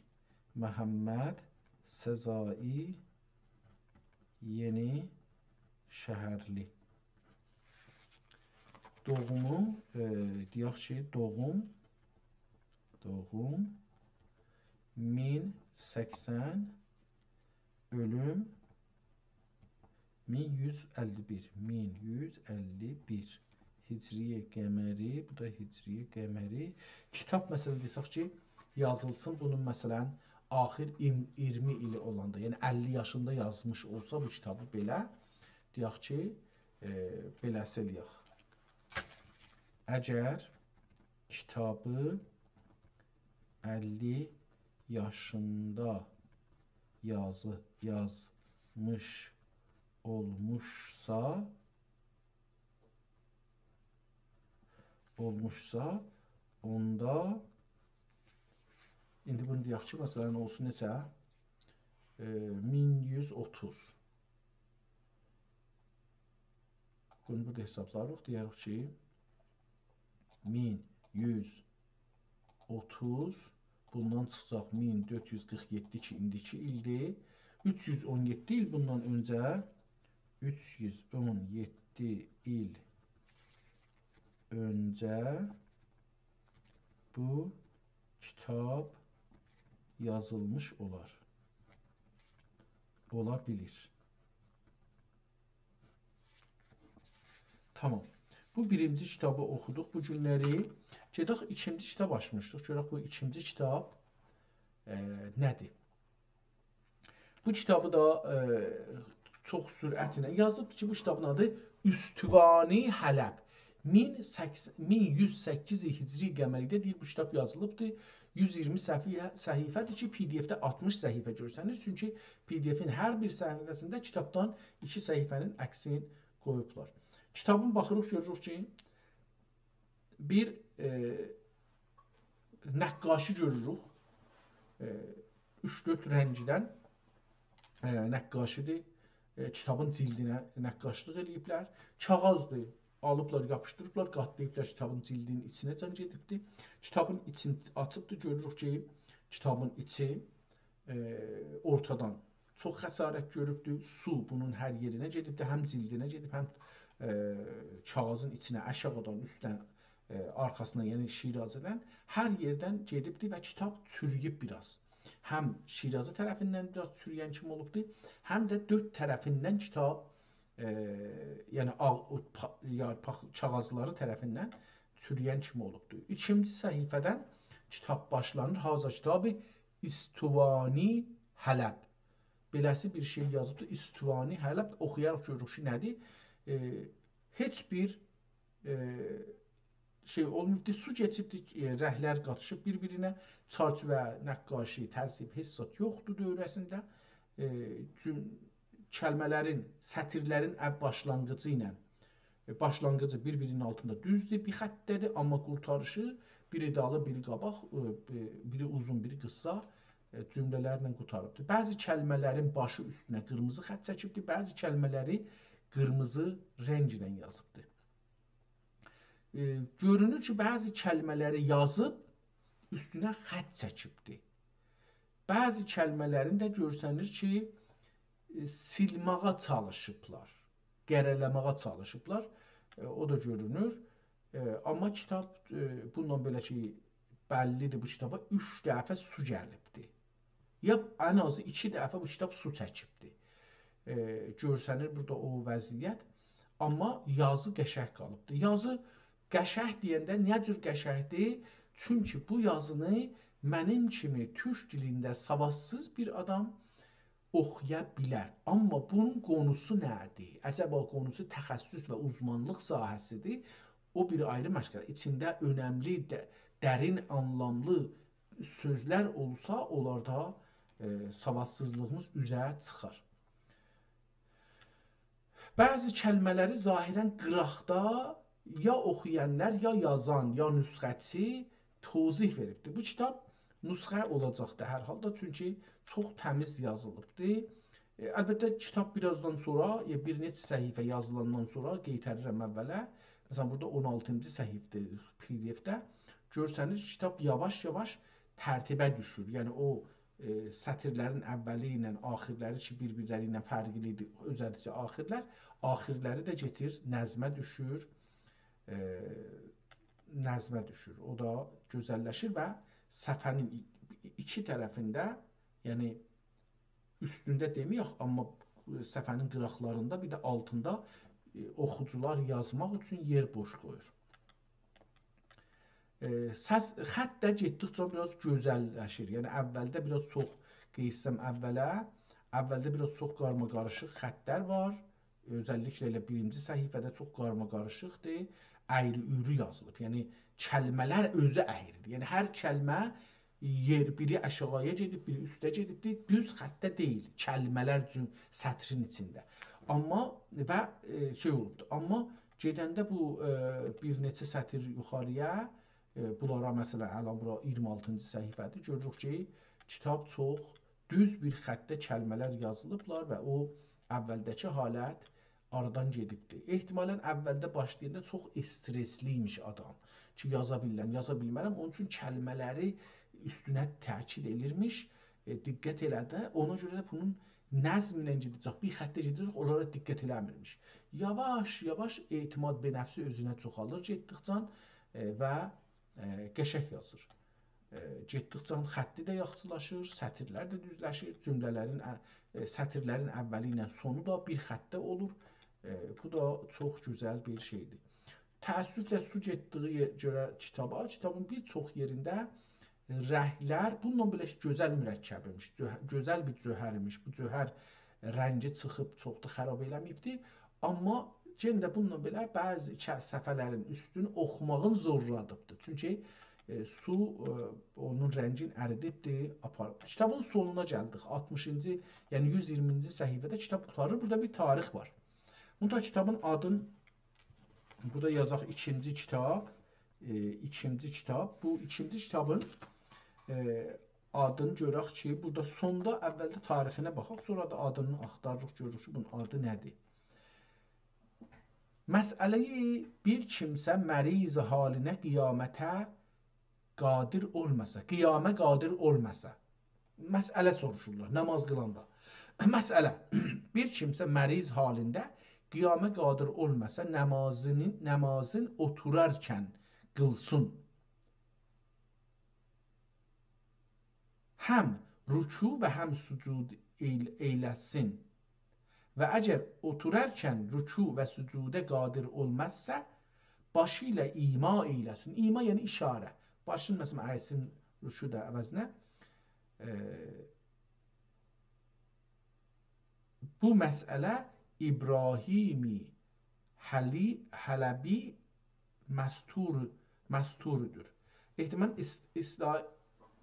محمد سزایی یئنی‌شهرلی. دوغومو، ائ، دئیک کی، دوغوم، دوغوم مین سکسن، اؤلوم مین یوز اللی بیر، مین یوز اللی بیر. هجری قمری، بو دا هجری قمری. کیتاب، مثلا، دئسک کی، یازیلسین، بونون، مثلا، آخیر ایم-، اییرمی ایلی اولاندا، یعنی اللی یاشیندا یازمیش اولسا بو کیتابی بئله، دئیک کی، ائ، بئله‌سی ائله‌یک. اگر کیتابی اللی یاشیندا یازی، یازمیش اولموشسا، اولموشسا، اوندا ایندی بونو دئیک کی، مثلا، اولسون نئچه؟ ائ، مین یوز اوتوز. بونو بورادا حسابلاریق، دئیه‌ریک کی، مین یوز اوتوز، بوندان چیخاجاق مین دؤرد یوز قیرخ یئددی کی، ایندیکی ایلدیر. اوچ یوز اون یئددی ایل بوندان اؤنجه، اوچ یوز اون یئددی ایل اؤنجه بو کیتاب یازیلمیش اولار. اولا بیلیر. تامام. بو بیرینجی کیتابی اوخودوق بو گونلری. گئدک ایکینجی کیتاب آچمیشدیق. گؤرک بو ایکینجی کیتاب، ائ، نه‌دیر؟ بو کیتابی دا، ائ، چوخ سرعتله یازیبدیر کی، بو کیتابین آدی استوانی حلب. مین سکس-، مین یوز سککیز هجری قمری‌ده دئییر، بو کیتاب یازیلیبدیر. یوز اییرمی صفحه، صفحه‌دیر کی، پی دی اف‌ده آلتمیش صفحه گؤرسنیر. چونکی پی دی افین هر بیر صفحه‌سینده کیتابدان ایکی صفحه‌نین عکسین قویوبلار. کیتابین باخیریق، گؤروروک کی، بیر، ائ، نقاشی گؤروروک. ائ، اوچ-دؤرد رنگدن، ائ، نقاشی‌دیر. ائ، کیتابین جیلدینه نقاشلیق ائله‌ییبلر. کاغیذدیر. آلیبلار، یاپیشدیریبلار، قاتلاییبلار کیتابین جیلدینین ایچینه‌جن گئدیبدیر. کیتابین ایچین آچیبدیر، گؤروروک کی، کیتابین ایچی، ائ، اورتادان چوخ خسارت گؤروبدور. سو بونون هر یئرینه گئدیبدیر، هم جیلدینه گئدیب، هم، ائ، کاغیذین ایچینه، آشاغیدان، اوستدن، ائ، آرخاسیندان، یعنی شیرازه‌دن هر یئردن گئدیبدیر و کیتاب چورویوب بیر آز. هم شیرازه طرفیندن بیر آز چوروین کیمی اولوبدور، هم ده دؤرد طرفیندن کیتاب، ائ، یعنی آغ-، او پا-، یارپاق کاغیذلاری طرفیندن چوروین کیمی اولوبدور. ایکینجی صفحه‌دن کیتاب باشلانیر. هذا کتاب استوانی حلب. بئله‌سی بیر شئی یازیبدیر. استوانی حلب. اوخویاریق، گؤروروک کی، نه‌دیر؟ ائ، هئچ بیر، ائ، شئی اولماییبدیر. سو کئچیبدیر، ائ، رنگلر قاتیشیب بیر-بیرینه. چرچیوه، نقاشی، تزییف، هئچ زاد یوخدور دؤوره‌سینده. ائ، جوم-، کلمه‌لرین، سطیرلرین ا-، باشلانغیجی ایله، ائ، باشلانغیجی بیر-بیرینین آلتیندا دوزدور، بیر خطده‌دیر، آمما قورتاریشی بیری دالی، بیری قاباق، ائ، بی-، بیری اوزون، بیری قیسا، ائ، جمله‌لرله قوتاریبدیر. بعضی کلمه‌لرین باشی اوستونه قیرمیزی خط چکیبدیر، بعضی کلمه‌لری قیرمیزی رنگله یازیبدیر. ائ، گؤرونور کی، بعضی کلمه‌لری یازیب، اوستونه خط چکیبدیر. بعضی کلمه‌لرین ده گؤرسنیر کی، ائ، سیلماغا چالیشیبلار، قره‌له‌مه‌یه چالیشیبلار. ائ، او دا گؤرونور. ائ، آمما کیتاب، ائ، بوندان بئله کی، بللی‌دیر، بو کیتابا اوچ دفعه سو گلیبدی. یا ان آزی ایکی دفعه بو کیتاب سو چکیبدی. ائ، گؤرسنیر بورادا او وضعیت. آمما یازی قشنگ قالیبدی. یازی قشنگ دئینده نه جور قشنگدیر؟ چونکی بو یازینی منیم کیمی تورک دیلینده سوادسیز بیر آدام اوخویا بیلر. آمما بونون قونوسو نه‌دیر؟ عجبا قونوسو تخصص و اوزمانلیق ساحه‌سی‌دیر؟ او بیر آیری مسئله. ایچینده اؤنملی، د-، درین آنلاملی سؤزلر اولسا، اونلاردا، ائ، سوادسیزلیغیمیز اوزه چیخار. بعضی کلمه‌لری ظاهراً قیراقدا یا اوخویانلار، یا یازان، یا نسخه‌چی توضیح وئریبدیر. بو کیتاب نسخه اولاجاقدیر هر حالدا، چونکی چوخ تمیز یازیلیبدیر. ائ، البته، کیتاب بیر آزدان سونرا، یا بیر نئچه صفحه یازیلاندان سونرا قئیتریرم اوّله. مثلاً، بورادا اون آلتینجی صفحه‌دیر پی دی اف‌ده. گؤرسنیر، کیتاب یاواش-یاواش ترتیبه دوشور. یعنی، او، ائ، سطیرلرین اوّلی ایله آخیرلری کی، بیر-بیرلری ایله فرقلی‌دیر، اؤزللیکله آخیرلر، آخیرلری ده کئچیر، نظمه دوشور، ائ، نظمه دوشور. او دا گؤزللشیر و صفحه‌نین ای-، ایکی طرفینده، یعنی اوستونده دئمه‌یک، آمما صفحه‌نین قیراقلاریندا، بیر ده آلتیندا، ائ، اوخوجولار یازماق اوچون یئر بوش قویور. ائ، سس، خط ده گئتدیکجه بیر آز گؤزللشیر. یعنی اوّلده بیر آز چوخ قیسم اوله. اولده بیر آز چوخ قارماقاریشیق خطلر وار. اؤزللیکله ائله بیرینجی صفحه‌ده چوخ قارماقاریشیقدیر. اَیری-اویرو یازیلیب. یعنی کلمه‌لر اؤزو اَیریدیر. یعنی هر کلمه یئر، بیری آشاغییا گئدیب، بیری اوسته گئدیبدیر. دوز خطده دئییل. کلمه‌لر جوم-، سطرین ایچینده. آمما و، ائ، شئی اولوبدور. آمما گئدنده بو، ائ، بیر نئچه سطر یوخاری‌یا، ائ، بونلارا، مثلا، الان بورا اییرمی آلتینجی صفحه‌دیر. گؤروروک کی، کیتاب چوخ دوز بیر خطده کلمه‌لر یازیلیبلار و او اولده‌کی حالت آرادان گئدیبدیر. احتمالا اولده باشلایاندا چوخ استرسلی ایمیش آدام کی، یازا بیلیرم، یازا بیلمرم. اونون اوچون کلمه‌لری اوستونه تأکید ائلیرمیش، ائ، دقت ائله‌دی. اونا گؤره ده بونون نظم ایله گئده‌جک، بیر خطده گئده‌جک، اونلارا دقت ائله‌میرمیش. یاواش-یاواش اعتماد به نفسی اؤزونه چوخالیر گئتدیکجه، ائ، و ائ، قشنگ یازیر. ائ، گئتدیکجه خطی ده یاخشیلاشیر، سطرلر ده دوزلشیر، جمله‌لرین، ا-، ائ، سطرلرین اولی ایله سونو دا بیر خطده اولور. ائ، بو دا چوخ گؤزل بیر شئیدیر. تأسفله سو گئتدیگی یئ-، گؤره کیتابا، کیتابین بیر چوخ یئرینده رنگلر، بونونلا بئله گؤزل مرکب ایمیش، جؤه-، گؤزل بیر جوهر ایمیش. بو جوهر رنگی چیخیب چوخ دا خراب ائله‌مه‌ییبدی. آمما یئنه ده بونونلا بئله بعضی ک-، صفحه‌لرین اوستونو اوخوماغین زورلادیبدی. چونکی، ائ، سو، ائ، اونون رنگین اریدیبدی، آپاریبدی. کیتابین سونونا گلدیک. آلتمیشینجی، یعنی یوز اییرمینجی صفحه‌ده کیتاب قوتاریر. بورادا بیر تاریخ وار. بوندا کیتابین آدین، بورادا یازاق ایکینجی کیتاب، ائ، ایکینجی کیتاب. بو ایکینجی کیتابین، ائ، آدینی گؤرک کی، بورادا سوندا اولده تاریخینه باخاق، سونرا دا آدینی آختاریریق، گؤروروک کی، بونون آدی نه‌دیر. مسئله‌ی بیر کیمسه مریض حالینه قیامته قادر اولماسا، قیامه قادر اولماسا. مسئله سوروشورلار، نماز قیلاندا. مسئله، بیر کیمسه مریض حالینده قیامه قادر اولماسا، نمازینی، نمازین اوتورارکن قیلسین. هم رکوع و هم سجود ائیل-، ائیله‌سین. و اگر اوتورارکن رکوع و سجوده قادر اولمازسا، باشی ایله ایما ائیله‌سین. ایما یعنی اشاره. باشین، مثلا، اَیسین رکوع دا عوضینه. ائ، بو مسئله ابراهیم حلی-، حلبی مستور، مستوردور. احتمال ایس-، ایسلا-،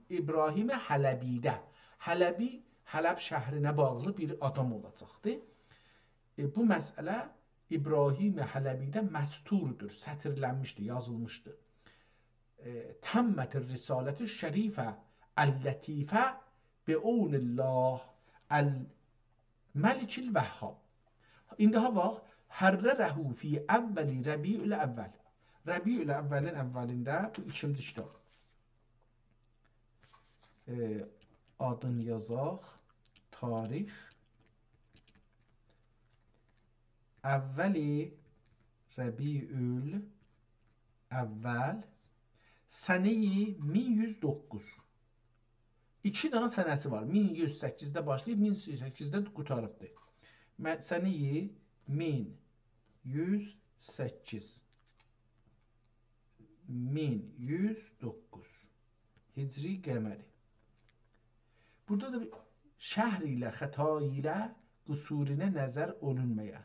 ابراهیم حلبی‌ده. حلبی، حلب شهرینه باغلی بیر آدام اولاجاقدی. ائ، بو مسئله ابراهیم حلبی‌ده مستوردور، سطرلنمیشدی، یازیلمیشدی. ائ، تمت الرسالة الشریفة اللطیفة بعون الله الملک الوهاب. ایندی ها باخ، حرره فی اول ربیع الاول. ربیع الاولین اولینده بو ایکینجی کیتاب. ائ، آدین یازاق، تاریخ. اول ربیع الاول، سنه‌ی مین یوز دوققوز. ایکی دنه سنه‌سی وار. مین یوز سککیزده باشلاییب، مین یوز سککیزده قوتاریبدیر. مه-، سنه‌ی مین یوز سککیز. مین یوز دوققوز. هجری قمری. بورادا دا بیر شهو ایله، خطا ایله، قصورینه نظر اولونمایا.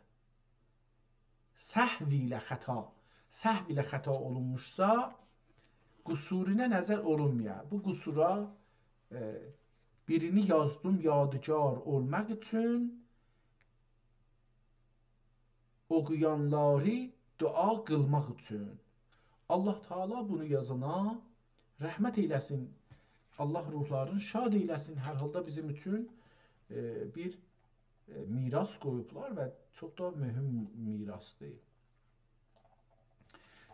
سهو ایله خطا، سهو ایله خطا اولونموشسا، قصورینه نظر اولونمایا. بو قصورا، ائ، بیرینی یازدیم یادگار اولماق اوچون، اوقویانلاری دعا قیلماق اوچون. الله تعالی بونو یازانا رحمت ائیله‌سین. الله روحلارینی شاد ائیله‌سین. هر حالدا بیزیم اوچون، ائ، بیر، ائ، میراث قویوبلار و چوخ دا مهم میراثدیر.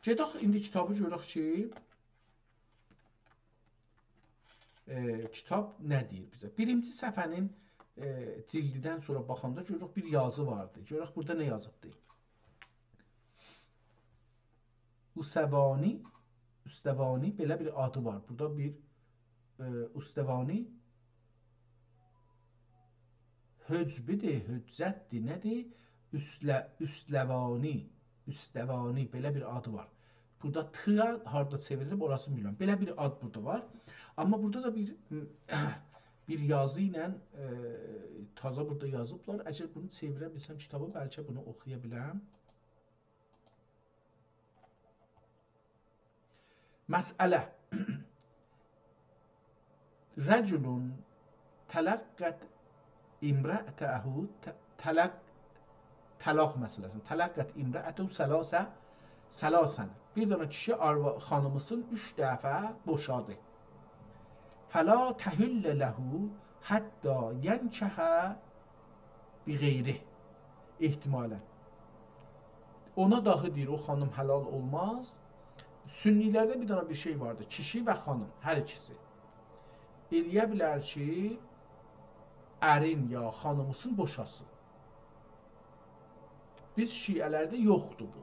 گئدک ایندی کیتابی گؤرک کی، ائ، کیتاب نه دئییر بیزه؟ بیرینجی صفحه‌نین، ائ، جلدیدن سونرا باخاندا گؤروروک بیر یازی واردی. گؤرک بورادا نه یازیبدی؟ اوستوانی، اوستوانی، بئله بیر آدی وار. بورادا بیر، ائ، اوستوانی حجبی‌دیر، حجت‌دیر، نه‌دیر؟ اوستله-، اوستوانی، اوستوانی، بئله بیر آدی وار. بورادا ت هاردا چئوریلیب، اوراسینی بیلمیرم. بئله بیر آد بورادا وار. آمما بورادا دا بیر، بیر یازی ایله، ائ، تازا بورادا یازیبلار. اگر بونو چئویره بیلسم کیتابی، بلکه بونو اوخویا بیلم. مسئله. رجل طلقت امرأته ط-، طلق، طلاق مسئله‌سی. طلقت امرأته ثلاث، ثلاثا. بیر دنه کیشی آروا-، خانیمیسین اوچ دفعه بوشادی. فلا تحل له حتی ینکح بغیره. احتمالاً. اونا داخی دئییر، او خانیم حلال اولماز. سنی‌لرده بیر دنه بیر شئی واردی. کیشی و خانیم، هر ایکیسی. ائلیه بیلر کی، ارین یا خانیمیسین بوشاسین. بیز شیعه‌لرده یوخدور بو.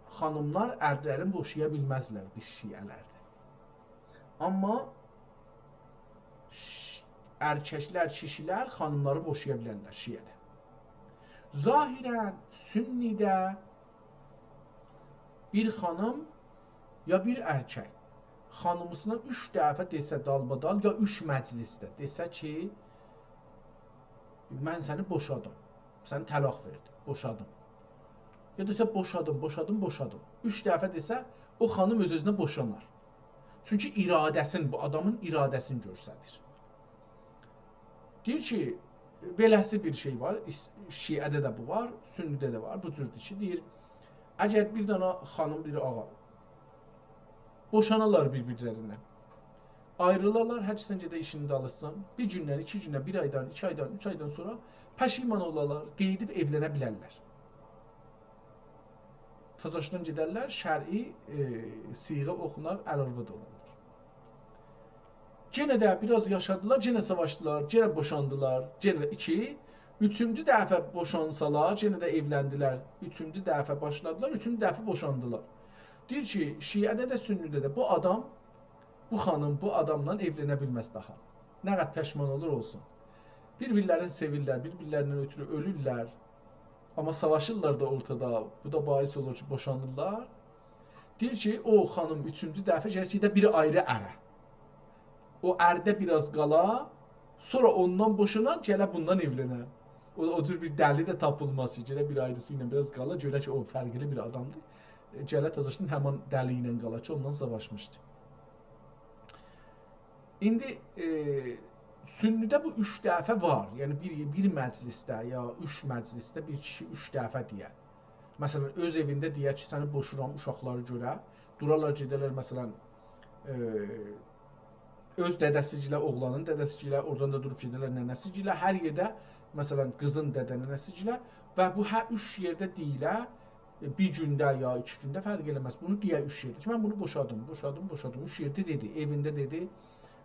خانیملار ارلرین بوشایا بیلمزلر بیز شیعه‌لرده. آمما ش-، ارککلر، کیشیلر خانیملاری بوشایا بیلرلر شیعه‌ده. ظاهراً سنی‌ده بیر خانیم یا بیر ارکک خانیمیسینا اوچ دفعه دئسه دالبادال، یا اوچ مجلسده دئسه کی، «من سنی بوشادیم، سنی طلاق وئردیم، بوشادیم.» یا دئسه «بوشادیم، بوشادیم، بوشادیم.» اوچ دفعه دئسه، او خانیم اؤز-اؤزونه بوشانار. چونکی اراده‌سینی، بو آدامین اراده‌سینی گؤستریر. دئییر کی، بئله‌سی بیر شئی وار، ایس-، شیعه‌ده ده بو وار، سنی‌ده ده وار، بو جوردور کی، دئییر، اگر بیر دنه خانیم، بیر آقا بوشانالار بیر-بیرلریندن، آیریلالار، هر کسین گئده ایشینین دالیسیجان، بیر گوندن، ایکی گوندن، بیر آیدان، ایکی آیدان، اوچ آیدان سونرا پشیمان اولالار، قئییدیب ائولنه بیلرلر. تازاشدان گئدرلر، شرعی، ائ، صیغه اوخونار، ار-آرواد اولارلار. یئنه ده بیر آز یاشادیلار، یئنه ساواشدیلار، یئنه بوشاندیلار، یئنه ده ایکی، اوچونجو دفعه بوشانسالار، یئنه ده ائولندیلر، اوچونجو دفعه باشلادیلار، اوچونجو دفعه بوشاندیلار. دئییر کی، شیعه‌ده ده، سنی‌ده ده بو آدام، بو خانیم بو آداملا ائولنه بیلمز داها. نه قدر پشیمان اولور اولسون. بیر-بیرلرینی سئویرلر، بیر-بیرلریندن اؤترو اؤلورلر. آمما ساواشیرلار دا اورتادا، بو دا باعث اولور کی، بوشانیرلار. دئییر کی، او خانیم اوچونجو دفعه گرک گئده بیر آیری اره. او ارده بیر آز قالا، سونرا اوندان بوشانا، گله بوندان ائولنه. او، او جور بیر دلی ده تاپیلماز کی، گله بیر آیریسی ایله بیر آز قالا، گؤره کی، او فرقلی بیر آدامدیر. ائ، گله تازاشدان همان دلی ایله قالا کی، اوندان ساواشمیشدی. ایندی، ائ، سنی‌ده بو اوچ دفعه وار. یعنی بیر، بیر مجلسده یا اوچ مجلسده بیر کیشی اوچ دفعه دئیه. مثلا، اؤز ائوینده دئیه کی، سنی بوشورام اوشاقلاری گؤره. دورارلار، گئدرلر، مثلا، ائ، اؤز دده‌سی‌گیله، اوغلانین دده‌سی‌گیله، اورادان دا دوروب گئدرلر ننه‌سی‌گیله. هر یئرده، مثلا، قیزین دده ننه‌سی‌گیله و بو هر اوچ یئرده دئییله، ائ، بیر گونده یا ایکی گونده فرق ائله‌مز. بونو دئیه اوچ یئرده کی، من بونو بوشادیم، بوشادیم، بوشادیم. اوچ یئرده دئدی، ائوینده دئدی،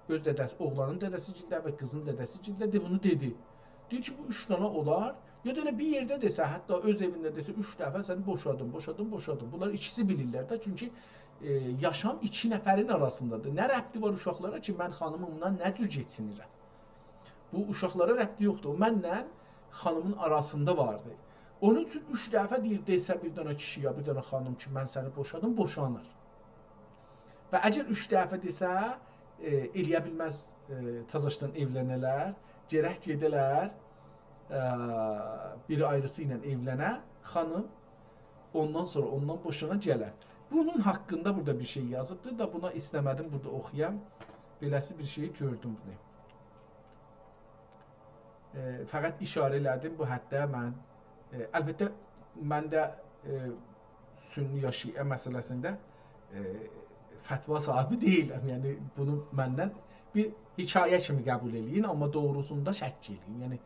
اؤز دده‌سی، اوغلانین دده‌سی‌گیلده و قیزین دده‌سی‌گیلده، دئ، بونو دئدی. دئییر کی، بو اوچ دنه اولار. یا دا ائله بیر یئرده دئسه، حتی اؤز ائوینده دئسه، اوچ دفعه سنی بوشادیم، بوشادیم، بوشادیم. بونلار ایکیسی بیلیرلر ده، چونکی، ائ، یاشام ایکی نفرین آراسیندادیر. نه ربطی وار اوشاقلارا کی، من خانیمیملا نه جور کئچینیرم؟ بو اوشاقلارا ربطی یوخدور. او منله خانیمین آراسیندا واردی. اونون اوچون اوچ دفعه دئییر، دئسه بیر دنه کیشی یا بیر دنه خانیم کی، من سنی بوشادیم، بوشانیر. و اگر اوچ دفعه دئسه، ائ، ائلیه بیلمز، ائ، تازاشدان ائولنه‌لر، گرک گئده‌لر، ائ، بیر آیریسی ایله ائولنه خانیم، اوندان سونرا اوندان بوشانا گله. بونون حاقیندا بورادا بیر شئی یازیبدیر دا، بونا ایسته‌مه‌دیم بورادا اوخویام. بئله‌سی بیر شئیی گؤردوم بونو. ائ، فقط ایشاره ائله‌دیم بو حدده من. ائ، البته، من ده، ائ، سنی یا شیعه مسئله‌سینده، ائ، فتوا صاحیبی دئییلم. یعنی، بونو مندن بیر حکایه کیمی قبول ائله‌یین، آمما دوغروسوندا شک ائله‌یین. یعنی،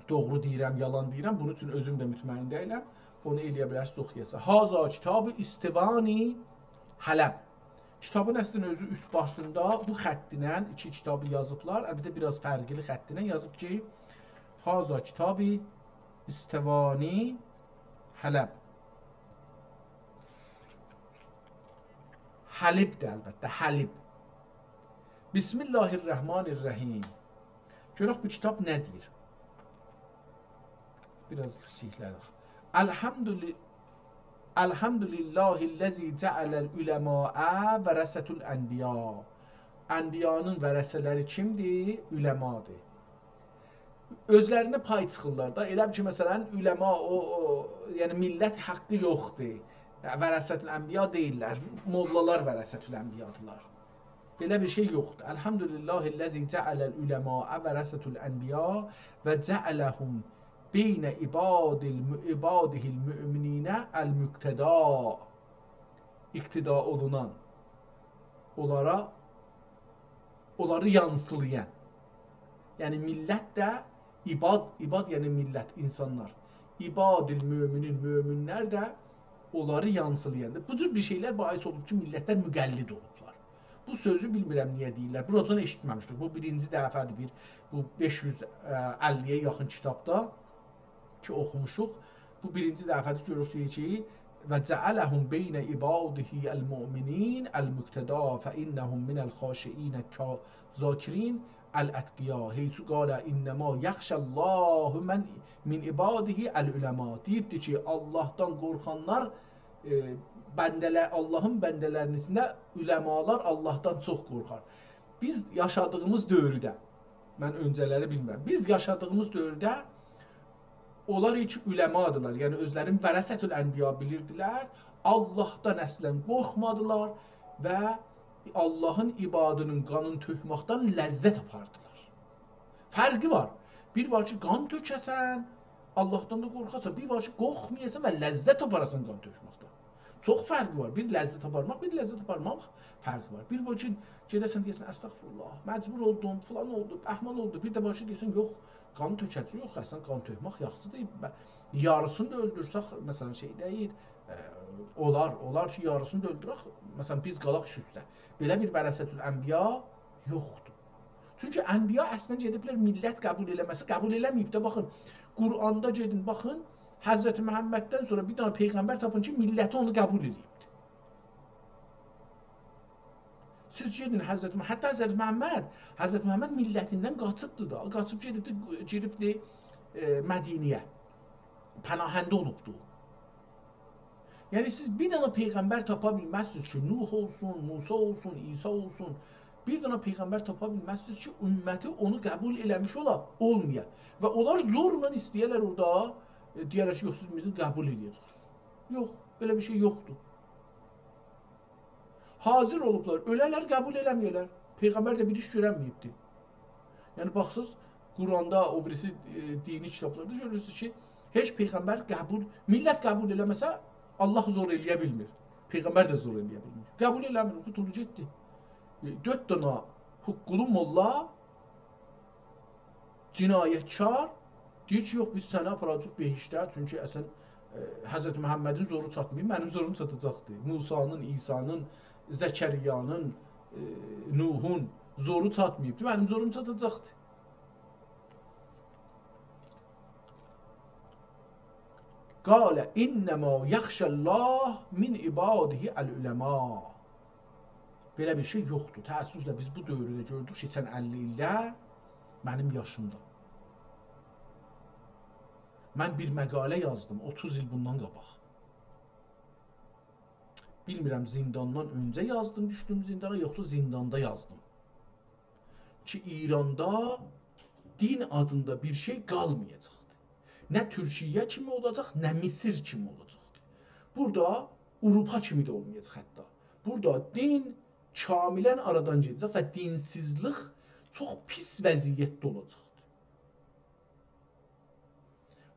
دوغرو دئییرم، یالان دئییرم، بونون اوچون اؤزوم ده مطمئن دئییلم. اونو ائلیه بیلرسینیز، اوخویاسینیز. هذا کتاب استوانی حلب. کیتابین اصلینده اؤزو اوست باشیندا بو خط ایله ایکی کیتابی یازیبلار. البته، بیر آز فرقلی خط ایله یازیب کی، هذا کتاب استوانی حلب. حلیب‌دیر البته، حلیب. بسم الله الرحمن الرحیم. گؤرک بو کیتاب نه دئییر؟ بیر آز کیچیکله‌دیر. الحمدلله، الحمد لله الذی جعل العلماء ورثة الانبیاء. انبیانین ورثه‌لری کیمدیر؟ علمادیر. اؤزلرینه پای چیخیرلار دا. ائله بیل کی، مثلا، علما، او، او، یعنی میللت حاقی یوخدور. ورثة الانبیا دئییللر. موللالار ورثة الانبیادیرلار. بئله بیر شئی یوخدور. الحمد لله الذی جعل العلماء ورثة الانبیاء و جعلهم بین عباد الم-، عباده المؤمنین المقتدا. اقتدا اولونان، اونلارا، اونلاری یانسیلایان. یعنی میللت ده عباد، عباد یعنی میللت، اینسانلار. عباد المؤمنین، مؤمنلر ده اونلاری یانسیلایاندیر. بو جور بیر شئیلر باعث اولوب کی، میللتلر مقلد اولوبلار. بو سؤزو بیلمیرم نییه دئییرلر. بوراجان ائشیتمه‌میشدیک. بو بیرینجی دفعه‌دیر بیر، بو بئش یوز اللی‌یه یاخین کیتابدا کی اوخوموشوق. بو بیرینجی دفعه‌دیر، گؤروروک دئییر کی، «و جعلهم بین عباده المؤمنین المقتدا فانهم من الخاشعین الذاکرین الاتقیا، حیث قال انما یخشی الله من، من عباده العلماء.» دئییبدیر کی، آللاهدان قورخانلار، ائ، بنده‌لر، آللاهین بنده‌لرینین ایچینده علمالار آللاهدان چوخ قورخار. بیز یاشادیغیمیز دؤورده، من اؤنجه‌لری بیلمیرم، بیز یاشادیغیمیز دؤورده اونلار هئچ علمادیلار، یعنی اؤزلرینی ورثة الانبیا بیلیردیلر، آللاهدان اصلا قورخمادیلار و آللاهین عبادینین قانینی تؤکمکدن لذت آپاردیلار. فرقی وار. بیر وار کی، قان تؤکه‌سن، آللاهدان دا قورخاسان، بیر وار کی، قورخمایاسان و لذت آپاراسان قان تؤکمکدن. چوخ فرقی وار. بیر لذت آپارماق، بیر لذت آپارماق فرقی وار. بیر وار کی، گئده‌سن دئیه‌سن، «استغفرالله، مجبور اولدوم، فلان اولدو، بهمان اولدو.» بیر ده وار کی، دئیه‌سن، «یوخ، قان تؤکه‌جک.» یوخ، اصلا قان تؤکمک یاخشی دئییل. به-، یاریسینی دا اؤلدورسک، مثلا، شئی دئییل، ائ، اولار، اولار کی، یاریسینی دا اؤلدورک، مثلا، بیز قالاق ایش اوسته. بئله بیر ورثة الانبیا یوخدور. چونکی انبیا اصلا گئدیبلر، میللت قبول ائله‌مه‌سه، قبول ائله‌مه‌ییب ده. باخین، قرآندا گئدین، باخین، حضرت محمددن سونرا بیر دنه پیغمبر تاپین کی، میللتی اونو قبول ائله‌ییبدیر. سیز گئدین حضرت مح-، حتی حضرت محمد، حضرت محمد میللتیندن قاچیبدی دا، قاچیب گئدیبدی، گیریبدی، ائ، مدینه‌یه. پناهنده اولوبدو. یعنی سیز بیر دنه پیغمبر تاپا بیلمزسینیز کی، نوح اولسون، موسی اولسون، عیسی اولسون، بیر دنه پیغمبر تاپا بیلمزسینیز کی، امتی اونو قبول ائله‌میش اولا، اولمایا. و اونلار زورلا ایسته‌یه‌لر اورادا، ائ، دئیه‌لر کی، «یوخ، سیز بیزی قبول ائله‌یه‌جکسینیز.» یوخ، بئله بیر شئی یوخدور. حاضر اولوبلار، اؤله‌لر، قبول ائله‌مه‌یه‌لر. پیغمبر ده بیر ایش گؤرنمه‌ییبدی. یعنی، باخسیز، قرآندا، او بیریسی، ائ، دینی کیتابلاردا گؤرورسونوز کی، هئچ پیغمبر قبول، میللت قبول ائله‌مه‌سه، آللاه زور ائله‌یه بیلمیر. پیغمبر ده زور ائله‌یه بیلمیر. قبول ائله‌میر، قوتولدو گئتدی. ائ، دؤرد دنه حقه‌لی موللا جنایتکار دئییر کی، «یوخ، بیز سنی آپاراجاغیق بهشته، چونکی اصلا، ائ، حضرت محمدین زورو چاتماییب، منیم زوروم چاتاجاقدیر. موسی‌نین، عیسی‌نین، زکریانین، ائ، نوحون زورو چاتماییبدی، منیم زوروم چاتاجاقدیر.» «قال انما یخشی الله من عباده العلماء.» بئله بیر شئی یوخدور. تأسفله بیز بو دؤورده گؤردوک، کئچن اللی ایلده منیم یاشیمدا. من بیر مقاله یازدیم، اوتوز ایل بوندان قاباق. بیلمیرم، زینداندان اؤنجه یازدیم، دوشدوم زیندانا، یوخسا زینداندا یازدیم کی، ایراندا دین آدیندا بیر شئی قالمایاجاقدیر. نه تورکیه کیمی اولاجاق، نه مصر کیمی اولاجاقدیر. بورادا آوروپا کیمی ده اولمایاجاق حتی. بورادا دین کاملا آرادان گئده‌جک و دینسیزلیک چوخ پیس وضعیتده اولاجاقدیر.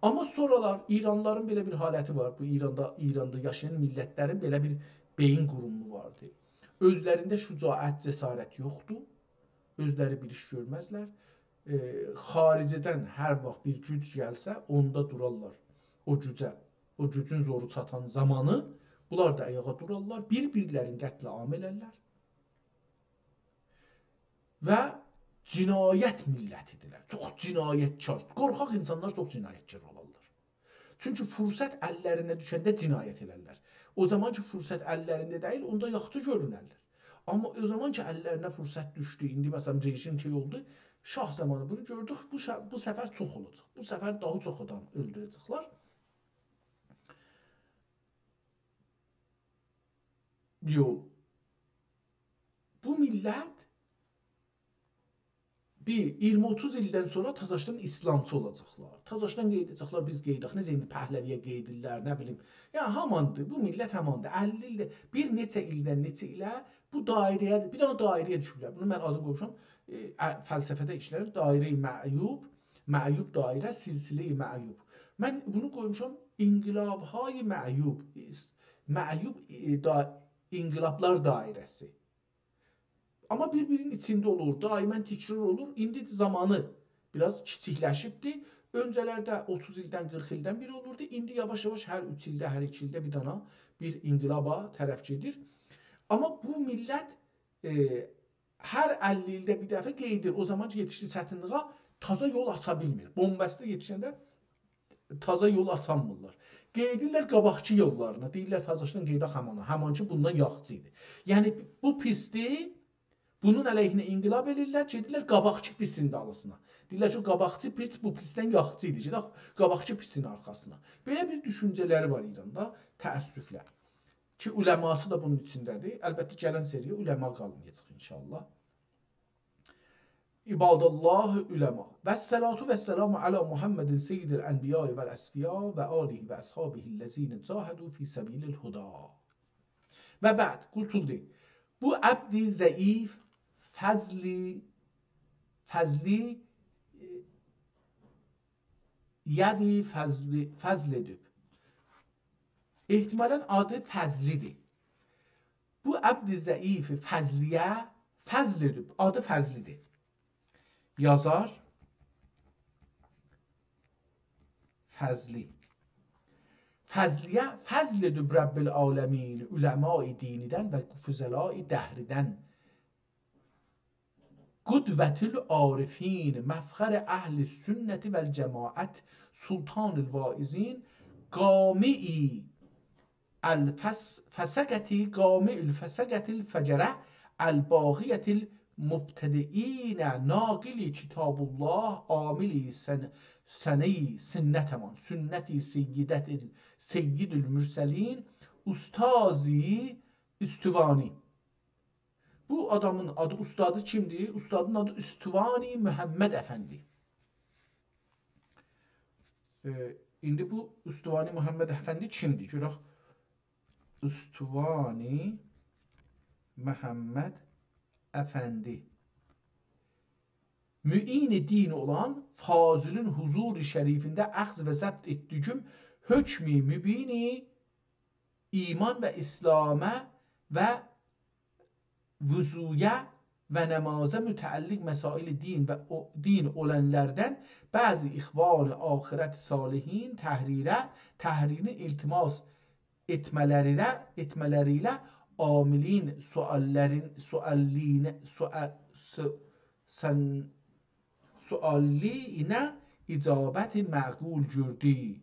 آمما سونرالار ایرانلیلارین بئله بیر حالتی وار. بو ایراندا، ایراندا یاشایان میللتلرین بئله بیر بئیین قورومو واردی. اؤزلرینده شجاعت، جسارت یوخدور. اؤزلری بیر ایش گؤرمزلر. ائ، خارجدن هر واخت بیر گوج گلسه، اوندا دورارلار. او گوجه، او گوجون زورو چاتان زامانی بونلار دا آیاغا دورارلار، بیر-بیرلرینی قتل‌عام ائلرلر. و جنایت میللتی‌دیرلر. چوخ جنایتکار. قورخاق اینسانلار چوخ جنایتکار اولارلار. چونکی فرصت اللرینه دوشنده جنایت ائلرلر. او زامان کی، فرصت اللرینده دئییل، اوندا یاخشی گؤرونرلر. آمما او زامان کی، اللرینه فرصت دوشدو، ایندی، مثلا، رژیم شئی اولدو، شاه زامانی بونو گؤردوک، بو ش-، بو سفر چوخ اولاجاق. بو سفر داها چوخ آدام اؤلدوره‌جکلر. یول. بو میللت بیر اییرمی اوتوز ایلدن سونرا تازاشدان ایسلامچی اولاجاقلار. تازاشدان قاییداجاقلار، بیز قاییداق. نئجه ایندی پهلوی‌یه قاییدیرلار، نه بیلیم. یعنی، هاماندیر، بو میللت هاماندیر. اللی ایلده، بیر نئچه ایلدن نئچه ایله بو دایره‌یه، بیر دنه دایره‌یه دوشوبلر. بونو من آدینی قویموشام، ائ، ا، فلسفه‌ده ایشله‌نیر. دایره‌ی معیوب، معیوب دایره، سلسله‌ی معیوب. من بونو قویموشام انقلاب‌های معیوب، معیوب، ائ، دا، انقلابلار دایره‌سی. آمما بیر-بیرینین ایچینده اولور، دائماً تکرار اولور. ایندی زامانی بیر آز کیچیکلشیبدی. اؤنجه‌لرده اوتوز ایلدن، قیرخ ایلدن بیر اولوردو. ایندی یاواش-یاواش هر اوچ ایلده، هر ایکی ایلده بیر دانا بیر انقلابا طرف گئدیر. آمما بو میللت، ائ، هر اللی ایلده بیر دفعه قاییدیر. او زامان کی، یئتیشدی چتینلیگه، تازا یول آچا بیلمیر. بن‌بسته یئتیشنده تازا یول آچانمیرلار. قاییدیرلار قاباقکی یوللارینا. دئییرلر، «تازاشدان قاییداق همانا. همان کی، بوندان یاخشی ایدی.» یعنی، بو پیسدی، بونون علیهینه انقلاب ائدیرلر، گئدیرلر قاباقکی پیسین دالیسینا. دئییرلر کی، قاباقکی پیس بو پیسدن یاخشی ایدی. گئدک قاباقکی پیسین آرخاسینا. بئله بیر دوشونجه‌لری وار ایراندا، تأسفله. کی، علماسی دا بونون ایچینده‌دیر. البته، گلن سری‌یه علما قالمایاجاق ان‌شاءالله. عباد الله، علما. «و الصلاة و السلام علی محمد سید الانبیاء و الاصفیاء و آله و اصحابه الذین جاهدوا فی سبیل الهدی.» و بعد، قرتولدو. بو عبد ضعیف، فضلی، فضلی، ائ، یدی فضلی، فضل ائدیب. احتمالاً آدی فضلی‌دیر. بو عبد ضعیف فضلی‌یه فضل ائدیب، آدی فضلی‌دیر. یازار فضلی. فضلی‌یه فضل ائدیب رب العالمین، علمای دینیدن و فضلای دهریدن. قدوة العارفین، مفخر اهل سنت و الجماعت، سلطان الواعظین، قامع الفس-، فسقة، قامع الفسقة الفجرة، الباغیة المبتدعین، ناقل کتاب الله، عامل سن-، سنی، سنت، امان، سنت سیدت ال-، سید المرسلین، استاذ استوانی. بو آدامین آدی، اوستادی کیمدیر؟ اوستادین آدی استوانی محمد افندی. ائ، ایندی بو استوانی محمد افندی کیمدیر؟ گؤرک. استوانی محمد افندی. معین دین اولان فاضلین حضور شریفینده اخذ و ضبط ائتدیگیم حکم مبین ایمان و اسلامه و وضویه و نمازه متعلق مسائل دین و او-، دین اولانلاردان بعضی اخوان آخرت صالحین تحریره، تحریرین التماس ائتمه‌لری ایله، ائتمه‌لری ایله عاملین سؤاللرین، سؤالین، سؤا-، سؤ-، سن-، سؤالی ایله اجابت معقول گؤردو.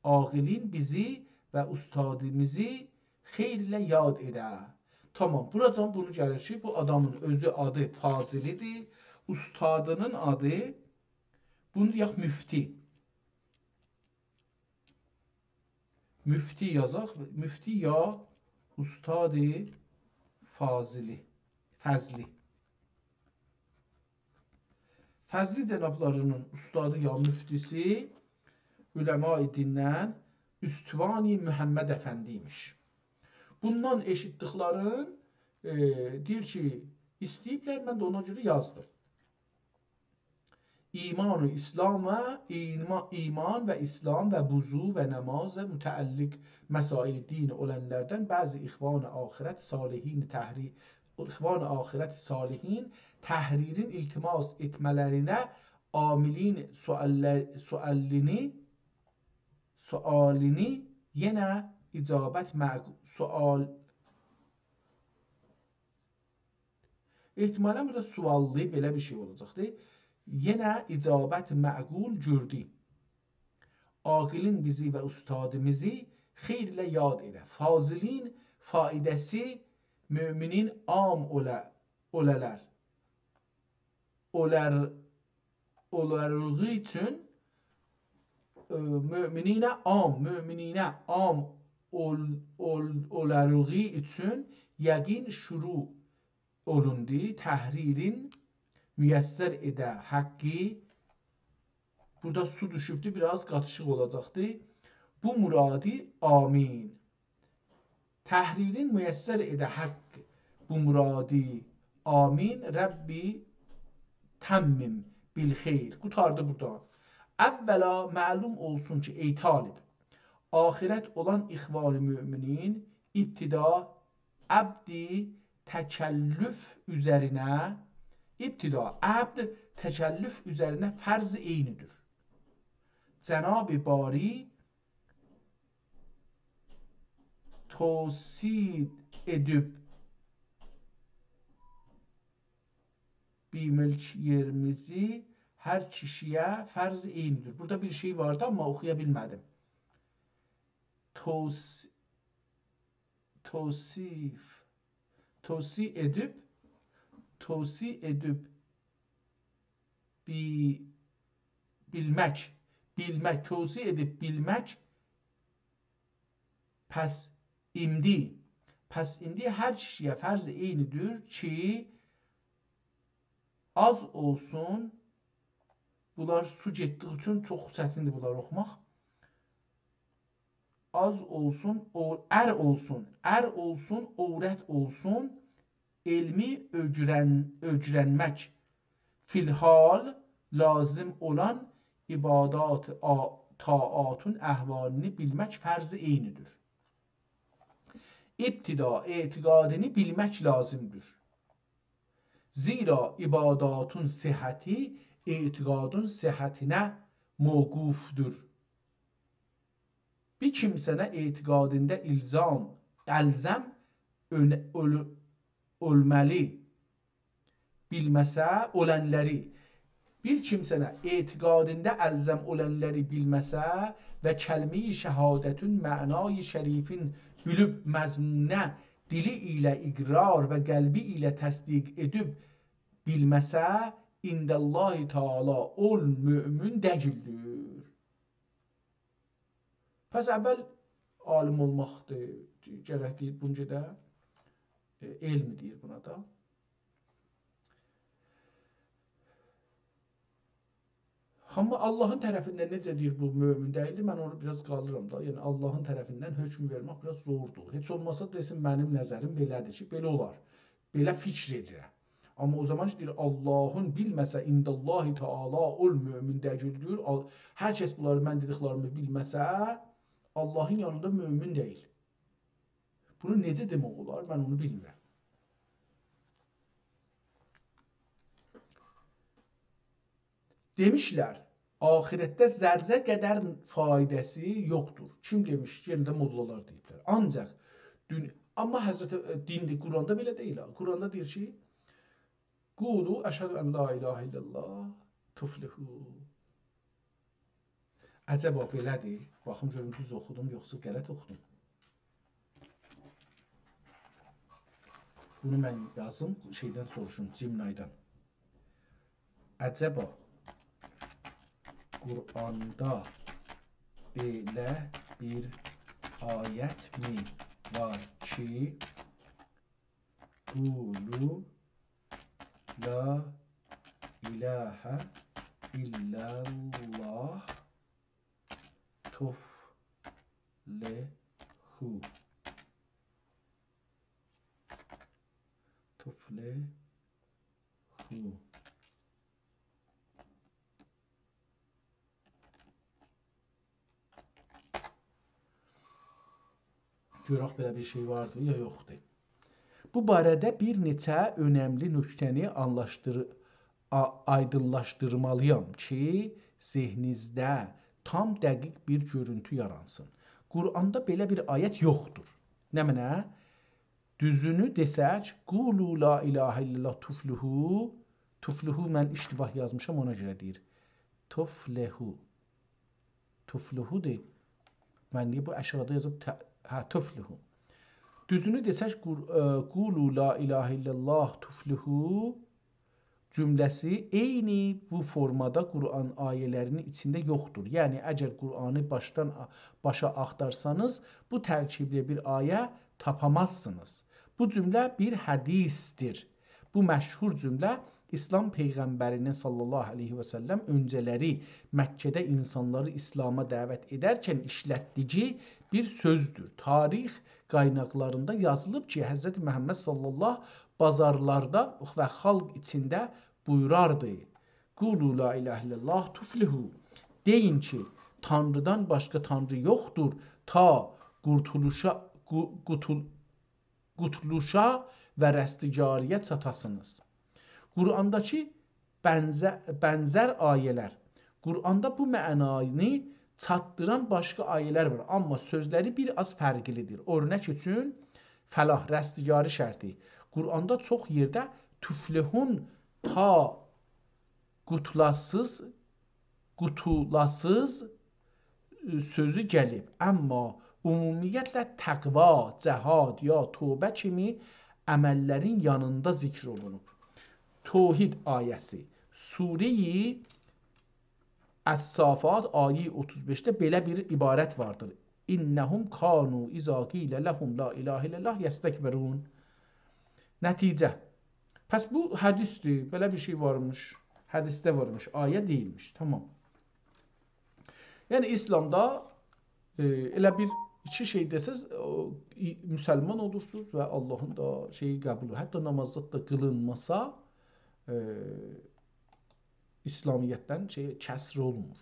عاقلین بیزی و اوستادیمیزی خیر ایله یاد ائده. تامام، بوراجان بونو گلیر کی، بو آدامین اؤزو آدی فاضلی‌دیر، اوستادینین آدی، بونو دئیک، مفتی. مفتی یازاق، مفتی یا استاد فاضلی، فضلی. فضلی جنابلاری‌نین اوستادی یا مفتی‌سی، علمای دیندن استوانی محمد افندی ایمیش. بوندان ائشیتدیکلرین، ائ، دئییر کی، ایسته‌ییبلر، من ده اونا گؤره یازدیم. ایمان و اسلام و ایما-، ایمان و اسلام و وضو و نماز متعلق مسائل دین اولانلاردان بعضی اخوان آخرت صالحین تحری-، اخوان آخرت صالحین تحریرین التماس ائتمه‌لرینه عاملین سؤالله-، سؤالینی، سؤالینی یئنه اجابت معقو-، سؤال، احتمالاً بورادا سؤاللی بئله بیر شئی اولاجاقدی. یئنه اجابت معقول گؤردو. عاقلین بیزی و اوستادیمیزی خیر ایله یاد ائده. فاضلین فایده‌سی مؤمنین عام اوله-، اولالار. اولار-، اولارلیغی اوچون، ائ، مؤمنینه عام، مؤمنینه عام اول-، اول-، اولارلیغی اوچون یقین شروع اولوندو. تحریرین میسر ائده حقی، بورادا سو دوشوبدور، بیر آز قاتیشیق اولاجاقدیر. بو مرادی، آمین. تحریرین میسر ائده حق بو مرادی، آمین. ربی تمم بالخیر. قوتاردی بورادا. اولا معلوم اولسون کی، ای طالب، آخرت اولان اخوان مؤمنین ابتدا عبدی تکلف اوزرینه، ابتدا عبد تکلف اوزرینه فرض عینی‌دیر. جناب باری توصیه ائدیب بی‌ملک یئریمیزی هر کیشی‌یه فرض عینی‌دیر. بورادا بیر شئی واردی، آمما اوخویا بیلمه‌دیم. توص-، توصیف، توصیه ائدیب، توصیه ائدیب بی-، بیلمک، بیلمک، توصیه ائدیب بیلمک. پس ایندی، پس ایندی هر کیشی‌یه فرض عینی‌دیر کی، آز اولسون، بونلار سو گئتدیگی اوچون چوخ چتیندیر بونلاری اوخوماق. آز اولسون، او-، ار اولسون، ار اولسون، عورت اولسون، علمی اؤگرن-، اؤگرنمک، فی‌الحال لازم اولان عبادات، آ-، طاعاتون احوالینی بیلمک فرض عینی‌دیر. ابتدا اعتقادینی بیلمک لازم‌دیر. زیرا عباداتون صحتی اعتقادون صحتینه موقوف‌دور. بیر کیمسه‌نه اعتقادیندا الزام، الزم اؤن-، اؤل-، اؤلمه‌لی، بیلمه‌سه، اؤلنلری، بیر کیمسه‌نه اعتقادیندا الزم اؤلنلری بیلمه‌سه و کلمه‌ی شهادتون معنای شریفین بیلیب مضمونونه دیلی ایله اقرار و قلبی ایله تصدیق ائدیب بیلمه‌سه، عند الله تعالی اول مؤمن دئییلدیر. پس اول عالم اولماقدیر، گرک دئییر، بونجا دا، ائ، علم دئییر بونا دا. آمما آللاهین طرفیندن نئجه دئییر بو مؤمن دئییلدیر، من اونو بیر آز قالیرام دا. یعنی آللاهین طرفیندن حکم وئرمک بیر آز زوردور. هئچ اولماسا دئسین، منیم نظریم بئله‌دیر کی، بئله اولار. بئله فیکر ائدیرم. آمما او زامان کی، دئییر، آللاهین بیلمه‌سه، عند الله تعالی اول مؤمن دئییلدیر. آل-، هر کس بونلاری، من دئدیکلریمی بیلمه‌سه، آللاهین یانیندا مؤمن دئییل. بونو نئجه دئمک اولار، من اونو بیلمیرم. دئمیشلر، آخرتده ذره قدر فایده‌سی یوخدور. کیم دئمیش؟ یئنه ده موللالار دئییبلر. آنجاق دون-، آمما حضرت، ائ، دین، قرآندا بئله دئییل ها. قرآندا دئییر کی، «قولوا أشهد أن لا إله إلا الله تفلحوا.» عجبا بئله‌دیر؟ باخیم گؤروم دوز اوخودوم، یوخسا غلط اوخودوم. بونو من یازیم، شئیدن سوروشون، جیمنایدان. عجبا قرآندا بئله بیر آیت‌می وار کی، «قولوا لا إله إلا الله تفلحوا.» تفلحوا. گؤرک بئله بیر شئی واردی یا یوخدور. بو باره‌ده بیر نئچه اؤنملی نکته‌نی آنلاشدیر-، آ-، آیدینلاشدیرمالییام کی، ذهنینیزده تام دقیق بیر گؤرونتو یارانسین. قرآندا بئله بیر آیت یوخدور. نمنه؟ دوزونو دئسک، «قولوا لا إله إلا الله تفلحوا». تفلحوا من اشتباه یازمیشام، اونا گؤره دئییر. تفلحوا. تفلحودور. من نییه بو آشاغیدا یازیب ت-، هه، تفلحوا. دوزونو دئسک، قور-، ائ، «قولوا لا إله إلا الله تفلحوا» جمله‌سی عینی بو فورمادا قرآن آیه‌لرینین ایچینده یوخدور. یعنی، اگر قرآنی باشدان آ-، باشا آختارسانیز، بو ترکیبلی بیر آیه تاپامازسینیز. بو جمله بیر حدیثدیر. بو مشهور جمله ایسلام پیغمبری‌نین صلی الله علیه و سلم اؤنجه‌لری مکه‌ده اینسانلاری ایسلاما دعوت ائدرکن ایشلتدیگی بیر سؤزدور. تاریخ قایناقلاریندا یازیلیب کی، حضرت محمد صلی الله بازارلاردا و خالق ایچینده بویوراردی: «قولوا لا اله الا الله تفلحوا.» دئیین کی، تانریدان باشقا تانری یوخدور، تا قورتولوشا، قو-، قوتول-، قوتولوشا و رستگاری‌یه چاتاسینیز. قرآنداکی بنزه-، بنزر آیه‌لر. قرآندا بو معنانی چاتدیران باشقا آیه‌لر وار، آمما سؤزلری بیر آز فرقلی‌دیر. اؤرنک اوچون، فلاح، رستگاری شرطی. قرآندا چوخ یئرده «تفلحون»، تا قوتولاسیز، قوتولاسیز، ائ، سؤزو گلیب. آمما عمومیتله تقوا، جهاد یا توبه کیمی عمللرین یانیندا ذکر اولونوب. توحید آیه‌سی. سوره‌ی الصافات آیه اوتوز بئشده بئله بیر عبارت واردیر: «انهم کانوا اذا قیل لهم لا اله الا الله یستکبرون.» نتیجه. پس بو حدیثدیر، بئله بیر شئی وارمیش، حدیثده وارمیش، آیه دئییلمیش، تامام. یعنی ایسلامدا، ائ، ائله بیر ایکی شئی دئسز، او، ای-، مسلمان اولورسونوز و آللاهین دا شئیی قبول اولور. حتی نامازدا دا قیلینماسا، ائ، ایسلامیتدن شئی، کسر اولمور.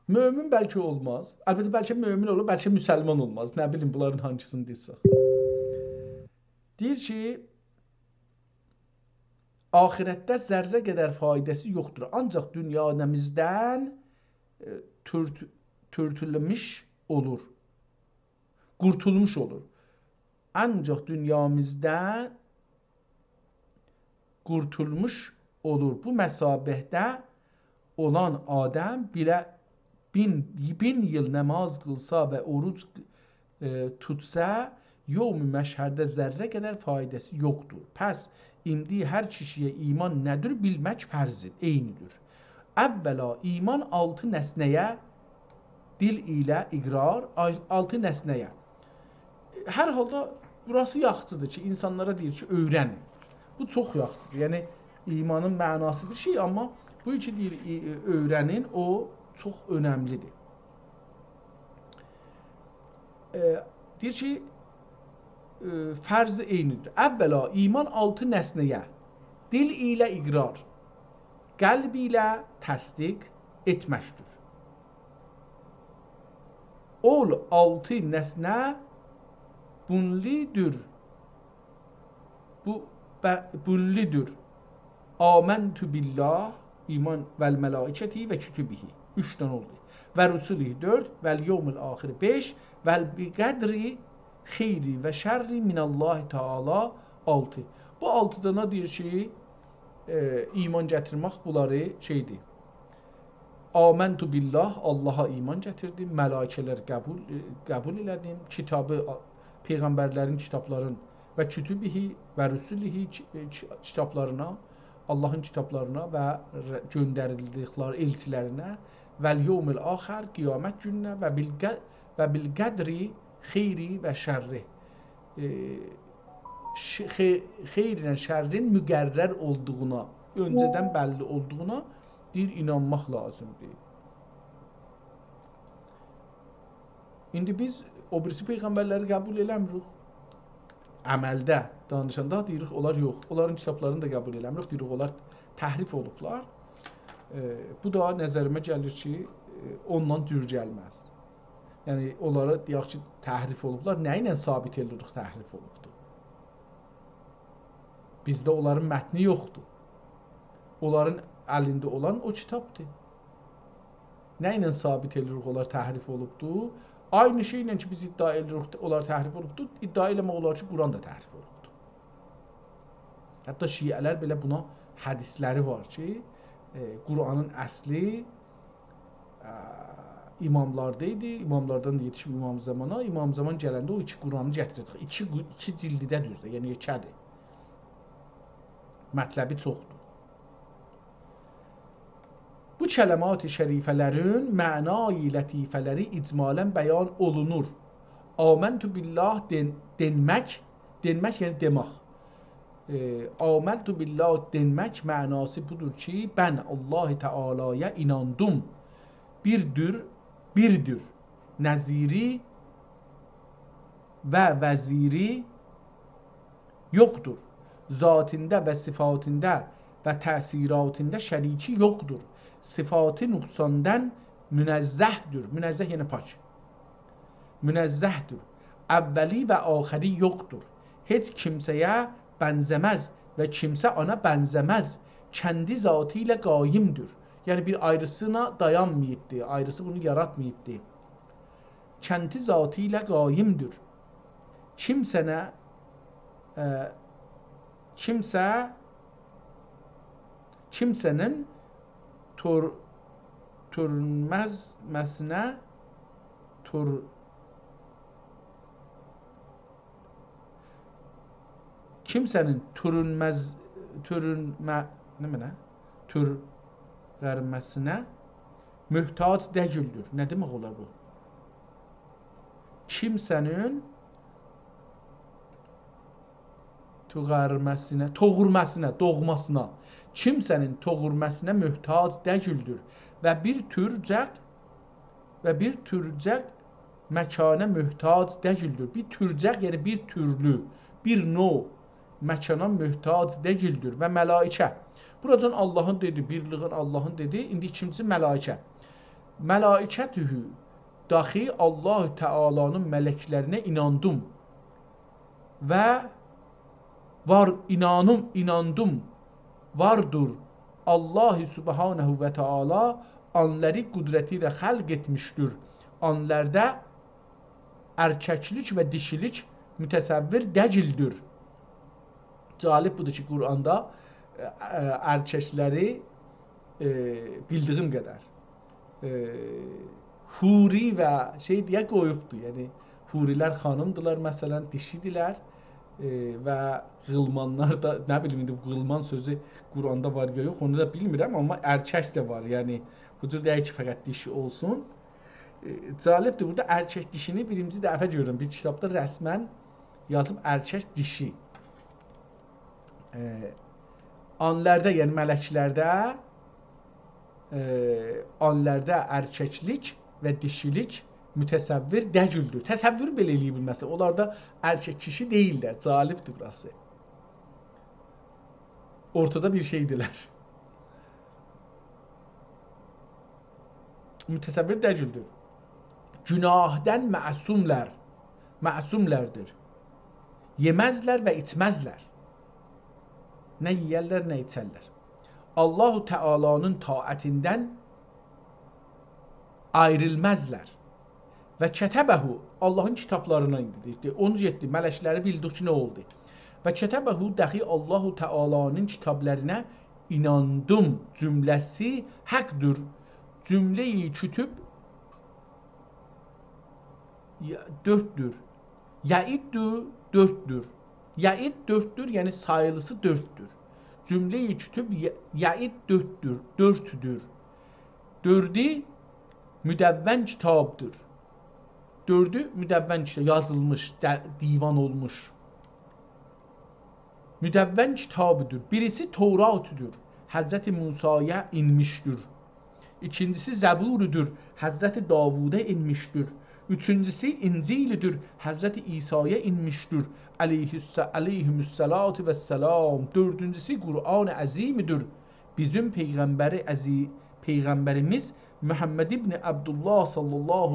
مؤمن بلکه اولماز. البته، بلکه مؤمن اولور، بلکه مسلمان اولماز. نه بیلیم، بونلارین هانسینی دئسک. دئییر کی، آخرتده ذره قدر فایده‌سی یوخدور. آنجاق دونیامیزدان، ائ، تورت-، تورتولموش اولور. قورتولموش اولور. آنجاق دونیامیزدان قورتولموش اولور. بو مسابه‌ده اولان آدام بیله بین، بین ایل نماز قیلسا و اوروج، ائ، توتسا، یوم محشرده ذره قدر فایده‌سی یوخدور. پس ایندی هر کیشی‌یه ایمان نه‌دیر بیلمک فرضدیر، عینی‌دیر. اولا، ایمان آلتی نسنه‌یه، دیل ایله اقرار، آی-، آلتی نسنه‌یه. هر حالدا بوراسی یاخشی‌دیر کی، اینسانلارا دئییر کی، اؤیرنین. بو چوخ یاخشی‌دیر. یعنی، ایمانین معناسی بیر شئی، آمما بو کی دئییر، ای-، ائ، اؤیرنین، او چوخ اؤنملی‌دیر. ائ، دئییر کی، ائ، فرض عینی‌دیر. اولا، ایمان آلتی نسنه‌یه، دیل ایله اقرار، قلب ایله تصدیق ائتمکدیر. اول آلتی نسنه بونلودور. بو، به-، بونلودور. آمنت بالله، ایمان، و الملائکة و کتبه، اوچ دنه اولدو. و رسله، دؤرد، و الیوم الآخر، بئش، و بالقدر خیره و شره من الله تعالی، آلتی. بو آلتی دنه دئییر کی، ائ، ایمان گتیرمک بونلاری شئی‌دیر. آمنت بالله، آللاها ایمان گتیردیم، ملائکه‌لر قبول، ائ، قبول ائله‌دیم، کیتابی، آ-، پیغمبرلرین کیتابلارین و کتبه و رسله کی-، ائ، کی-، کیتابلارینا، آللاهین کیتابلارینا و ر-، گؤندریلدیکلری ائلچی‌لرینه، و الیوم الآخر، قیامت گونونه و بالق-، و بالقدر خیره و شره. ائ، ش-، خئ-، خیر ایله شرین مقرر اولدوغونا، اؤنجه‌دن بللی اولدوغونا دئییر، اینانماق لازیمدیر. ایندی بیز او بیریسی پیغمبرلری قبول ائله‌میریک. عملده دانیشاندا دئییریک، اونلار یوخ. اونلارین کیتابلارینی دا قبول ائله‌میریک، دئییریک، اونلار تحریف اولوبلار. ائ، بو دا نظریمه گلیر کی، ائ، اوندان دور گلمز. یعنی، اونلارا دئیک کی، تحریف اولوبلار. نه ایله ثابت ائدیریک تحریف اولوبدور؟ بیزده اونلارین متنی یوخدور. اونلارین الینده اولان او کیتابدیر. نه ایله ثابت ائدیریک اونلار تحریف اولوبدور؟ عینی شئی‌له کی، بیز ادعا ائدیریک اونلار تحریف اولوبدور، ادعا ائله‌مک اولار کی، قرآن دا تحریف اولوبدور. حتی شیعه‌لر بئله بونا حدیثلری وار کی، ائ، قرآنین اصلی، ائ، اماملاردا ایدی، اماملاردان دا یئتیشیب امام زمانا، امام زمان گلنده او ایکی قرآنی گتیره‌جک. ایکی قو-، ایکی جلدی ده دوزده، یعنی یئکه‌دیر. مطلبی چوخدور. بو کلمات شریفه‌لرین معنای لطیفه‌لری اجمالاً بیان اولونور. آمنت بالله دئن-، دئنمک، دئنمک یعنی دئمک. ائ، «آمنت بالله» دئمک معناسی بودور کی، من الله تعالی‌یا ایناندیم. بیردیر، بیردیر. نظیری و وزیری یوخدور. ذاتیندا و صفاتیندا و تأثیراتیندا شریکی یوخدور. صفاتی نقصاندان منزه‌دیر. منزه یعنی پاک. منزه‌دیر. اولی و آخری یوخدور. هئچ کیمسه‌یه بنزه‌مز و کیمسه اونا بنزه‌مز. کندی ذاتی ایله قایمدیر. یعنی بیر آیریسینا دایانماییبدی. آیریسی بونو یاراتماییبدی. کندی ذاتی ایله قایمدیر. کیمسه‌نه، ائ، کیمسه، کیمسه‌نین تور-، تورونمزمه‌سینه، تور-، کیمسه‌نین تورونمز-، تورونمه-، نمنه؟ تورغرمه‌سینه محتاج دئییلدیر. نه دئمک اولار بو؟ کیمسه‌نین توغرمه‌سینه، توغورماسینا، دوغماسینا. کیمسه‌نین توغورماسینا محتاج دئییلدیر و بیر تورجک و بیر تورجک مکانا محتاج دئییلدیر. بیر تورجک، یعنی بیر تورلو، بیر نوع مکانا محتاج دئییلدیر. و ملائکه. بوراجان اللهین دئدی، بیرلیگین اللهین دئدی. ایندی ایکینجیسی ملائکه. ملائکته، داخی الله تعالی‌نین ملکلرینه ایناندیم. و وار، اینانیم، ایناندیم. واردیر. الله سبحانه و تعالی اونلاری قدرتی ایله خلق ائتمیشدیر. اونلاردا ارککلیک و دیشیلیک متصور دئییلدیر. جالب بودور کی، قرآندا، ائ، ائ، ارککلری، ائ، بیلدیگیم قدر، ائ، حوری و شئی دئیه قویوبدور. یعنی، حوری‌لر خانیمدیلار، مثلا، دیشی‌دیلر، ائ، و غلمانلار دا، نه بیلیم، ایندی بو غلمان سؤزو قرآندا وار یا یوخ، اونو دا بیلمیرم، آمما ارکک ده وار. یعنی، بو جور دئییل کی، فقط دیشی اولسون. ائ، جالبدیر، بورادا ارکک دیشینی بیرینجی دفعه گؤرورم. بیر کیتابدا رسما یازیب ارکک دیشی. ائ، اونلاردا، یعنی ملکلرده، ائ، اونلاردا ارککلیک و دیشیلیک متصور دئییلدیر. تصور بئله ائله‌یه بیلمزلر. اونلار دا ارکک کیشی دئییللر. جالبدیر بوراسی. اورتادا بیر شئیدیرلر. متصور دئییلدیر. گناهدان معصوملار، معصوملاردیر. یئمزلر و ایچمزلر. نه یئیرلر، نه ایچرلر. الله تعالی‌نین طاعتیندن آیریلمازلار. و کتبه، اللهین کیتابلارینا ایندی دئییر. اونو گئتدی، ملکلری بیلدیک کی، نه اولدو. و کتبه، داخی الله تعالی‌نین کیتابلارینا ایناندیم جمله‌سی حقدیر. جمله‌ی کتب، یا، دؤرددور. یعد دؤرددور. یعد دؤرددور، یعنی ساییلیسی دؤرددور. جمله‌ی کتب ی-، یعد دؤرددور، دؤرددور. دؤردو مدون کیتابدیر. دؤردو مدون کیتاب، یازیلمیش، د-، دیوان اولموش. مدون کیتابدیر. بیریسی توراتدیر. حضرت موسی‌یا اینمیشدیر. ایکینجیسی زبوردور. حضرت داوودا اینمیشدیر. اوچونجوسو انجیلدیر. حضرت عیسی‌یا اینمیشدیر. علیه الس-، علیهم الصلاة و السلام. دؤردونجوسو قرآن عظیمدیر. بیزیم پیغمبری عزی-، پیغمبریمیز محمد ابن عبدالله صلی الله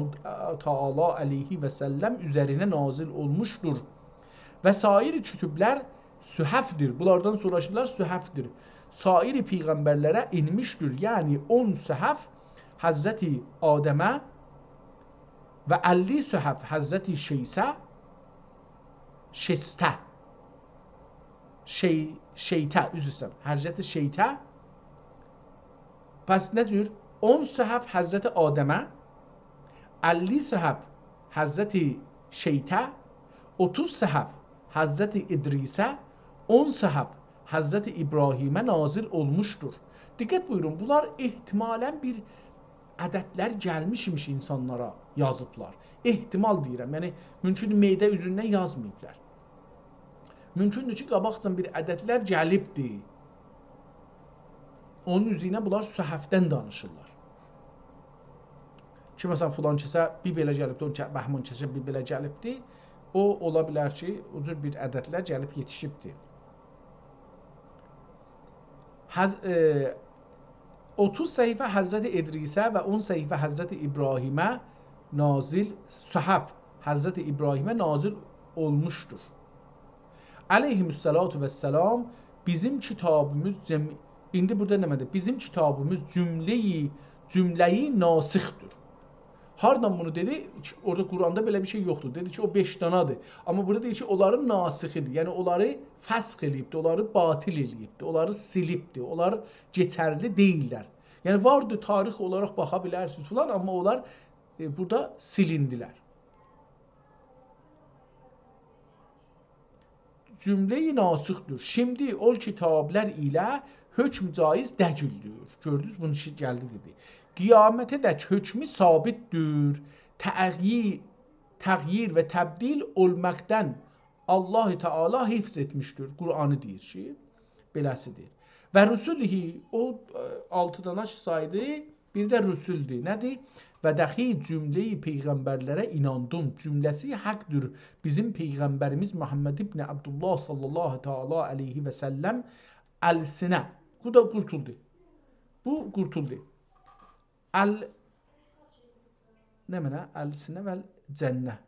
تعالی علیه و سلم اوزرینه نازل اولموشدور. و سایر کتبلر صحفدیر. بونلاردان سونراکیلار صحفدیر. سایر پیغمبرلره اینمیشدیر. یعنی اون صحف حضرت آدمه و اللی صحف حضرت شیثه، شسته. شی-، شیثه، عذر ایسته‌ییرم. حضرت شیثه. پس نه جور؟ اون صحف حضرت آدمه، اللی صحف حضرت شیثه، اوتوز صحف حضرت ادریسه، اون صحف حضرت ابراهیمه نازل اولموشدور. دقت بویورون، بونلار احتمالاً بیر عددلر گلمیش ایمیش اینسانلارا یازیبلار. احتمال دئییرم، یعنی ممکن معده اوزوندن یازماییبلار. مومکوندور کی، قاباقجادان بیر عددلر گلیبدی. اونون اوزو ایله بونلار صحفدن دانیشیرلار. کی، مثلا، فلان کسه بیر بئله گلیبدی، او که-، بهمان کسه بیر بئله گلیبدی. او، اولا بیلر کی، او جور بیر عددلر گلیب یئتیشیبدی. حض-، ائ، اوتوز صفحه حضرت ادریسه و اون صفحه حضرت ابراهیمه نازل، صحف حضرت ابراهیمه نازل اولموشدور. علیهم الصلاة والسلام، بیزیم کیتابیمیز جم-، ایندی بورادا نمنه‌دیر؟ بیزیم کیتابیمیز جمله‌ی، جمله‌ی ناسخدیر. هاردان بونو دئدی؟ اورادا قرآندا بئله بیر شئی یوخدور. دئدی کی، او بئش دانادیر. آمما بورادا دئییر کی، اونلارین ناسخیدیر. یعنی، اونلاری فسخ ائله‌ییبدیر، اونلاری باطل ائله‌ییبدیر، اونلاری سیلیبدیر، اونلار کئچرلی دئییللر. یعنی، واردیر، تاریخ اولاراق باخا بیلرسینیز فلان، آمما اونلار، ائ، بورادا سیلیندیلر. جمله‌ی ناسخدور. شیمدی او کیتابلار ایله حکم جایز دئییلدیر. گؤردونوز، بونو شی-، گلدی دئدی. قیامته‌دک حکمو ثابتدیر. تغییر، تغییر و تبدیل اولماقدان الله تعالی حفظ ائتمیشدیر. قرآنی دئییر کی، بئله‌سیدیر. و رسله، او، ائ، آلتی دانا کی سایدی، بیر ده رسولدور. نه‌دیر؟ و دخی جمله‌ی پیغمبرلره ایناندیم. جمله‌سی حقدیر. بیزیم پیغمبریمیز محمد ابن عبدالله صلی الله تعالی علیه و سلم السنه. بو دا قورتولدو. بو قورتولدو. ال-، نمنه؟ السنه و الجنه.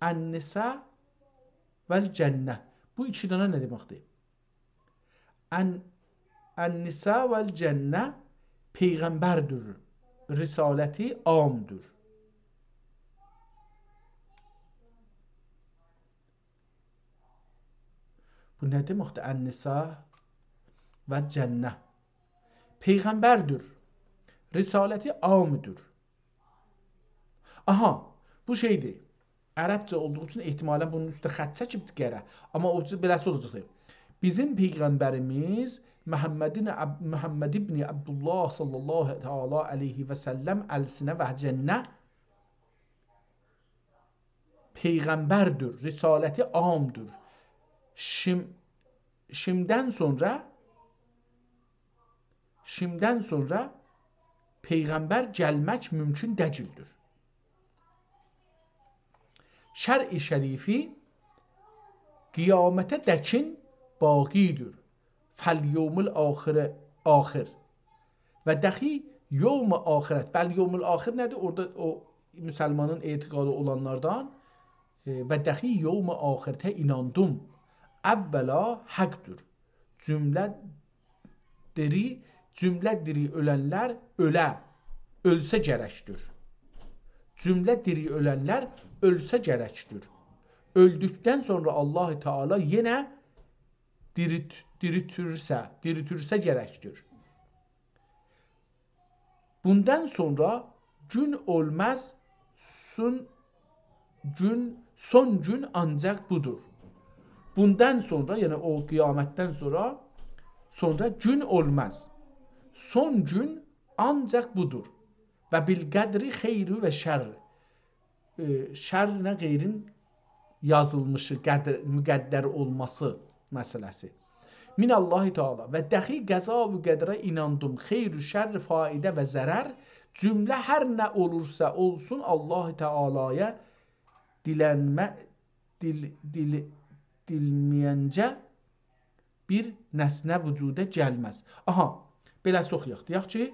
النساء و الجنه. بو ایکی دنه نه دئمکدیر؟ ان-، النساء و الجنه پیغمبردیر. رسالتی عامدیر. بو نه دئمکدیر؟ النساء و الجنه. پیغمبردیر. رسالتی عامدیر. آها، بو شئیدیر. عربجه اولدوغو اوچون احتمالا بونون اوسته خط چکیبدیر قره. آمما او بئله‌سی اولاجاقدیر. بیزیم پیغمبریمیز محمدین عب-، محمد ابن عبدالله صلی الله تعالی علیه و سلم السنه و جنه پیغمبردیر، رسالتی عامدیر. شیم-، شیمدن سونرا، شیمدن سونرا پیغمبر گلمک مومکون دئییلدیر. شرع شریفی قیامته‌دکین باقیدیر. فالیوم الآخر، آخر. و دخی یوم آخرت. فالیوم الآخر نه‌دیر؟ اورادا او مسلمانین اعتقادی اولانلاردان، ائ، و دخی یوم آخرته ایناندیم. اولا حقدیر. جمله دیری، جمله دیری اؤلنلر اؤله، اؤلسه گرکدیر. جمله دیری اؤلنلر اؤلسه گرکدیر. اؤلدوکدن سونرا الله تعالی یئنه دیریت-، دیریتورسه، دیریتورسه گرکدیر. بوندان سونرا گون اولماز، سون گون، سون گون آنجاق بودور. بوندان سونرا، یعنی او قیامتدن سونرا، سونرا گون اولماز. سون گون آنجاق بودور. و بالقدر خیر و شر. ائ، شرله خیرین یازیلمیشی، قدر، مقدر اولماسی مسئله‌سی. من الله تعالی. و دخی قضا و قدره ایناندیم. خیر و شر، فایده و ضرر، جمله هر نه اولورسا اولسون، الله تعالی‌یا دیلنمه، دیل، دیل، دیلمه‌ینجه بیر نسنه وجودا گلمز. آها، بئله‌سی اوخویاق. دئیک کی،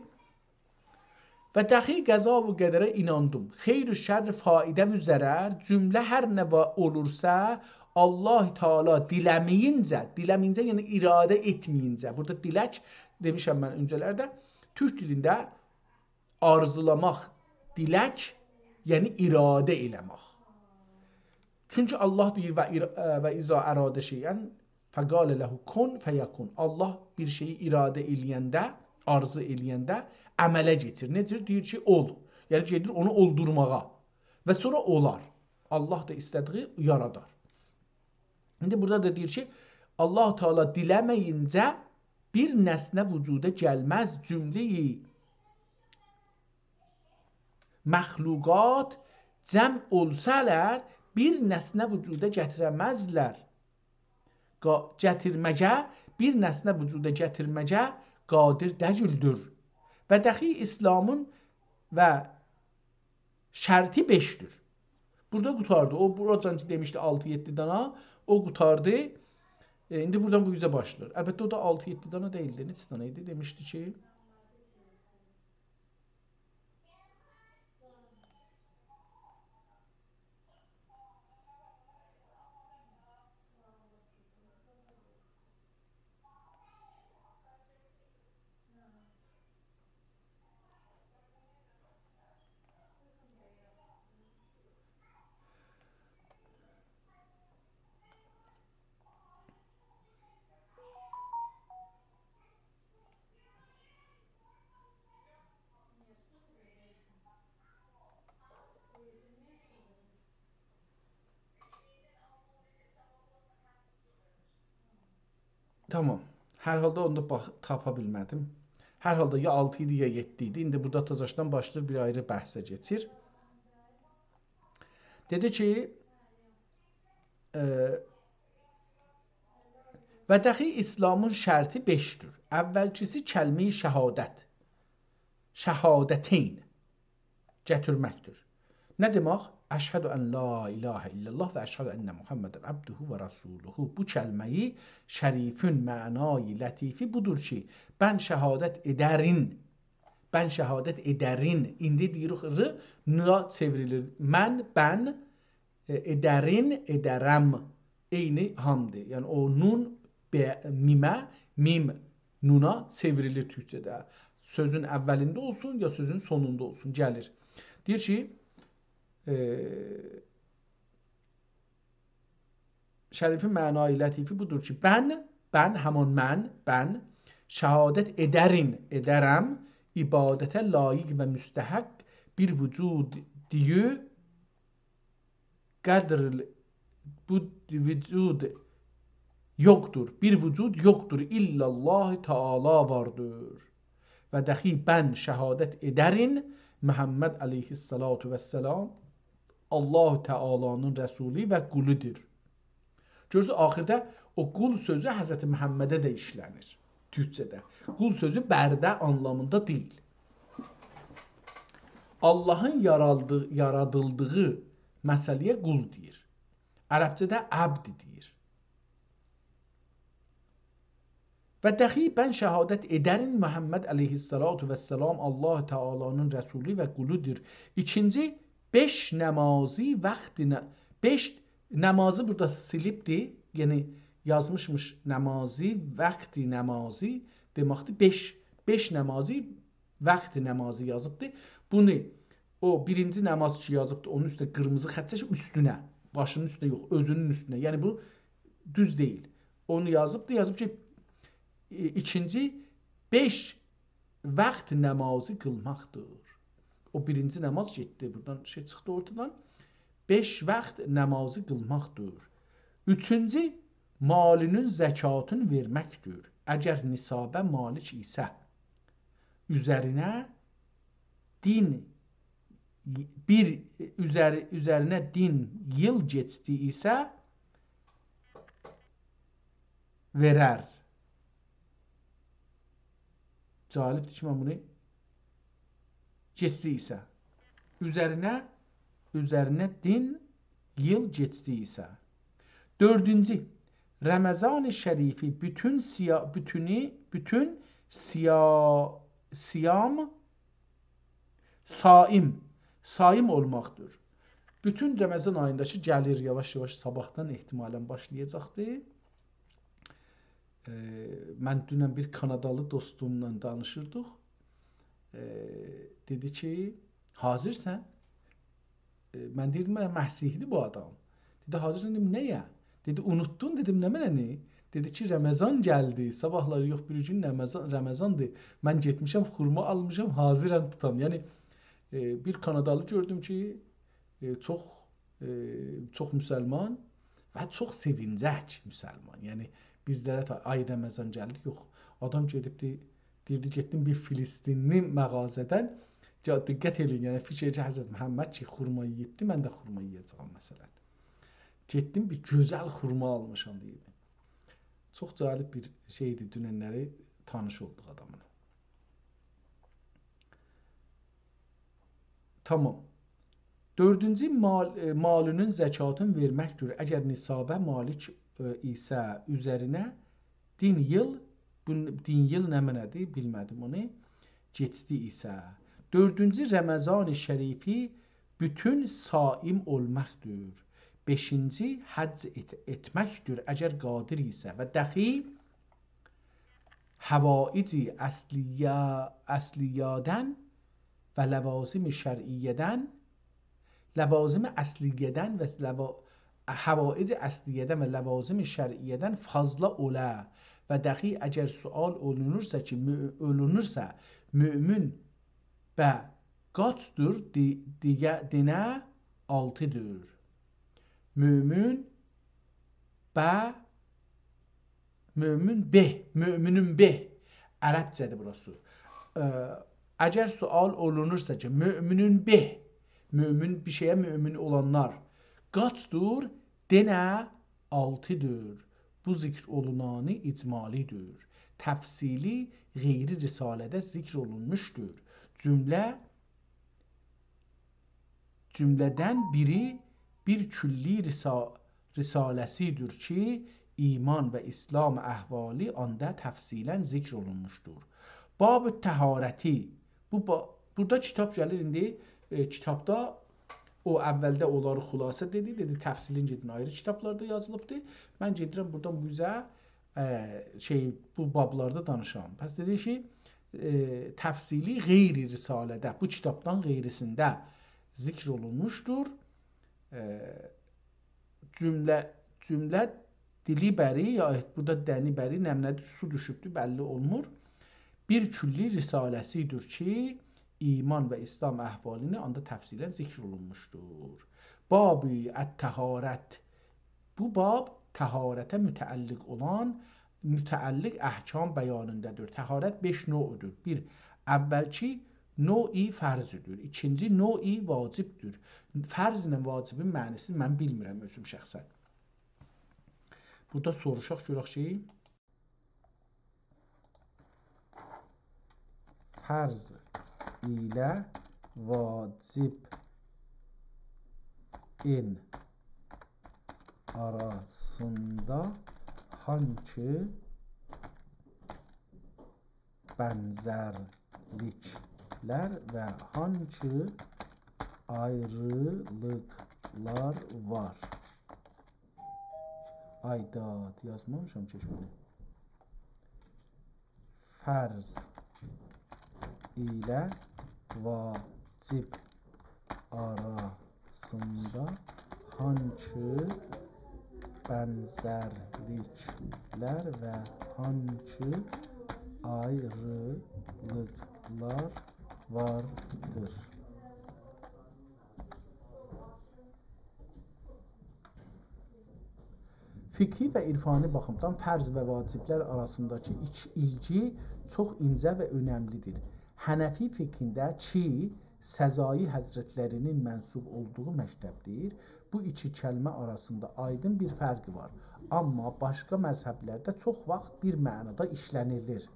و دخی قضا و قدره ایناندیم. خیر و شر، فایده و ضرر، جمله هر نه وا-، اولورسا، الله تعالی دیله‌مه‌یینجه، دیله‌مه‌یینجه، یعنی اراده ائتمه‌یینجه. بورادا دیلک، دئمیشم من اؤنجه‌لرده، تورک دیلینده آرزولاماق، دیلک، یعنی اراده ائله‌مک. چونکی الله دئییر: «و ار-، و اذا اراد شیئا فقال له کن فیکون.» الله بیر شئیی اراده ائله‌ینده، آرزو ائله‌ینده عمله کئچیر. نئجه؟ دئییر کی، اول. یعنی گئدیر اونو اولدورماغا. و سونرا اولار. الله دا ایسته‌دیگی یارادار. ایندی بورادا دا دئییر کی، الله تعالی دیله‌مه‌یینجه بیر نسنه وجودا گلمز، جمله‌ی مخلوقات جمع اولسالار، بیر نسنه وجودا گتیره‌مزلر. قا-، گتیرمه‌یه، بیر نسنه وجودا گتیرمه‌یه قادر دئییلدیر. و دخی اسلامین و شرطی بئشدیر. بورادا قوتاردی. او، بوراجان کی دئمیشدی آلتی-یئددی دانا، او قوتاردی. ائ، ایندی بورادان بو اوزه باشلاییر. البته، او دا آلتی-یئددی دانا دئییلدی. نئچه دانا ایدی؟ دئمیشدی کی، تامام. هر حالدا اونو دا باخ-، تاپا بیلمه‌دیم. هر حالدا یا آلتی ایدی، یا یئددی ایدی. ایندی بورادا تازاشدان باشلاییر، بیر آیری بحثه کئچیر. دئدی کی، ائ، و دخی اسلامین شرطی بئشدیر. اولکیسی کلمه‌ی شهادت. شهادتین. گتیرمکدیر. نه دئمک؟ «أشهد أن لا إله إلا الله وأشهد أن محمدا عبده ورسوله.» بو کلمه‌ی شریفین معنای لطیفی بودور کی، بن شهادت ائدرین، بن شهادت ائدرین، ایندی دئییریک ر، نورا چئوریلیر. من، بن، ائ، ائدرین، ائدرم. عینی هامدیر. یعنی او نون به، میمه، میم نونا چئوریلیر تورکجه‌ده. سؤزون اولینده اولسون، یا سؤزون سونوندا اولسون، گلیر. دئییر کی، ائ، شریفین معنای لطیفی بودور کی، بن، بن، همان من، بن، شهادت ائدرین، ائدرم، عبادته لایق و مستحق بیر وجود دئییل، قدر، بو وجود یوخدور، بیر وجود یوخدور، إلا الله تعالی واردیر. و دخی بن شهادت ائدرین، محمد علیه‌الصلاة والسلام الله تعالانین رسولو و قولودور. گؤرورسوز، آخیردا او قول سؤزو حضرت محمده ده ایشله‌نیر تورکجه‌ده. قول سؤزو برده آنلامیندا دئییل. آللاهین یارالدی-، یارادیلدیغی مسئله‌یه قول دئییر. عربجه‌ده عبد دئییر. و دخی بن شهادت ائدرین محمد علیه‌الصلاة والسلام الله تعالانین رسولو و قولودور. ایکینجی، بئش نمازی وقت ن، بئش نمازی بورادا سیلیبدی، یعنی یازمیشمیش نمازی، وقت نمازی دئمکدیر. بئش، بئش نمازی وقت نمازی یازیبدی. بونو او بیرینجی نماز کی یازیبدی، اونون اوسته قیرمیزی خط چکیب اوستونه، باشینین اوستونه یوخ، اؤزونون اوستونه. یعنی بو دوز دئییل. اونو یازیبدی، یازیب کی، ای-، ایکینجی بئش وقت نمازی قیلماقدیر. او بیرینجی نماز گئتدی، بورادان شئی چیخدی اورتادان. بئش وقت نمازی قیلماقدیر. اوچونجو، مالینین زکاتین وئرمکدیر. اگر نصابه مالک ایسه، اوزرینه دین، بیر، اوزر، اوزرینه دین ایل کئچدی ایسه، وئرر. جالبدیر کی، من بونو، کئچدی ایسه. اوزرینه، اوزرینه دین ایل کئچدی ایسه. دؤردونجو، رمضان شریفی بوتون سیا، بوتونو، بوتون سیا، صیام، صائم، صائم اولماقدیر. بوتون رمضان آییندا کی گلیر، یاواش-یاواش صاباحدان احتمالاً باشلایاجاقدیر. ائ، من دونن بیر کانادالی دوستوملا دانیشیردیق. ائ، دئدی کی، «حاضرسان؟» ائ، من دئییردیم، «من مسیحی‌دیر بو آدام.» دئدی، «حاضرسان؟» دئدیم، «نه‌یه؟» دئدی، «اونوتدون؟» دئدیم، «نمنه‌نی؟» دئدی کی، «رمضان گلدی، صاباحلاری یوخ، بیری گون رمضان، رمضاندیر. من گئتمیشم، خورما آلمیشام، حاضرام توتام.» یعنی، ائ، بیر کانادالی گؤردوم کی، ائ، چوخ، ائ، چوخ مسلمان و چوخ سئوینجک مسلمان. یعنی، بیزلره تا، «آی، رمضان گلدی»، یوخ. آدام گئدیبدی، دئییردی، گئتدیم بیر فلسطینلی مغازه‌دن، جا-، دقت ائله‌یین، یعنی فیکیر ائله کی، حضرت محمد کی خورما یئییبدی، من ده خورما یئیه‌جه‌یم، مثلاً. گئتدیم، بیر گؤزل خورما آلمیشام، دئییردی. چوخ جالب بیر شئیدیر، دوننلری تانیش اولدوق آداملا. تامام. دؤردونجو مال، ائ، مالینین زکاتین وئرمکدیر. اگر نصابه مالیک، ائ، ایسه اوزرینه دین ایل، بو دین ایل نمنه‌دیر، بیلمه‌دیم اونو، کئچدی ایسه. دؤردونجو رمضان شریفی بوتون صائم اولماقدیر. بئشینجی حج ائت-، ائتمکدیر، اگر قادر ایسه. و دخی حوائج اصلیه، اصلیه‌دن و لوازم شرعیه‌دن، لوازم اصلیه‌دن و لوا-، حوائج اصلیه‌دن و لوازم شرعیه‌دن فاضلا اولا. و دخی اگر سؤال اولونورسا کی، مؤ-، اولونورسا، مؤمن به قاچدیر، دی-، دیگه، دئنه آلتیدیر. مؤمن به مؤمن به، مؤمنون به. عربجه‌دیر بوراسی. اه، اگر سؤال اولونورسا کی، مؤمنون به، مؤمن، بیر شئیه مؤمن اولانلار قاچدیر، دئنه آلتیدیر. بو ذکر اولونانی اجمالی‌دیر. تفصیلی غیری رساله‌ده ذکر اولونموشدور. جمله جمله‌دن بیری بیر کلی رسا-، رساله‌سی‌دیر کی، ایمان و اسلام احوالی آندا تفصیلاً ذکر اولونموشدور. باب طهارتی، بو با-، بورادا کیتاب گلیر ایندی، ائ، کیتابدا او اولده اونلاری خلاصه دئدی، دئدی تفصیلین گئدین آیری کیتابلاردا یازیلیبدیر. من گئدیرم بورادان بو اوزه ائ، شئی، بو بابلاردا دانیشام. پس دئدی کی، ائ، تفصیلی غیری رساله‌ده، بو کیتابدان غیریسینده ذکر اولونموشدور. ائ، جمله، جمله دیلی بری، یا بورادا دنی بری، نمنه‌دیر، سو دوشوبدور، بللی اولمور. بیر کلی رساله‌سی‌دیر کی، ایمان و اسلام احوالینی آندا تفصیلاً ذکر اولونموشدور. باب الطهارة، بو باب طهارته متعلق اولان، متعلق احکام بیانیندادیر. طهارت بئش نوعدور. بیر، اولکی نوع فرضدیر. ایکینجی نوع واجبدیر. فرض ایله واجبین معنی‌سینی من بیلمیرم اؤزوم شخصاً. بورادا سوروشاق گؤرک کی، فرض ایله واجبین آراسیندا هانسی بنزرلیکلر و هانسی آیریلیقلار وار؟ آی داد، یازمامیشام کی بونو. فرض ایله واجب آراسیندا هانسی بنزرلیکلر و هانسی آیریلیقلار واردیر؟ فقهی و عرفانی باخیمدان فرض و واجبلر آراسینداکی ایچ-، ایلگی چوخ اینجه و اؤنملی‌دیر. حنفی فقهینده کی، سزایی حضرتلری‌نین منسوب اولدوغو مکتبدیر، بو ایکی کلمه آراسیندا آیدین بیر فرق وار. آمما باشقا مذهبلرده چوخ واخت بیر معنادا ایشله‌نیلیر.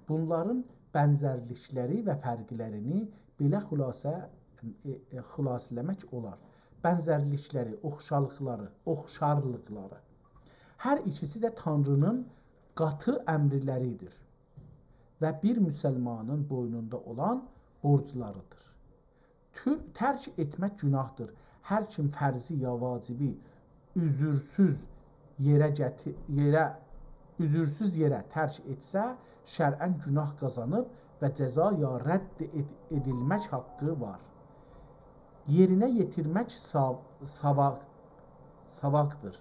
بونلارین بنزرلیکلری و فرقلرینی بئله خلاصه، ائ، ائ، خلاصه‌له‌مک اولار. بنزرلیکلری، اوخشارلیقلاری، اوخشارلیقلاری. هر ایکیسی ده تانری‌نین قاتی امرلری‌دیر و بیر مسلمانین بوینوندا اولان بورجلاری‌دیر. تو-، ترک ائتمک گوناهدیر. هر کیم فرضی یا واجبی عذرسوز یئره گتی-، یئره، عذرسوز یئره ترک ائتسه، شرعاً گوناه قازانیب و جزا یا رد ائد-، ائدیلمک حاققی وار. یئرینه یئتیرمک سا-، ساواق-، ساواقدیر.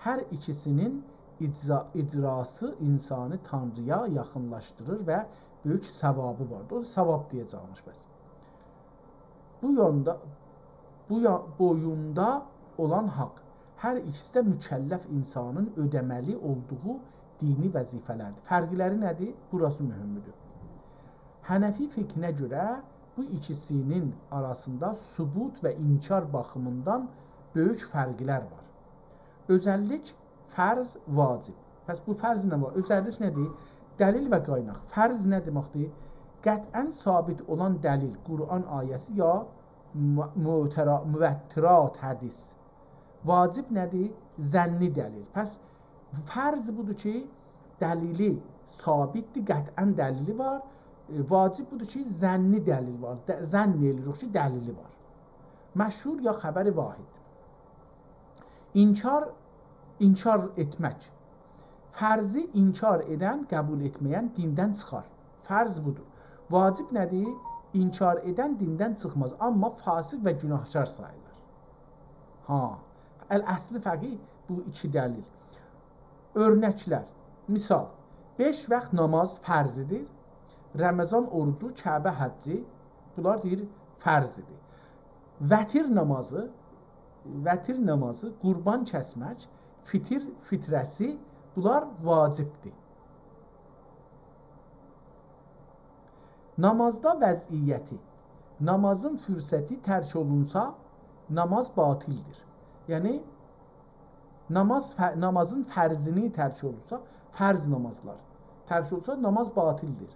هر ایکیسی‌نین اجرا-، اجراسی اینسانی تانری‌یا یاخینلاشدیریر و بؤیوک ثوابی واردیر. او ثواب دئیه‌جه‌ییمیش بس. بو یوندا، بو یا-، بویوندا اولان حاق. هر ایکیسی ده مکلف اینسانین اؤده‌مه‌لی اولدوغو دینی وظیفه‌لردیر. فرقلری نه‌دیر؟ بوراسی مهمدور. حنفی فقهینه گؤره بو ایکیسی‌نین آراسیندا ثبوت و انکار باخیمیندان بؤیوک فرقلر وار. اؤزللیک فرض، واجب. پس بو فرض نه وار؟ اؤزللیک نه‌دیر؟ دلیل و قایناق. فرض نه دئمکدیر؟ قطعاً ثابت اولان دلیل، قرآن آیه‌سی یا مو-، موترا-، موترات حدیث. واجب نه‌دیر؟ ظنی دلیل. پس فرض بودور کی، دلیلی ثابتدیر، قطعاً دلیلی وار. ائ، واجب بودور کی، ظنی دلیل وار. د-، ظن ائله‌ییریک کی، دلیلی وار. مشهور یا خبر واحد. انکار، انکار ائتمک. فرضی انکار ائدن، قبول ائتمه‌ین دیندن چیخار. فرض بودور. واجب نه‌دیر؟ انکار ائدن دیندن چیخماز، آمما فاسق و گناهکار ساییلار. ها، الاصل فقیه بو ایکی دلیل. اؤرنکلر، مثال، بئش واخت ناماز فرضیدیر، رمضان اوروجو، کعبه حجی، بونلار دئییر فرضیدیر. وتر نامازی، وتر نامازی، قوربان کسمک، فطر فطره‌سی، بونلار واجبدیر. نامازدا وضعیتی، نامازین فرصتی ترک اولونسا، ناماز باطلدیر. یعنی، ناماز ف-، نامازین فرضینی ترک اولونسا، فرض نامازلار ترک اولسا، ناماز باطلدیر.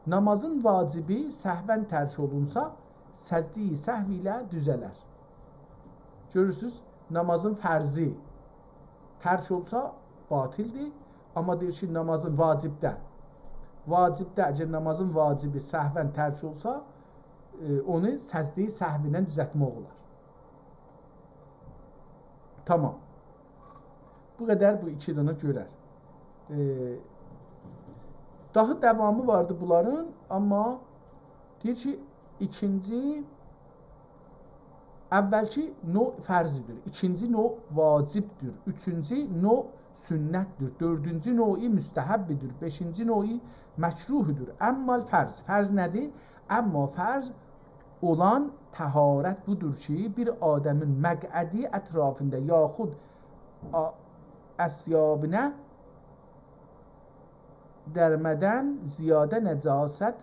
نامازین واجبی سهواً ترک اولونسا، سجده‌ی سهو ایله دوزه‌لر. گؤرورسوز، نامازین فرضی ترک اولسا، باطلدیر. آمما دئییر کی، نامازین واجبده، واجبده اگر نامازین واجبی سهواً ترک اولسا، ائ، اونو سجده‌ی سهو ایله دوزلتمک اولار. تامام. بو قدر بو ایکی دنه گؤرر. ائ، داها داوامی واردی بونلارین، آمما دئییر کی، ایکینجی، اولکی نوع فرضیدیر، ایکینجی نوع واجبدیر، اوچونجو نوع سنتدیر، دؤردونجو نوعو مستحبدیر، بئشینجی نوعو مکروهدور. اما الفرض، فرض نه‌دیر؟ آمما فرض اولان طهارت بودور کی، بیر آدمین مقعدی اطرافیندا یاخود آ-، اثیابینه درمدن زیاده نجاست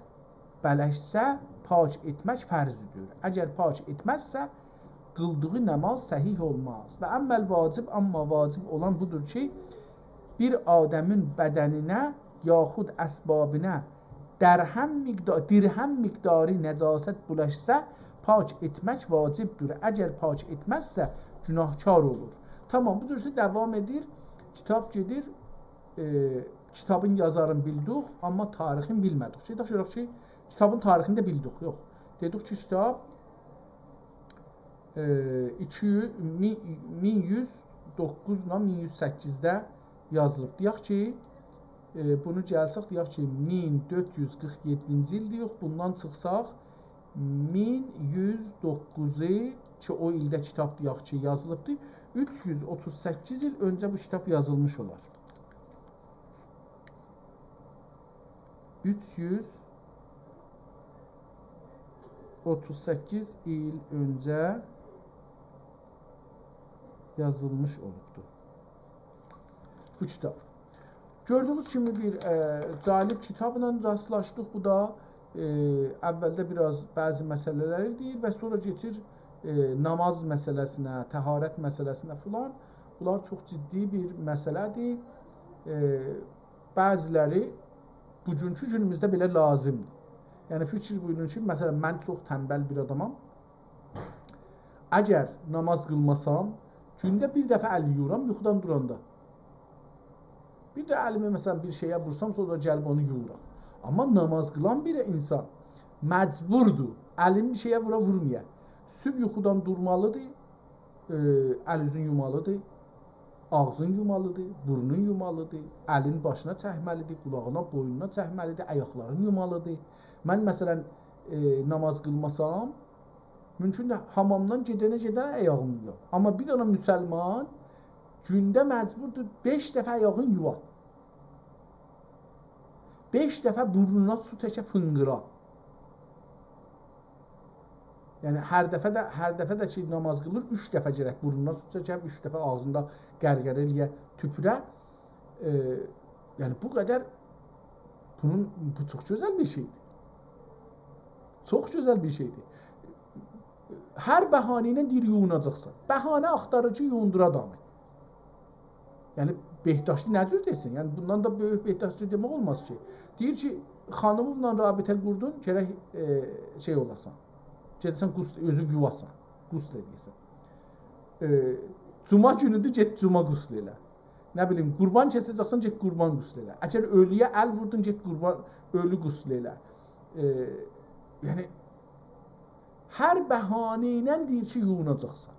بلشسه، پاک ائتمک فرضدیر. اگر پاک ائتمزسه، قیلدیغی ناماز صحیح اولماز. و اما الواجب، آمما واجب اولان بودور کی، بیر آدمین بدنینه یاخود اسبابینه درهم مقدا-، درهم مقداری نجاست بولاشسا، پاک ائتمک واجبدیر. اگر پاک ائتمزسه، گناهکار اولور. تامام، بو جور داوام ائدیر. کیتاب گئدیر. ائ، کیتابین یازارینی بیلدیک، آمما تاریخینی بیلمه‌دیک. گئدک گؤرک کی، کیتابین تاریخینی ده بیلدیک. یوخ. دئدیک کی، کیتاب، ائ، ایکی یوز، مین، مین یوز دوققوز ایله مین یوز سککیزده یازیلیب. دئیک کی، ائ، بونو گلسک، دئیک کی، مین دؤرد یوز قیرخ یئددینجی ایلدیر، یوخ، بوندان چیخساق، مین یوز دوققوزو کی، او ایلده کیتاب دئیک کی، یازیلیبدیر، اوچ یوز اوتوز سککیز ایل اؤنجه بو کیتاب یازیلمیش اولار. اوچ یوز اوتوز سککیز ایل اؤنجه یازیلمیش اولوبدور بو کیتاب. گؤردویونوز کیمی بیر، ائ، جالب کیتابلا راستلاشدیق. بو دا، ائ، اولده بیر آز بعضی مسئله‌لری دئییر و سونرا کئچیر، ائ، ناماز مسئله‌سینه، طهارت مسئله‌سینه فلان. بونلار چوخ جدی بیر مسئله‌دیر. ائ، بعضی‌لری بوگونکو گونوموزده بئله لازیمدیر. یعنی، فیکیر بویورون کی، مثلا، من چوخ تنبل بیر آدامام. اگر ناماز قیلماسام، گونده بیر دفعه ال یویورام یوخودان دوراندا. بیر ده الیمی، مثلا، بیر شئیه وورسام، سونرا گلیب اونو یویورام. آمما ناماز قیلان بیر اینسان مجبوردور الین بیر شئیه وورا وورمایا. صبح یوخودان دورمالیدیر، ائ، ال اوزون یومالیدیر، آغزین یومالیدیر، بورنون یومالیدیر، الین باشینا چکمه‌لیدیر، قولاغینا، بوینونا چکمه‌لیدیر، آیاقلارین یومالیدیر. من، مثلا، ائ، ناماز قیلماسام، مومکوندور حامامدان گئدنه گئدنه آیاغیمی یویام. آمما بیر دنه مسلمان گونده مجبوردور بئش دفعه آیاغینی یووا. بئش دفعه بورنونا سو چکه، فینقیرا. یعنی هر دفعه ده، هر دفعه ده کی ناماز قیلیر، اوچ دفعه گرک بورنونا سو چکه، اوچ دفعه آغزیندا غرغره ائله‌یه، توپوره. ائ، یعنی بو قدر، بونون، بو چوخ گؤزل بیر شئیدیر. چوخ گؤزل بیر شئیدیر. هر بهانه ایله دئییر یویوناجاقسان. بهانه آختاریر کی، یویوندورا آدامی. یعنی بهداشتی نه جور دئسین؟ یعنی، بوندان دا بؤیوک بهداشتی دئمک اولماز کی. دئییر کی، خانیمینلا رابطه قوردون، گرک، ائ، شئی اولاسان. گئده‌سن غسل، اؤزون یوواسان، غسل ائله‌یه‌سن. ائ، جمعه گونودور، گئت جمعه غسل ائله. نه بیلیم، قوربان کسه‌جکسن، گئت قوربان غسل ائله. اگر اؤلویه ال ووردون، گئت قوربان، اؤلو غسل ائله. ائ، یعنی، هر بهانه ایله دئییر کی، یویوناجاقسان.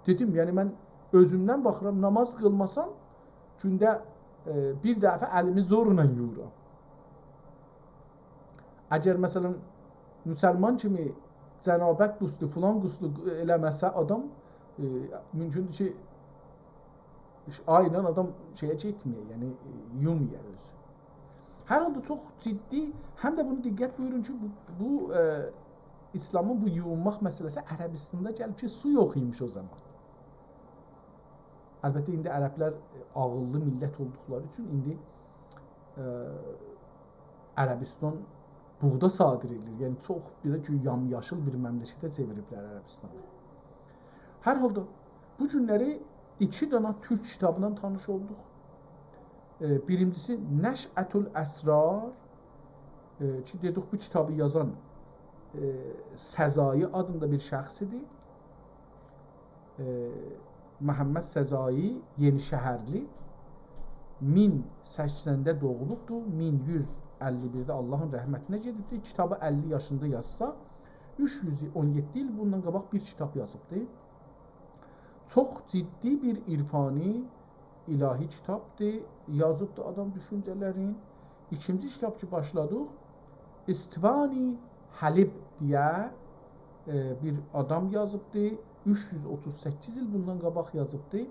دئدیم، یعنی من اؤزومدن باخیرام، ناماز قیلماسام، گونده، ائ، بیر دفعه الیمی زورلا یویورام. اگر، مثلا، مسلمان کیمی جنابت غسلو، فلان غسلو ائله‌مه‌سه آدام، ائ، مومکوندور کی، آیلا آدام شئیه گئتمه‌یه، یعنی، ائ، یومایا اؤزو. هر حالدا چوخ جدی، هم ده بونو دقت بویورون کی، بو، بو، ائ، ایسلامین بو یویونماق مسئله‌سی عربستاندا گلیب کی، سو یوخ ایمیش او زامان. البته، ایندی عربلر، ائ، عاغیللی میللت اولدوقلاری اوچون ایندی، ائ، عربستان بوغدا صادر ائدیر. یعنی، چوخ بئله کی، یام‌یاشیل بیر مملکته چئویریبلر عربستانی. هر حالدا، بو گونلری ایکی دانا تورک کیتابینان تانیش اولدوق. ائ، بیرینجیسی نشأة الاسرار، ائ، کی، دئدیک، بو کیتابی یازان، ائ، سزایی آدیندا بیر شخص ایدی. ائ، محمد سزایی، یئنی‌شهرلی، مین سکسنده دوغولوبدور، مین یوز اللی بیرده آللاهین رحمتینه گئدیبدیر. کیتابی اللی یاشیندا یازسا، اوچ یوز اون یئددی ایل بوندان قاباق بیر کیتاب یازیبدی. چوخ جدی بیر عرفانی، الهی کیتابدیر، یازیبدی آدام دوشونجه‌لرین. ایکینجی کیتاب کی باشلادیق، استوانی حلیب دئیه، ائ، بیر آدام یازیبدی. اوچ یوز اوتوز سککیز ایل بوندان قاباق یازیبدی.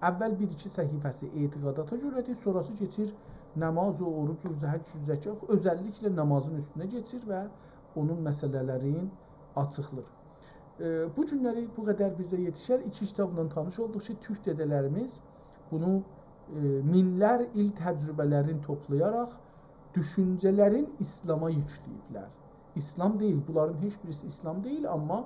اول بیر-ایکی صفحه‌سی اعتقاداتا گؤره‌دیر، سونراسی کئچیر نماز و اوروج و زکات، زکات، اؤزللیکله نمازین اوستونه کئچیر و اونون مسئله‌لرین آچیقلیر. ائ، بو گونلری بو قدر بیزه یئتیشر. ایکی کیتابلا تانیش اولدوق کی، تورک دده‌لریمیز بونو، ائ، مینلر ایل تجربه‌لرینی توپلایاراق دوشونجه‌لرین ایسلاما یوکله‌ییبلر. ایسلام دئییل، بونلارین هئچ بیریسی ایسلام دئییل، آمما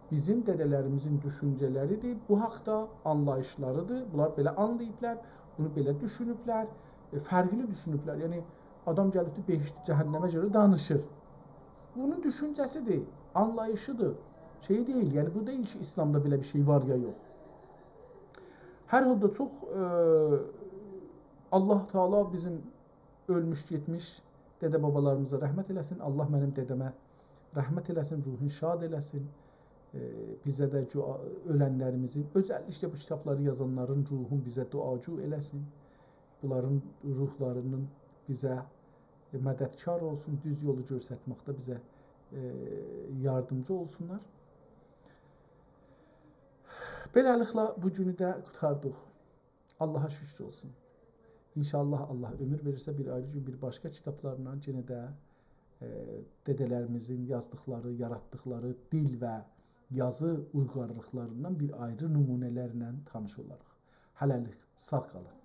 بیزیم دده‌لریمیزین دوشونجه‌لریدیر. بو حاقدا آنلاییشلاریدیر. بونلار بئله آنلاییبلار، بونو بئله دوشونوبلر، ائ، فرقلی دوشونوبلر. یعنی، آدام گلیبدیر بهشت، جهنمه گؤره دانیشیر. بونون دوشونجه‌سیدیر، آنلاییشیدیر. شئی دئییل، یعنی بو دئییل کی، ایسلامدا بئله بیر شئی وار یا یوخ. هر حالدا چوخ، ائ، آللاه تعالی بیزیم اؤلموش گئتمیش دده بابالاریمیزا رحمت ائله‌سین. آللاه منیم دده‌مه رحمت ائله‌سین، روحون شاد ائله‌سین. ائ، بیزه ده دعا، اؤلنلریمیزین، اؤزللیکله بو کیتابلاری یازانلارین روحون بیزه دعاگو ائله‌سین. بونلارین روحلارینین بیزه، ائ، مددکار اولسون، دوز یولو گؤسترمکده بیزه، ائ، یاردیمجی اولسونلار. بئله‌لیکله، بو گونو ده قوتاردیق. آللاها شوکور اولسون. ان‌شاءالله، آللاه عؤمور وئریرسه، بیر آیری گون بیر باشقا کیتابلارلا یئنه ده، ائ، دده‌لریمیزین یازدیقلاری، یاراتدیقلاری دیل و یازی اویغارلیقلاریندان بیر آیری نمونه‌لرله تانیش اولاریق. هله‌لیک، ساغ قالین.